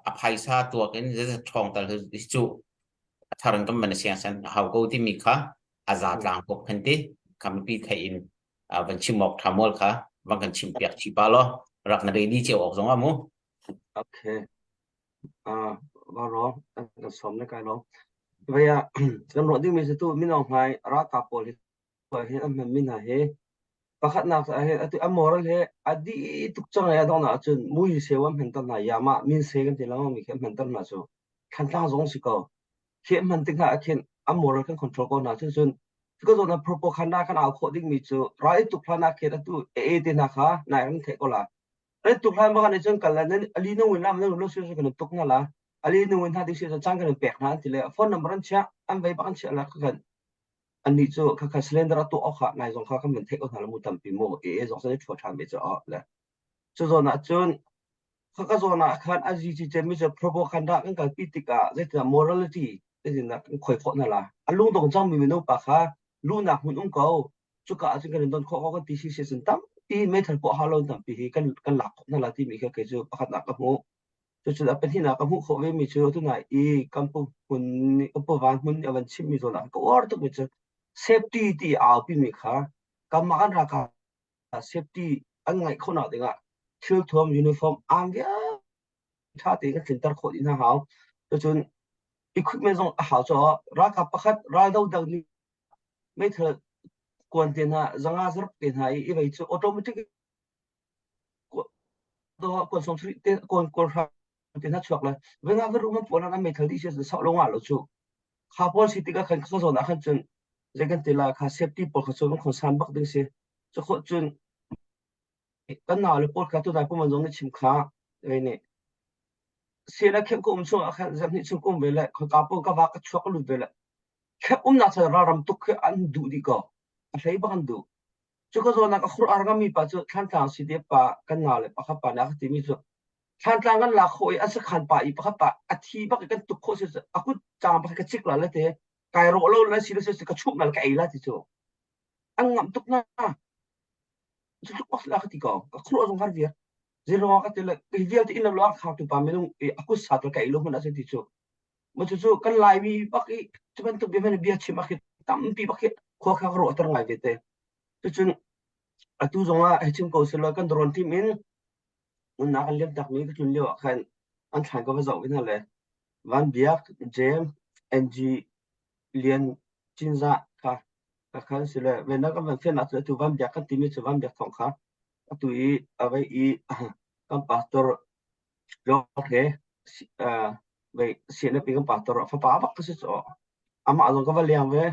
a phaisa tuak in zeizat ṭhawng tal hi cu a thar in kan van i siangsan a hau ko timi kha a zatlang kop khan ti kha mipi theih in van chim awk ṭha mual kha van kan chim piak chih pa law rak na ready cio awk zong ah mu. Okay. Uh, va ro kan som le kai lo. Vaya kan ruah ding mi cu tu minong hmai ralkap pawl hi hin an hman mi hna hi pakhatnak ah hin atu a moral he a dih tuk cang i a donghnak ahcun mui seu an hman ter hna yama min se kan ti lengmang mi khi an hman ter hna cu Thantlang zong si ko khi an hman tik hna ah khin a moral kan control ko hna cun cun ka zawn ah propaganda kan au khawh ding mi cu ral i tuk hlan ah khin atu AA te hna kha nai ram theih ko la ral tuk hlan bak ah cun kal la nan ali nung in lam nan lo si kan tuk na la ali nung in hna ding si cang kan pek hna an ti le phone number an chiah an vei bak an chiah la kha annih cu khakha cylinder a tuah awk ah nai zong kha kan van theih ko hna lo mu tampi mu AA zong san i ṭhua ṭhan ve cu a le cu zawn ah cun khaka zawn ah khan a zi cemi cu propaganda kan kalpi tikah zeitindah morality zeitindah kan khoi khawh hna la a lungdong cangmi mino pa kha luhnak hmun um ko cuka ahcun kan in don khawh ko kan ti si si cun tampi meithal puah ha lo tampi hi kan kan lak khawh hna la timi kha kei cu pakhatnak ka hmuh Cucu a pahnihnak ka hmuh khawh vemi cu tunai i kan pu hmun nih kan pu van hmun nih a van chimmi zawn ah ka uar tukmi cu safety ti a aupimi kha kanmah kan ralkap safety an ngaih khawhnak dingah thilthuam uniform arm vialte ṭha tein kan tlinter khawh dih hna hau. Cucun equipment zong a hau caah ralkap pakhat raldo dang nih meithal kuan te hna zanga zaruk te hna i i vei cu automatic Kawl sawm sarih te kawl kawl hra te hna chuak le venga va rum an puan an meithal dih si sau lo nga lo cu kha pawl si tikah khan kha zawn ah khan cun zei kan ti la kha safety pawl kha cun khon san bak ding si cu khawh cun kan nau le pawl kha tu dai puman zong ni chim kha vei nih sela khem ko um chung ah khan zam hnih chung ko um ve le ka pawl ka va ka chuak ka lut ve le khem umnak chan ralram tuk khi an duh dih ko a hlei bak an duh Cuka zawn ah ka khur ar ngami pa cu Thlantlang CDF pa kan nau le pakhat pa nih a ka timi cu Thlantlang kan lak khawh i an sakhan pa i pakhat pa a thi bak i kan tuk khawh si a kut cang bak i ka cik la le te kai rawh lo le si le si ka chuh nal ka ei la ti cu an ngamh tuk na cu tluk bak la ka ti ko ka khur zong har viar zero ka ti le hi vialte inn lo a khang tu pa minung i a kut sa ka ei lo hmun a si ti cu ma cu cu kan laimi bak i cu bantuk bia hmanh bia chim ah khi tampi bak khi khua kha ka ruahter ngai ve te cucun atu zong ah hei chim ko selaw kan drone team in nunnak an liam takmi ka tlun lio ah khan an thlan ka va zoh ve hna le Van Biak James NG Lian Cinzah kha ka khan si le venak kan van fian ah cu atu Van Biak kan timi cu Van Biak thawng kha atu i a vei i kan pastor Lawk he vei sian pi kan pastor fapa bak ka si cu amah zong ka va leng ve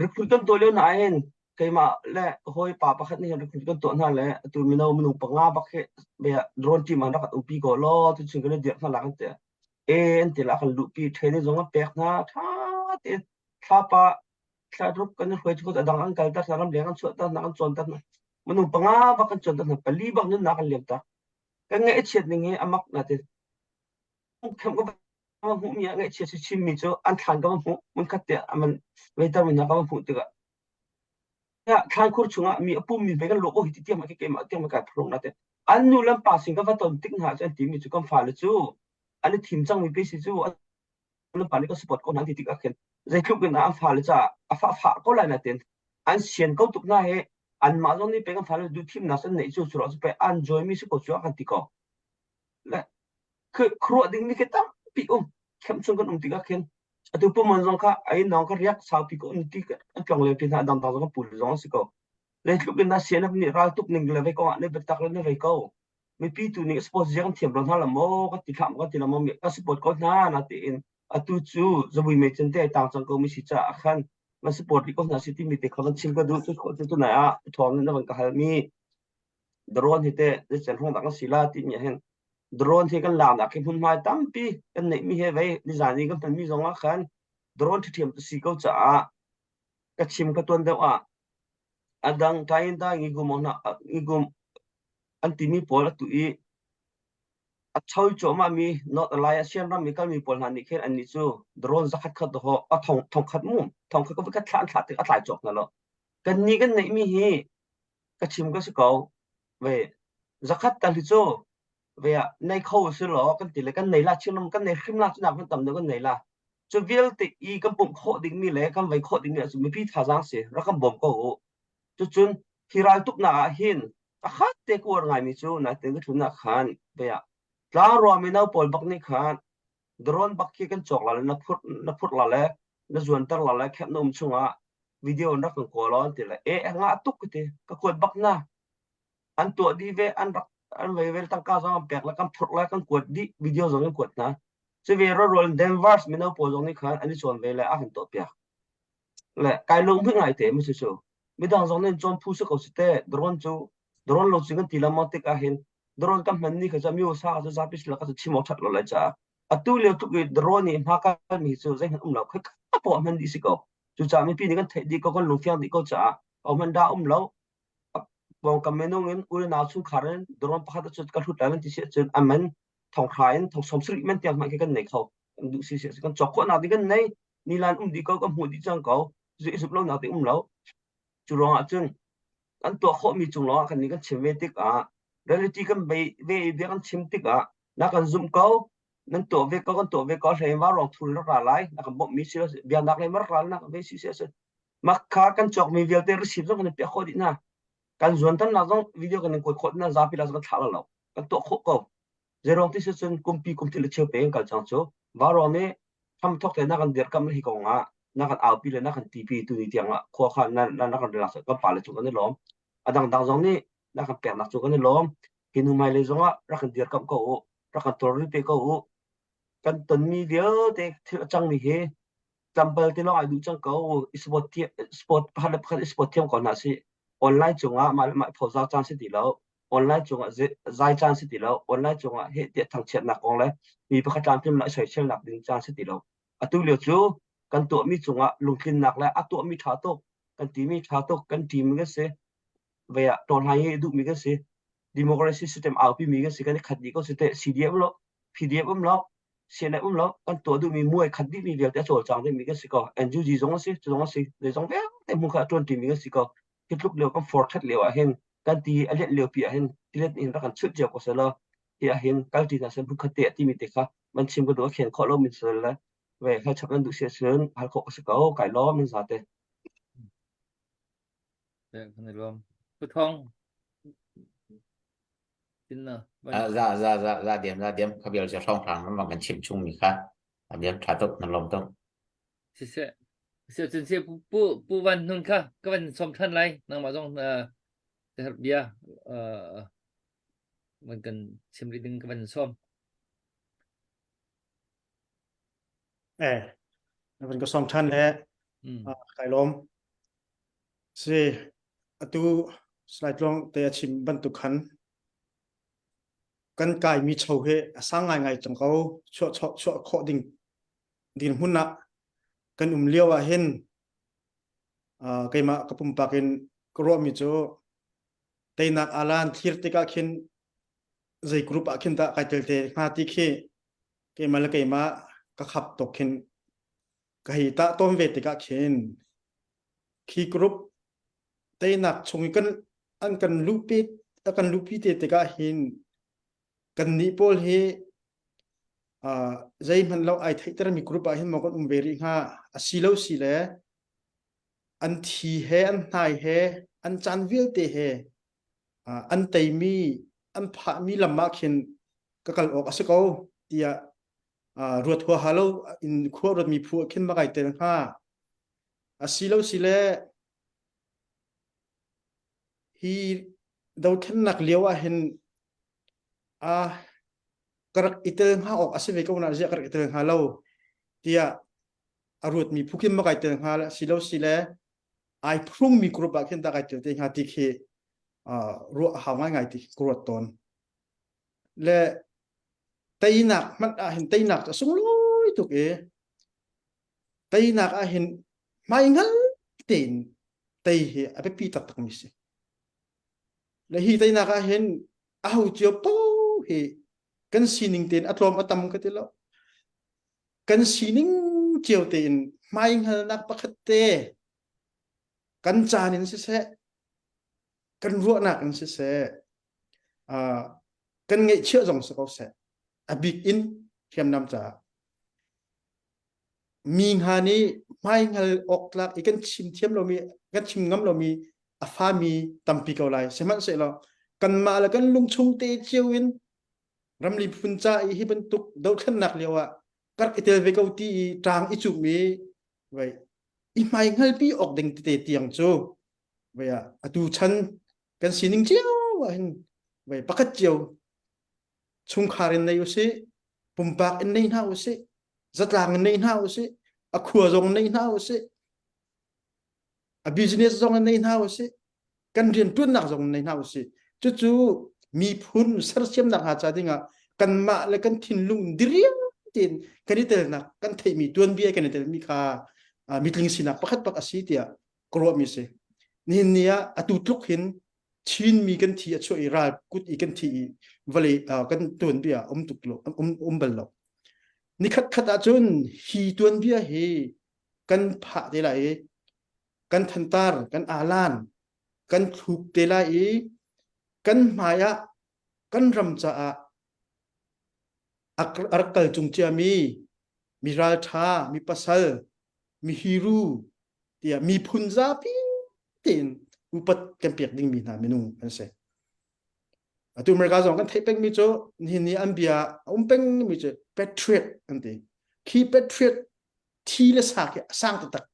recruit kan tuah lio na hin keimah le hawi pa pakhat nih recruit kan tuah hna le atu mino minung panga bak hi drone team an rak umpi ko law tu chung kan dirh hna la kan ti e an ti la kan luhpi training zong an pek hna tha te thlapa thla rup kan hruai chu adang an kal tak ram leng an chuah tak na kan cawn tak minung panga bak kan cawn tak hna pali bak nun na kan liam tak kan ngaihchiat ning hi a mak na ti khem ka va hmuhmi ah ngaihchiat si chimmi cu an thlan ka va hmuh hmunkhat te aman waiter min ka va hmuh tikah thlan khur chungah mi a pummi ve kan lawk oh hi ti tiang ma keimah tiang ma kai phurung na te an nu lam pa sin ka va ton tik hna cu an timi cu kan fale cu an i thim cangmi pe si cu an pa nih ka support ko hna ti tikah khin zeitluk in an fale ca a fa fa ko lai na tin an sian ko tuk na he. Anmah zong nih pei kan fale duh thimnak an neih cu cu cu pei an join mi si ko cu a kan ti ko. Le khuaruah ding mi khi tampi um. Khem chung kan um tikah khin atu pumon zong kha ai nong ka riak saupi ko um ti an tlong leo ti hna dangdang zong kan pul zong si ko. Le tluk in na sian nih ral tuk ning le vei kong ah ne biatak le ne vei ko. Mipi tu nih support ziang thiam lo hna la maw ka ti thlam ka ti la maw ka support ko hna na tiin atu cu zabui me chen te tang cang ko mi si cha khan na support rih ko hna si timi te kha van chim ka duh cu khawh cu tunai ah thawng nih na van ka hal mi drone hi te zeicen hong dak si la ti mi hin drone hi kan lam nak hi hmunhma tampi kan neih mi he vei nizan i kan hman mi zong ah khan drone ṭhiṭhiam tu si ko caah ka chim ka tuan deuh ah adang tain ta ngi gum na ngi gum an timi pawl atu i a choi cuahmah mi North Alliance ASEAN ram i kalmi pawl hna nih khin annih cu drone zakhat khat dawh a thong thongkhat mu thongkhat ka khat thla an thlah tik a tlai cawk hna lo kannih kan neihmi hi ka chim ka si ko ve zakhat tal hi cu ve ah nei kho si law kan ti le kan nei la chinram kan nei hrim la cu nak kan tam deuh kan nei la cu vialte i kan pumh khawh dingmi le kan vei khawh dingmi cu mipi thazaang si rak kan bawm ko u cucun hi ral tuknak ah hin a khat te ka uar ngaimi cu natin ka ṭhutnak khan vei ah tlangrua mino pawl bak nih khan drone bak khi kan cawk la le na phurh na phurh la le na zuanter la le camp na um chungah video in rak kan kawl aw ti le e ngah tuk ka ti ka kuat bak na an tuah dih ve an rak an vei vel tangka zong an pek le kan phurh le kan kuat dih video zong kan kuat hna cu ve rawlrawl Denver mino pawl zong nih khan an i cawn ve le a kan tuah piak Le kai lunghmuih ngai te mu cu midang zong nih cawn phu si ko si teh drone cu drone lo cu kan ti lengmang tik ahhin drone kan hman ni kha cu mi usa cu zapi sila ka cu chim awk that lo lai caah atu lio tluk i drone nih hma kal mi cu zeihmanh um lo khoi ka poah hman dih si ko cucaah mipi nih kan theih dih ko kan lungfiang dih ko caah hman dah um lo pawngkam minung in u le nau chungkhar in drone pakhat cu ka hlut lai nan ti si ahcun a man thonghra in thong som sarih man tiang hmanh khi kan nei kho kan duh si si kan cawk khawhnak ding kan nei nilan um dih ko kan hmuh dih cang ko zu i zup lo nak ding um lo cu ruangah cun kan tuah khawhmi cung lawngah kan nih kan chim ve tikah reality kan bei ve i bia kan chim tikah na kan zumh ko nan tuah ve ko kan tuah ve ko hlei wa rong thul rak ra lai na kan bawmh mi si biaknak lei mar ral na ve si si makha kan cawk mi vialte receipt zong kan piah khawh dih na kan zuan tan nak zong video kan in kuat khawh na zapi la kan thlah lo kan tuah khawh ko Zeirong ti si cun kumpi kum thil le cheu pe in kal cang cu. Vaurawng nih hramthok te na kan dirkamh le hi kong ah na kan aupi le na kan tipi tuni tiang ah khua kha na na kan relax kan pa le cung kan i lawm. A dangdang zong nih na kan peknak cu kan i lawm. Hi hnu hmailei zong ah rak kan dirkamh ko u. Rak kan tawlrel pe ko u. Kan tonmi vialte thil a cangmi hi tlampal te lawng ai duh cang ko. Sport sport pakhat le pakhat sport thiam ko hna sih. Online cungah mah le mah phozar caan si ti lo. Online cungah zai caan si ti lo. Online cungah heh tiah thangchiatnak kong le mi pakhat tlamtling le soiselnak ding caan si ti lo. Atu lio cu kan tuahmi cungah lungtlinnak le a tuahmi ṭha tuk, kan timi ṭha tuk, kan ṭimi kan si. Vei ah tawhlai hi duhmi kan si. Democracy system aupi mi kan si. Kan i khat dih ko si teh. CDF um lo, PDF um lo, CNF um lo, kan tuah duhmi muai khat dihmi vialte a cawlcang dingmi kan si ko. NUG zong a si, cu zong a si. Zeizong vialte hmun kha a ṭuanṭimi kan si ko. Hi tluk lio kan for ṭhat lio ah hin kan ti a lianh lio pi ah hin tilet in rak kan chut cio ko selaw hi ah hin kal ṭi hna seh hmunkhat te timi te kha man chim ka duh a khen khawh lo min sel le ve hal chap nan duh si ahcun hal khawh ka si ko kai lawm min zate. Kan i lawm. Pu Thawng. Za za za za diam za diam kha vial cu hrawng hrang nan kan chim chung mi kha a diam tha tuk nan lawm tuk. Siseh siseh cun seh pu pu pu van hnun kha ka van som than lai nangmah zong bia van kan chim rih ding ka van som. Eh, na van ka som than le kai lawm. Si, atu slide tluang te a chim bantuk khan kan kaimi cho hi a sang ngaingai cang ko chuah chuah chuah khawh ding dirhmun ah kan um lio ah hin uh, keimah ka pumpak in ka ruahmi cu teinak alan thlir tikah khin zei group ah khin dah kai tel te hnga ti khi keimah le keimah ka khap tuk khin ka hei tah tawn ve tikah khin khi group teinak chung i kan an kan luhpi a kan luhpi te tikah hin kan nih pawl hi uh, zeihmanh lo ai theihtermi group ah hin maw kan um ve rih hnga a si lo si le. An thi he an hnai he an caan vialte he an teimi an phahmi lam ah khin ka kal awk a si ko tiah ruat huaha lo in khua ruatmi phu ah khin ma kai tel hnga. A si lo si le hi dothlennak lio ah hin a ka rak i tel hnga awk a si ve ko na ziah ka rak i tel hnga lo tiah a ruatmi phu khin ma kai tel hnga si lo si le ai phrungmi group ah khin dah kai tel te hnga ti khi ruah a hau ngaingai ti ka ruat tawn. Le teinak hmanh ah hin teinak cu a sunglawi tuk i teinak ah hin hmaingal tein tei hi a biapi taktak mi si. Le hi teinak ah hin aho cio paoh hi kan sining tein a tlawm a tam ka ti lo. Kan sining cio tein hmaingalnak pakhat te kan caan in siseh, kan ruahnak in siseh, uh, kan ngeihchiah zong si ko seh, a bik in hriamnam caah mi hnga nih hmaingal awk tlak i kan chim thiam lomi kan chim ngam lomi a fami tampi ko lai sihmanhsehlaw kanmah le kan lungchung te cio in ramli phun ca i hi bantuk dothlennak lio ah kar i tel ve ko ti i ṭang i cumh i vai i hmaihngalpi awk ding tete tiang cu vai ah atu chan kan sining cio ah hin vai pakhat cio chungkhar in nei usih pumpak in nei hna usih zatlang in nei hna usih a khua zong nei hna usih a business zong in nei hna usih kan rian ṭuannak zong in nei hna usih cucu miphun sersiamnak hnga ca dingah kanmah le kan thinlung diriam tein kan i telnak kan theihmi tuanbia kan i telmi kha mitling sinak pakhat pak a si tiah ka ruahmi si nihin ni ah atu tluk hin Chinmi kan thi a chuah i ral kut i kan thi i vawlei kan tuanbia um tuk lo um, um bal lo nikhat khat ahcun hi tuanbia hi kan phah te lai i kan thantar kan alan kan thluk te lai i kan hmai ah kan ram caah a rak kal cung ciami mi ralṭha mi pasal mi hiru tiah miphun zapi tein upat kan pek dingmi hna minung an si. Atu America zong kan theih pengmi cu nihin ni an bia a um pengmi cu patriot an ti. Khi patriot thi le sa khi a sang taktak.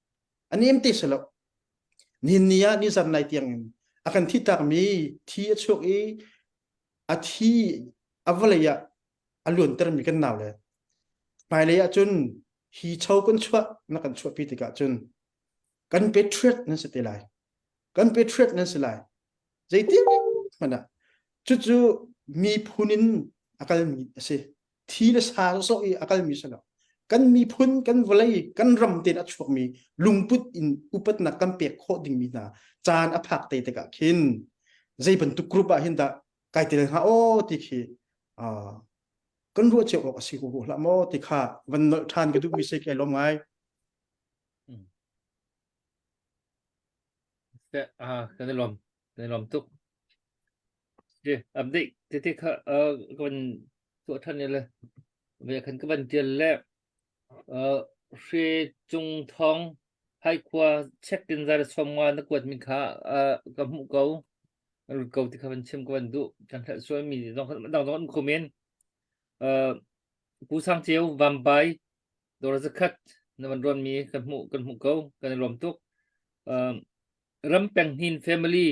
A nem te si lo. Nihin ni ah ni zan lai tiang in a kan thi takmi thi a chuak i a thi a vawlei ah a luantermi kan nau le hmailei ah cun hi cho kan chuah na kan chuahpi tikah cun kan patriot nan si te lai kan patriot nan si lai zeitin hmanh ah cucu miphun in a kalmi a si thi le sa sawh i a kalmi si lo kan miphun kan vawlei kan ram tein a chuakmi lungput in upatnak kan pek khawh dingmi hna caan a phak te tikah khin zei bantuk group ah hin dah kai tel hnga aw ti khi kan ruah cio awk a si ko hlah maw ti kha van nolh ṭhan ka duhmi si kai lawm ngai. Ah, kan i lawm. Kan i lawm tuk. Update tete kha ka van tuah ṭhan le ve khan ka van tial le Hre Cung Thawng Haikhua check in zar som nga na kuat mi kha ka hmuh ko. Lut ko ti kha van chim ka van duh. Kan hleh sual mi zong dang zong an kho men. Pu Sang Ceu Vambai dawr zakhat na van ruan mi kan hmuh kan hmuh ko kan i lawm tuk. Ram Peng Hnin family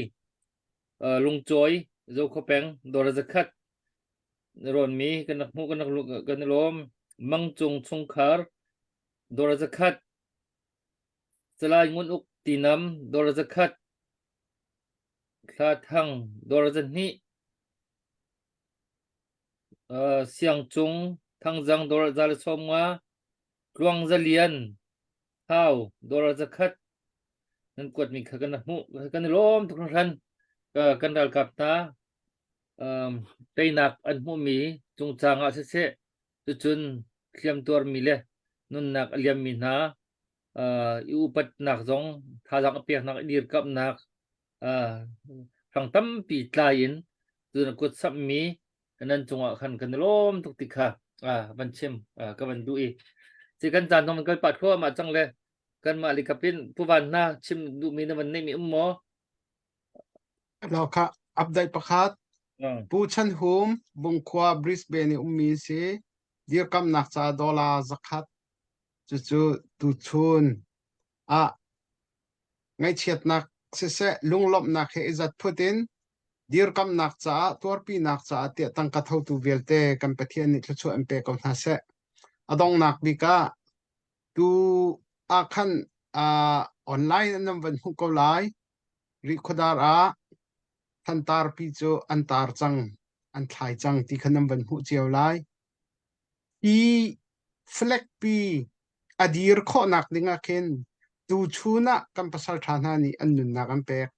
Lungcawi Zokhaw peng dawr zakhat na rawn mi kan rak hmuh kan rak kan i lawm. Mang Cung chungkhar dawr zakhat Salai Ngun Uk Tinam dawr zakhat Thla Thang dawr zahnih Siangcung Thangzang dawr za le 50 Tluang Za Lian Thau dawr zakhat nan kuatmi kha kan hmuh kan i lawm tuk hringhran kan ralkap hna teinak an hmuhmi cungcang ah siseh cucun hliamtuarmi le nunnak a liammi hna i upatnak zong thazaang a peknak i dirkamhnak hrang tampi tlai in cun a kut samhmi nan cungah khan kan i lawm tuk ti kha van chim ka van duh i ci kan caan zong kal pah thluahmah cang le. Kanmah likap in Pu Van hna chim duhmi na van neihmi um maw? Lo kha update pakhat Pu Chan Hum Bungkhua Brisbane i ummi si dirkamnak ca dollar 100 cucu tuchun ah ngaihchiatnak siseh lunglawmhnak he i zat phut in dirkamnak caah tuarpinak caah tiah tangka thotu vialte kan Pathian nih thluachuah in pe ko hna seh. A donghnak bik ah tu ah khan uh, online an van hmuh ko lai. Rihkhawdar ah thantar pi cu an tar cang, an thlai cang ti kha nan van hmuh cio lai. Hi flag pi a dir khawhnak ding ah khin tuchun ah kan pasal ṭha hna nih an nunnak an pek.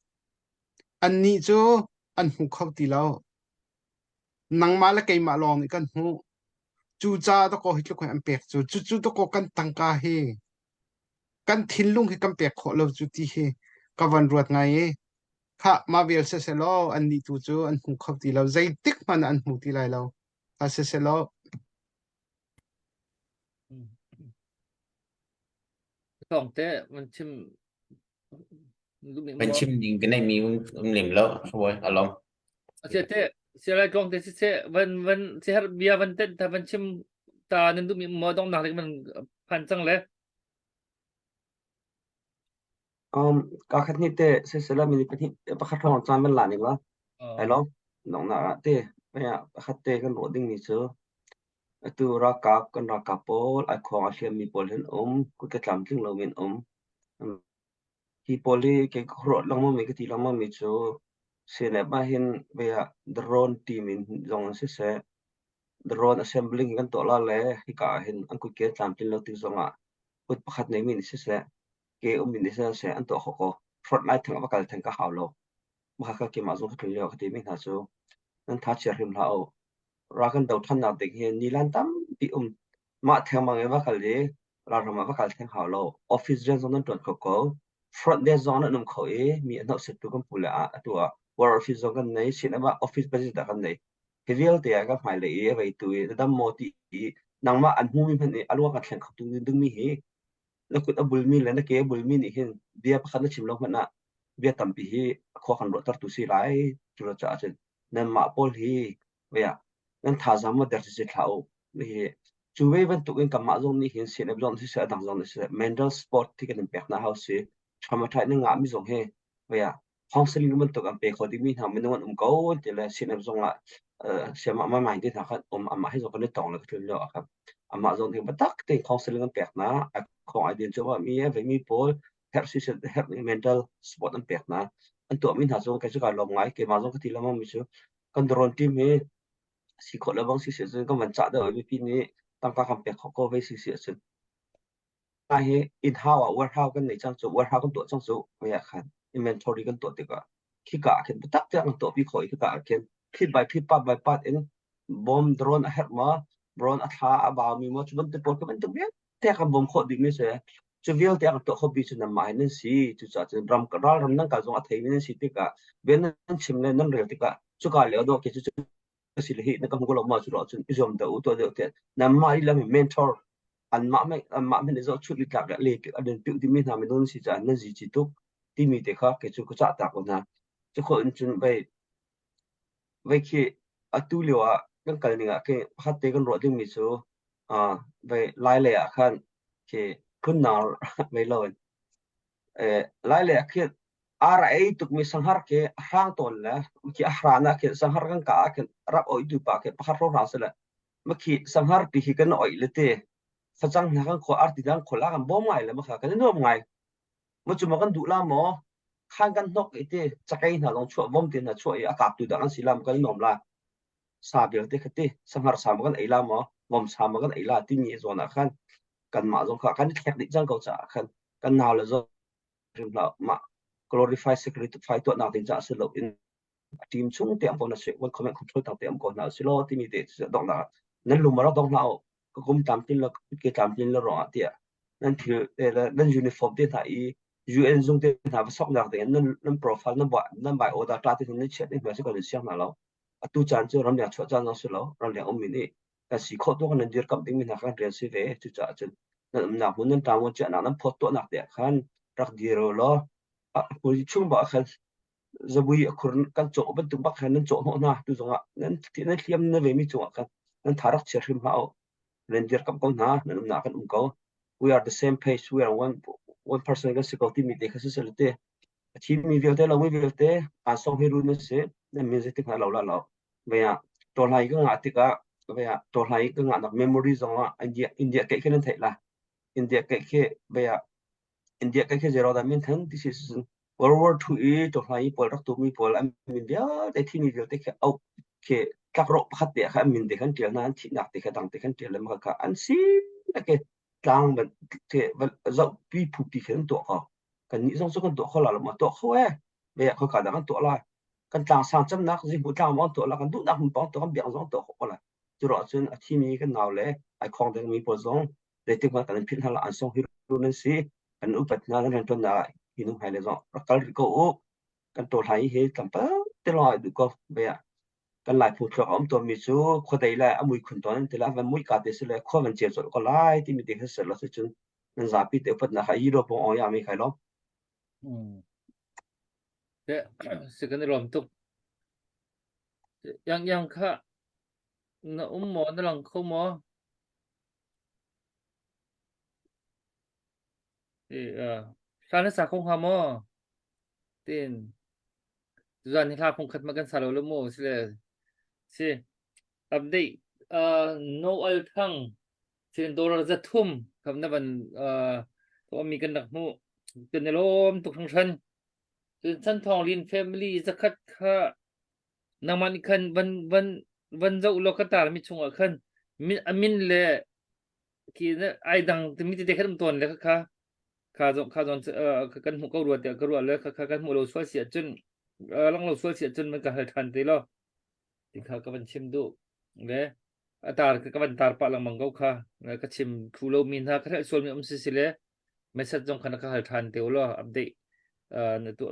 Annih cu an hmu kho ti lo. Nangmah le keimah lawng nih kan hmuh. Cucaah dakaw hi tluk hin an pek cu. Cucu dakaw kan tangka hi kan thinlung hi kan pek khawh lo cu ti hi ka van ruat ngai i khah mah vial siselaw annih tu cu an hmu kho ti lo. Zeitik hmanh ah an hmu ti lai lo. Kha siselaw Thawng te van chim Van chim ding ka neihmi um lem lo. Hawi alom. Sia te sia lai tlong te si van van si har bia van ten ta van chim ta nan duhmi maw dongnak le van phan cang le. Um, ka khat ni te sisela mini pahnih pakhat hrawng caan van la ning la. Ai lo. Nong na te maya pakhat te kan ruah ding mi cu atu ralkap kan ralkap pawl ai khong a hliam mi pawl hin um kut ke tlamtling lo min um. Hi pawl hi kei ka ruah lengmang mi ka ti lengmang mi cu CNF ah hin vei ah drone team in zong in siseh drone assembling kan tuah la le hika ah hin an kutke tlamtlin lo tik zong ah kut pakhat nei mi nih siseh ke um mi nih siseh an tuah khawh ko. Front line theng a va kal theng ka hau lo. Mah kha keimah zong ka tlun lio ka ti mi hna cu nan tha chia hrim hlah u. Ra kan do thannak ding hi nilan tampi um. Mah thengmang in va kal i ralram ah va kal theng hau lo. Office rian zong nan ṭuan kho ko. Front desk zong nan um kho i mi a hnawhsettu kan pu le ah atu ah war office zong kan nei, sin ah office budget dah kan nei. Hi vialte ah ka hmailei i a veitu i na dam maw ti i nangmah an hmumi hmanh i a lua kan thleng kho tu dingmi hi na kut a bulmi le na ke a bulmi nih hin bia pakhat na chim lo hmanh ah bia tampi hi khua kan ruahtertu si lai. Cu lo caah cun nanmah pawl hi ah nan thazaang maw der si thlah u. Hi cu ve bantuk in kanmah zong nih hin CNF zong siseh a dang zong nih siseh mental sport thi kan in pek hna hau si. Traumatized na ngahmi zong hi ah counseling bantuk an pe kho dingmi hna minung an um ko ti le CNF zong ah siamah ma mai te hna khan um amah hi zong kan i tong le ka tlun lio ah khan amah zong hi biatak tein counseling an pek hna a khong ai din cu mi a veimi pawl herh si herh mental support an pek hna an tuahmi hna zong kei cu kai lawm ngai keimah zong ka ti lengmang mi cu kan drone team hi si khawh le bang si si cun kan van cah deuh i mipi nih tangka kan pek khawh ko vei si si ahcun hi in house ah warehouse kan nei cang cu warehouse kan tuah cang cu mei ah khan inventory kan tuah tikah khika ah khin biatak tiang kan tuahpi khawh i khika ah khin phit by phit part by part in bomb drone a herh ma drone a thla a baumi maw cu bantuk pawl khi bantuk vialte kan bawm khawh dihmi si. Cu vialte a kan tuah khawhmi cu nanmah hi nan si. Cucaah cun ram ralram nan kal zong a theimi nan si tikah bia nan chim le nan rel tikah cuka lio dawh khi cu si le hi na ka hmu ko lo ma cu lo cun i zuam deuh u tuah deuh tiah nanmah i lam mentor anmah me anmah men zoh chut li tlak le le an piu timi hna minung si caah nan zi ci tuk timi te kha kei cu ka cah tak ko hna. Cu khawh in cun vei Vei khi atu lio ah kan kal ning ah khi pakhat te kan ruah dingmi cu uh, vei lai lei ah khan khi phunnar vei lo in eh, lai lei ah khin ar a ei tukmi sanghar khi a hrang tawn le khi a hran ah khin sanghar kan ka ah khin rak oi tu pa khi pakhat ro hrang sile ma khi sanghar pi khi kan oi le te facang hna kan kho arti dang khola kan bawm ngai le ma kha kan i nuam ngai Ma cu ma kan duh la maw? Khan kan hnok i ti cakei hna zong chuah vom te hna chuah i a kaptu dang an si la ma kan i nuam la. Sa vialte kha ti sanghar sa ma kan ei la maw? Vom sa ma kan ei la timi zawn ah khan kanmah zong kha kan i thlek dih cang ko caah khan kan nau le zong hrim hlah mah glorify sacrifice tuahnak ding caah si lo in a team chung te am ko na si one comment control tang te am ko na si lo timi te donghnak nan lum rak dong hna u ka kum tlamtlin lo ke tlamtlin lo ruangah tiah nan thil nan uniform te hna i UN zung te hna va soknak ding nan nan profile nan nan bai order ta te nan chiat ni hna si ko nan siang hna lo atu caan cu ramleng chuah caan zong si lo ramleng ummi nih kan si khawh tu kan nan dirkamh dingmi hna kan rian si ve cucaah cun. Nan umnak hmun nan ṭamuan chiahnak nan phawt tuahnak te ah khan rak dir u law a hmui chung bak ah khan zabui a khur kan cawh bantuk bak khan nan cawh hnawh hna tu zongah nan nan hliam na vemi cungah khan nan tha rak chia hrim hlah u. Nan dirkamh ko hna, nan umnak kan um ko. We are the same page, we are one one person kan si ko timi te kha si sel te. A thimi vialte lomi vialte aa song hi run nan si. Nan min zeitik hmanh lo la lo. Vei ah tawhlai ka ngah tikah vei ah tawhlai ka ngahnak memory zong ah India India keih khi nan theih la. India keih khi vei ah India keih khi zero dah min than ti si World War II i tawhlai pawl rak tumi pawl an min vialte thimi vialte khi auh khi tlakrawh pakhat te kha an min te khan ṭial hna an thihnak te kha dang te khan ṭial le mah kha an si ke tlang ban te zohpi phupi khin an tuah ko. Kannih zong cu kan tuah kho la lo ma tuah kho e. Ve khoi ka dah kan tuah lai. Kan tlang sang camnak zihmu tlang bang tuah la kan duhnak hmun pang tuah kan biak zong tuah khawh ko lai. Cu ruah cun a thimi kan nau le ai khong dengmi pawl zong zeitik hmanh kan in philh hna la an song hi run an si. Kan upat hna kan rianṭuannak ah hi nu hmai le zong rak kal rih ko u. Kan ṭawl hlai hi tlawmpal te lawng ai duh ko. Ve ah kan Lai phungthluk a um tawnmi cu khuadei le a mui khun tawn an ti le a van muika te si le khua van ceu colh ko lai timi te kha ser lo si cun nan zapi te upatnak kha yi ro pong ong ya mi khai lo. Mm. Te si kan i lawm tuk. Yang yang kha na um maw na lang kho maw? E uh, hla na sa kho hnga maw? Tin Tuzan hi hla phung khat ma kan sa lo lo mu si le si update uh, Noel Thang sin dollar za thum kham na van uh, to mi kan rak hmu kan i lawm tuk hringhran cun Chan Thawng Lin family zakhat kha nangmah nih khan van van van zoh law ka tar mi chungah khan min amin le khi ai dang mi tete khan um tawn le kha kha kha zong kha zong kan hmuh ko rua tiah ka ruah le kha kha kan hmuh lo sual si ahcun lang lo sual si ahcun man ka hal ṭhan te lo ti kha ka van chim duh le a tar ka van tar pah lengmang ko kha ka chim thlu lo mi hna ka hrelh sual mi um si si le message zong kha na ka hal ṭhan te law update na tu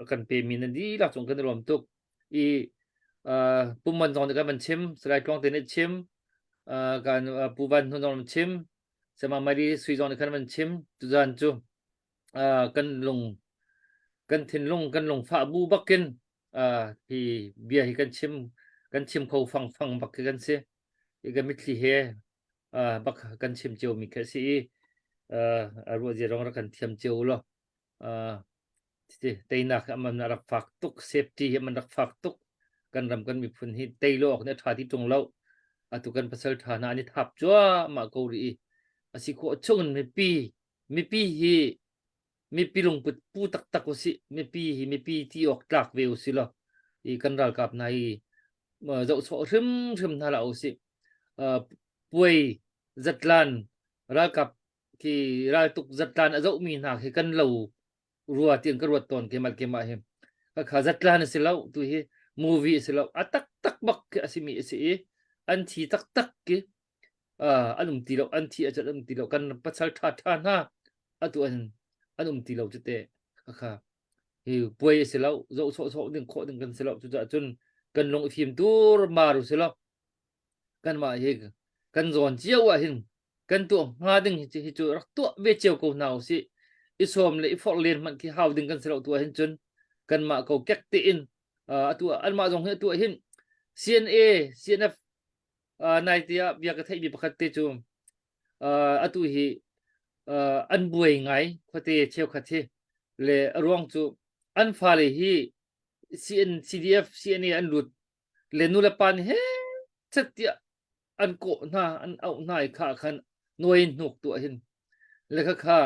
kan pe mi na dihlak cung kan i lawm tuk i pumman zong nih kan van chim Salai Tluang te nih chim kan Pu Van Hnun zong chim Sama Mari Sui zong nih khan van chim tuzan cu kan lung kan thinlung kan lungfah bu bakin hi bia hi kan chim kan chim kho fang fang bak khi kan si i kan mitthli he bak kan chim cio mi khi si i a ruah zia rong rak kan thiam cio law Teinak hi aman a rak fak tuk, safety hi aman rak fak tuk. Kan ram kan miphun hi tei lo awk nih a ṭha ti ṭung lo. Atu kan pasal ṭha hna an i thap cuahmah ko rih i a si khawh chung in mipi mipi hi mipi lungput pu taktak usih. Mipi hi mipi ti awk tlak ve usih law i kan ralkap hna hi zohsawh hrimhrim hna hlah usih. Puai zatlan ralkap khi raltuk zatlan a zohmi hna khi kan lo rua tiang ka ruat tawn kemal keimah hi ka kha zatlan a si lo tu hi movie a si lo a taktak bak khi a simi a si i an thi taktak ki an um ti lo an thi a an um ti lo kan pasal tha tha hna atu an an um ti lo cu te kha hi puai a si lo zoh sawh sawh ding khawh ding kan si lo cucaah cun kan lung i fim tur mar u si lo kanmah hi kan zawn cio ah hin kan tuah hnga ding hi hi cu rak tuah ve cio ko hna usih i sawm le i forh len hmanh khi hau ding kan si lo tu ah hin cun kanmah ko kek tein atu anmah zong hi atu ah hin CNA CNF nai te ah bia ka theihmi pakhat te cu atu hi an buai ngai khuate cheukhat hi le a ruang cu an fale hi CN CDF CNA an lut le nu le pa nih he chet tiah an kawh hna an auh hna i kha khan nuai in hnuk tuah hin le kha kha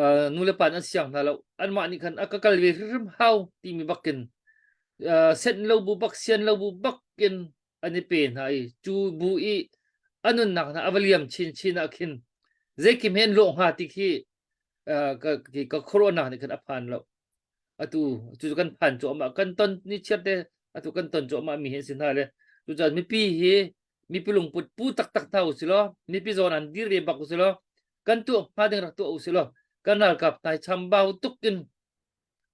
uh, nu le pa an siang hna lo anmah nih khan a ka kal ve hrimhrim hau timi bakin uh, set lo bu bak sian lo bu bakin an i pe hna i cu bu i a nunnak hna a va liam chin chin ah khin zeikim he an lawh hnga ti khi uh, ka, ka khuaruahnak nih khan a phan lo atu cu kan phan cuahmah kan ton ni chiat te atu kan ton cuahmah mi hi an si hna le cucaah mipi hi mipi lungput pu taktak hna u si law mipi zawn an dir ve bak u si law kan tuah hnga ding rak tuah u si law kan ralkap hna hi chambau tuk in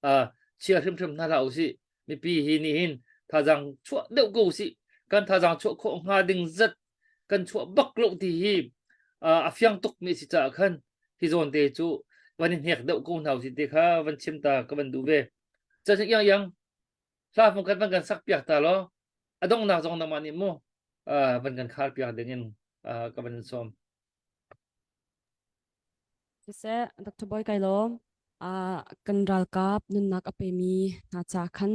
uh, chia hrimhrim hna hlah u si mipi hi nih hin thazang chuah deuh ko u si kan thazang chuah khawh hnga ding zat kan chuah bak lo ti hi. A fiang tuk mi si caah khan hi zawn te cu van i hnek deuh ko hna usih ti kha van chim ta ka van duh ve. Cun yang yang hla fung khat van kan sak piak ta law a donghnak zong nangmah nih mu van kan khar piak ding in ka van in sawm. Siseh, Dr. Boy kai lawm. Kan ralkap nunnak a pemi hna ca khan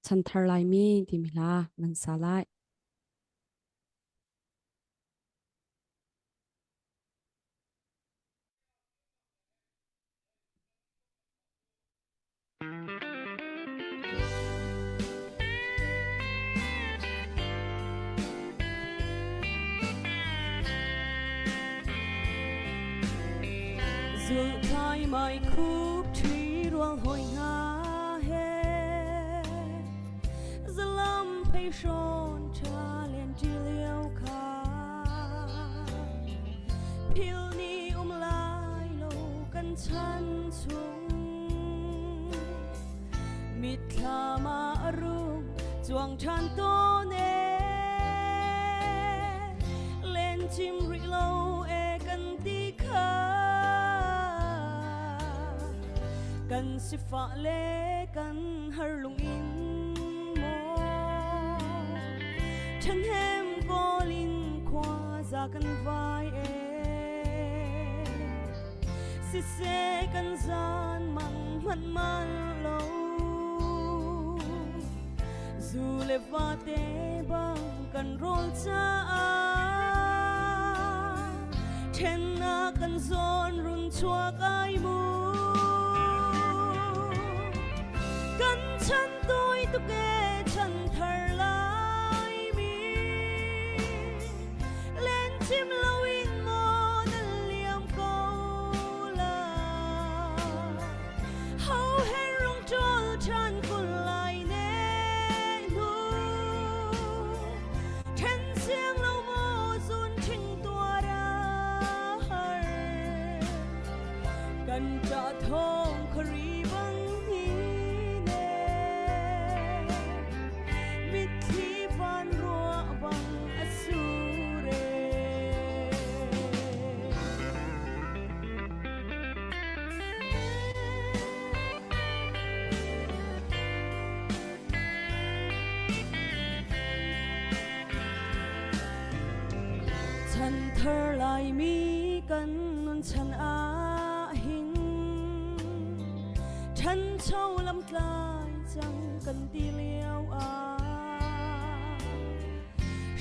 chanthar Laimi timi hla nan sa lai. Zulkai mai khup ṭhi rual hoi hna he zalam phei hrawn ṭha len ṭi lio kha phil ni um lai lo kan chan chung mitthlam ah a rung cuang ṭhan tawn e len cim rih lo e kan ti kha kan sifah le kan har lung in maw ṭhahnem kawl in khua za kan vai e Siseh kan zan mang hmanh man lo zu le vate bang kan rawl caah ṭhennak kan zawn run chuak ai mu kan chan tawi tuk e chan thar lai mi Len chim loin maw na liam ko lai Ho hen rung ṭawl ṭhan kun lai ne hnu Ṭhen siang lo maw zun ṭhing tuar a har Kan ṭah thawng khuari bang hi ne Mitthli van ruah bang a sur e. Chanthar Laimi kan nun chan ah hin ṭhancho lamtlai cang kan ti lio ah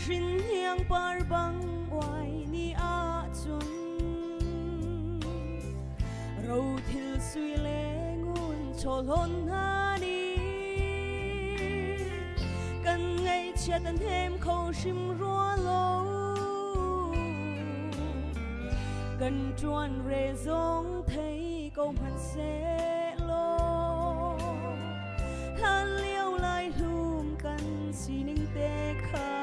hrinhniang par bang uai ni ahcun rothil sui le ngun chawhlawn hna nih kan ngaihchiat an hem kho hrim rua lo kan ṭuan re zong thei ko hmanh seh law hlan lio lai hlum kan sining te kha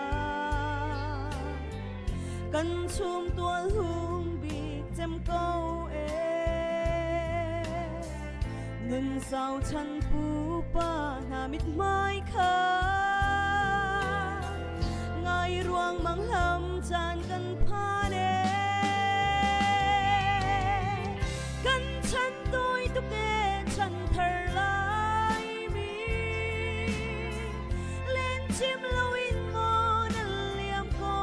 kan chum tual hung bik cem ko e nun sau chan pupa hna mithmai kha ngai ruang mang lam caan kan phan e kan chan tawi tuk e chan thar lai mi len chim loin maw na liam ko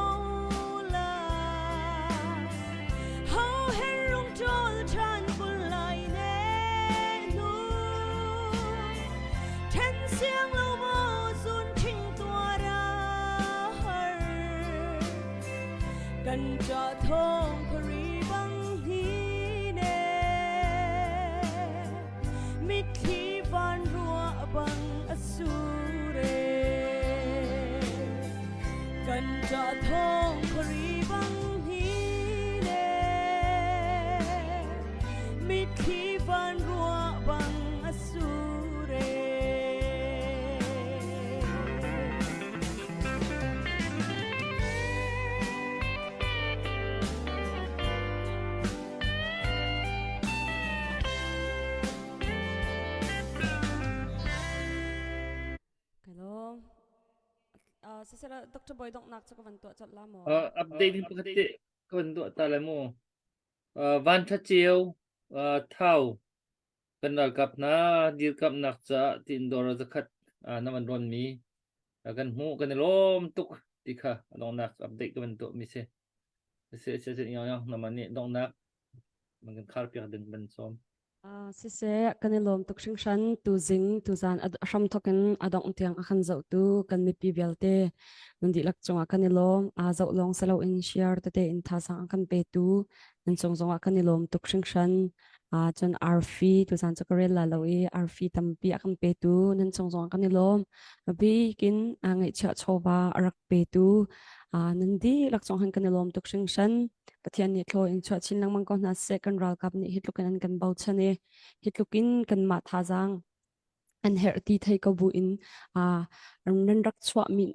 lai ho hen rung ṭawl ṭhan kun lai ne nu ṭhen siang lo maw zun ṭhing tuar a har kan ṭah thawng khuari bang hi ne mitthli van ruah bang a sur e kan ṭah thawng khuari bang hi ne mitthli van ruah bang a sur e Hello. Uh, sisela Dr. Boy donghnak cu ka van tuah colh la maw? Uh, update in pakhat te. Ka van duah ta lai mu. Uh, van tha ceu uh, thau kan ralkap hna dirkamnak caah tiin dawr zakhat uh, na van rawn mi uh, kan hmuh kan i lawm tuk ti kha a donghnak update ka van tuah mi si. Si si si yang yang nama nih donghnak man kan khar piak ding ban sawm. Siseh, kan i lawm tuk hringhran. Tuzing, tuzan a hramthawk in a dongh tiang a kan zohtu kan mipi vialte nan dihlak cungah kan i lawm. Aa zoh lawng si loin share tete in thazaang a kan petu nan cung zongah kan i lawm tuk hringhran. Uh, cun arfi tuzan cu ka rel la lo i arfi tampi a kan petu nan cung zongah kan i lawm. A bikin uh, ngaihchiah chawva a rak petu uh, nan dihlak cung han kan i lawm tuk hringhran. Pathian nih thlaw in chuah chin lengmang ko hna seh. Kan ralkap nih hi tluk in an kan bochan i hi tluk in kanmah thazaang an herh ti thei ko bu in uh, nan rak chuah mi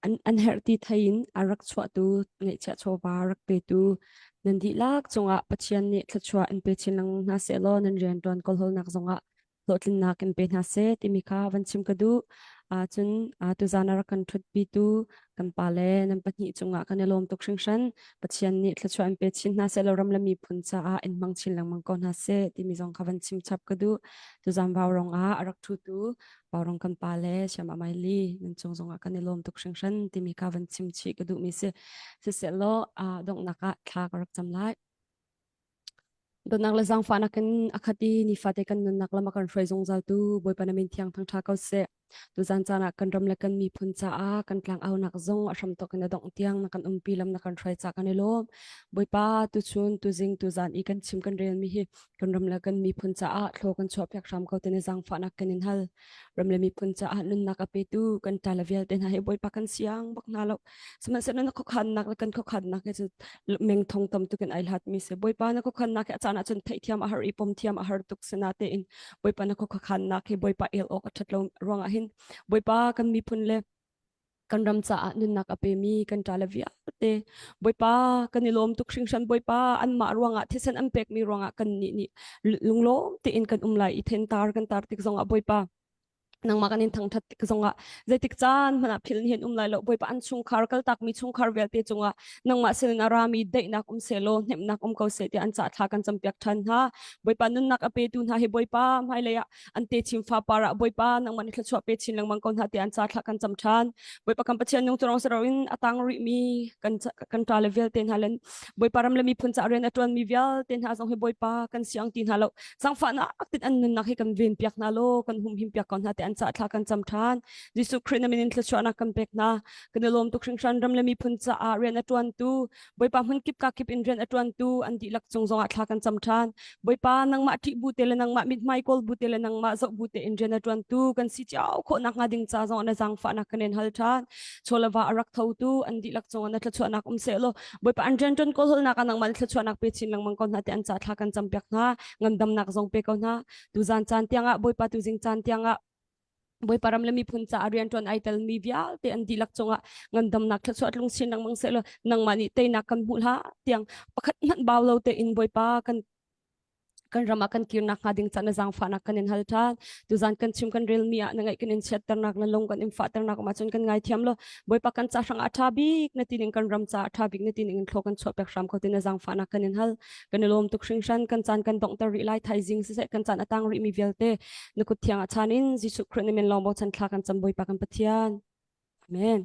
an, an herh ti thei in a rak chuahtu ngeihchiah chawva rak petu nan dihlak cungah Pathian nih thluachuah in pe chin lengmang hna seh law nan rianṭuan kawlhawlnak zongah hlawhtlinnak in pe hna seh timi kha van chim ka duh. Uh, cun uh, tuzan a rak kan ṭhutpitu kan pa le nan pahnih cungah kan i lawm tuk hringhran. Pathian nih thluachuah in pe chin hna seh law ram le miphun caah in hmang chin lengmang ko hna seh timi zong kha van chim chap ka duh. Tuzan vaurong ah a rak ṭhutu vaurong kan pa le Siam Amaili nan cung zongah kan i lawm tuk hringhran timi kha van chim chih ka duhmi si. Siseh law uh, donghnak ah thla ka rak cam lai. Dawtnak le zaangfahnak in a khat i nifate kan nunnak lam a kan hruai zungzaltu Bawipa na min thiang thangṭha ko seh. Tuzan caan ah kan ram le kan miphun caah kan tlangaunak zong a hramthawk in a dongh tiang na kan umpi lam na kan hruai ca kan i lawm. Bawipa tuchun tuzing tuzan i kan chim kan relmi hi kan ram le kan miphun caah thlaw kan chuahpiak hram ko tini zaangfahnak kan in hal. Ram le miphun caah nunnak a petu kan ṭa le vialte hna hi Bawipa kan siang bak hna lo. Sihmanhsehlaw na khuakhannak le kan khuakhannak hi cu meng thong tam tuk in ai hlat mi si. Bawipa na khuakhannak hi a caan ah cun theihthiam a har i pom thiam a har tuk sinatein Bawipa na khuakhannak hi Bawipa el awk a ṭhat lo ruangah hin Bawipa kan miphun le kan ram caah nunnak a pemi kan ṭa le vialte Bawipa kan i lawm tuk hringhran Bawipa anmah ruangah thisen an pekmi ruangah kan nih nih lunglawm tein kan um lai i then tar kan tar tik zongah Bawipa nangmah kan in thangthat tik zongah zeitik caan hmanh ah philh hin um lai lo bawipa an chungkhar kaltakmi chungkhar vialte cungah nangmah sinin a rami daihnak um selaw hnemhnak um ko seh tiah an cah thla kan campiak ṭhan hna bawipa nunnak a petu hna hi bawipa hmailei ah an te chin fa par ah bawipa nangmah nih thluachuah pe chin lengmang ko hna tiah an ca thla kan cam ṭhan bawipa kan pathian nung curong sero in a tang rihmi kan kan ṭa le vialte hna len bawipa ram le miphun ca rian a ṭuanmi vialte hna zong hi bawipa kan siang ti hna lo Zangfahnak tin an nunnak hi kan ven piak hna law kan humhim piak ko hna te an ca thla kan cam ṭhan. Jesuh Khrih na min in thluachuahnak kan pek hna. Kan i lawm tuk hringhran ram le miphun caah rian a ṭuantu Bawipa hmun kip ka kip in rian a ṭuantu an dihlak cung zongah thla kan cam ṭhan. Bawipa nangmah ṭih bu te le nangmah mithmai kawl bu te le nangmah zoh bu te in rian a ṭuantu kan si cio khawh nakhnga ding ca zongah na zaangfahnak kan in hal ṭhan. Chawleva a rak thotu an dihlak cungah na thluachuahnak um seh law Bawipa an rianṭuan kawlhawlnak ah nangmah nih thluachuahnak pe chin lengmang ko hna ti an ca thla kan campiak hna. Ngandamnak zong pe ko hna. Tuzan caan tiangah Bawipa tuzing caan tiangah Bawipa ram le miphun caah rianṭuan ai telmi vialte an dihlak cungah ngandamnak thluachuah tlung chin lengmang seh law nangmah nih teinak kan hmuh hlah tiang pakhat hmanh bau lo tein Bawipa kan kan ram ah kan kirnak hnga ding ca na zaangfahnak kan in hal ṭhan. Tuzan kan chim kan relmi ah na ngaih kan in chiatternak na lung kan in fahternak um ahcun kan ngaithiam law Bawipa kan ca hrang ah ṭha bik na ti ning kan ram ca ṭha bik na ti ning in thlaw kan chuah pek hram ko ti na zaangfahnak kan in hal. Kan i lawm tuk hringhran kan caan kan donghter rih lai thaizing siseh kan caan a tang rihmi vialte na kut thiang ah chan in Jesuh Khrih na min lawng bochan thla kan cam Bawipa kan Pathian. Amen.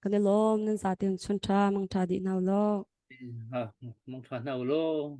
Kan i lawm nan zatein chun ṭha mang ṭha dih hna u law. Mang ṭha hna u law.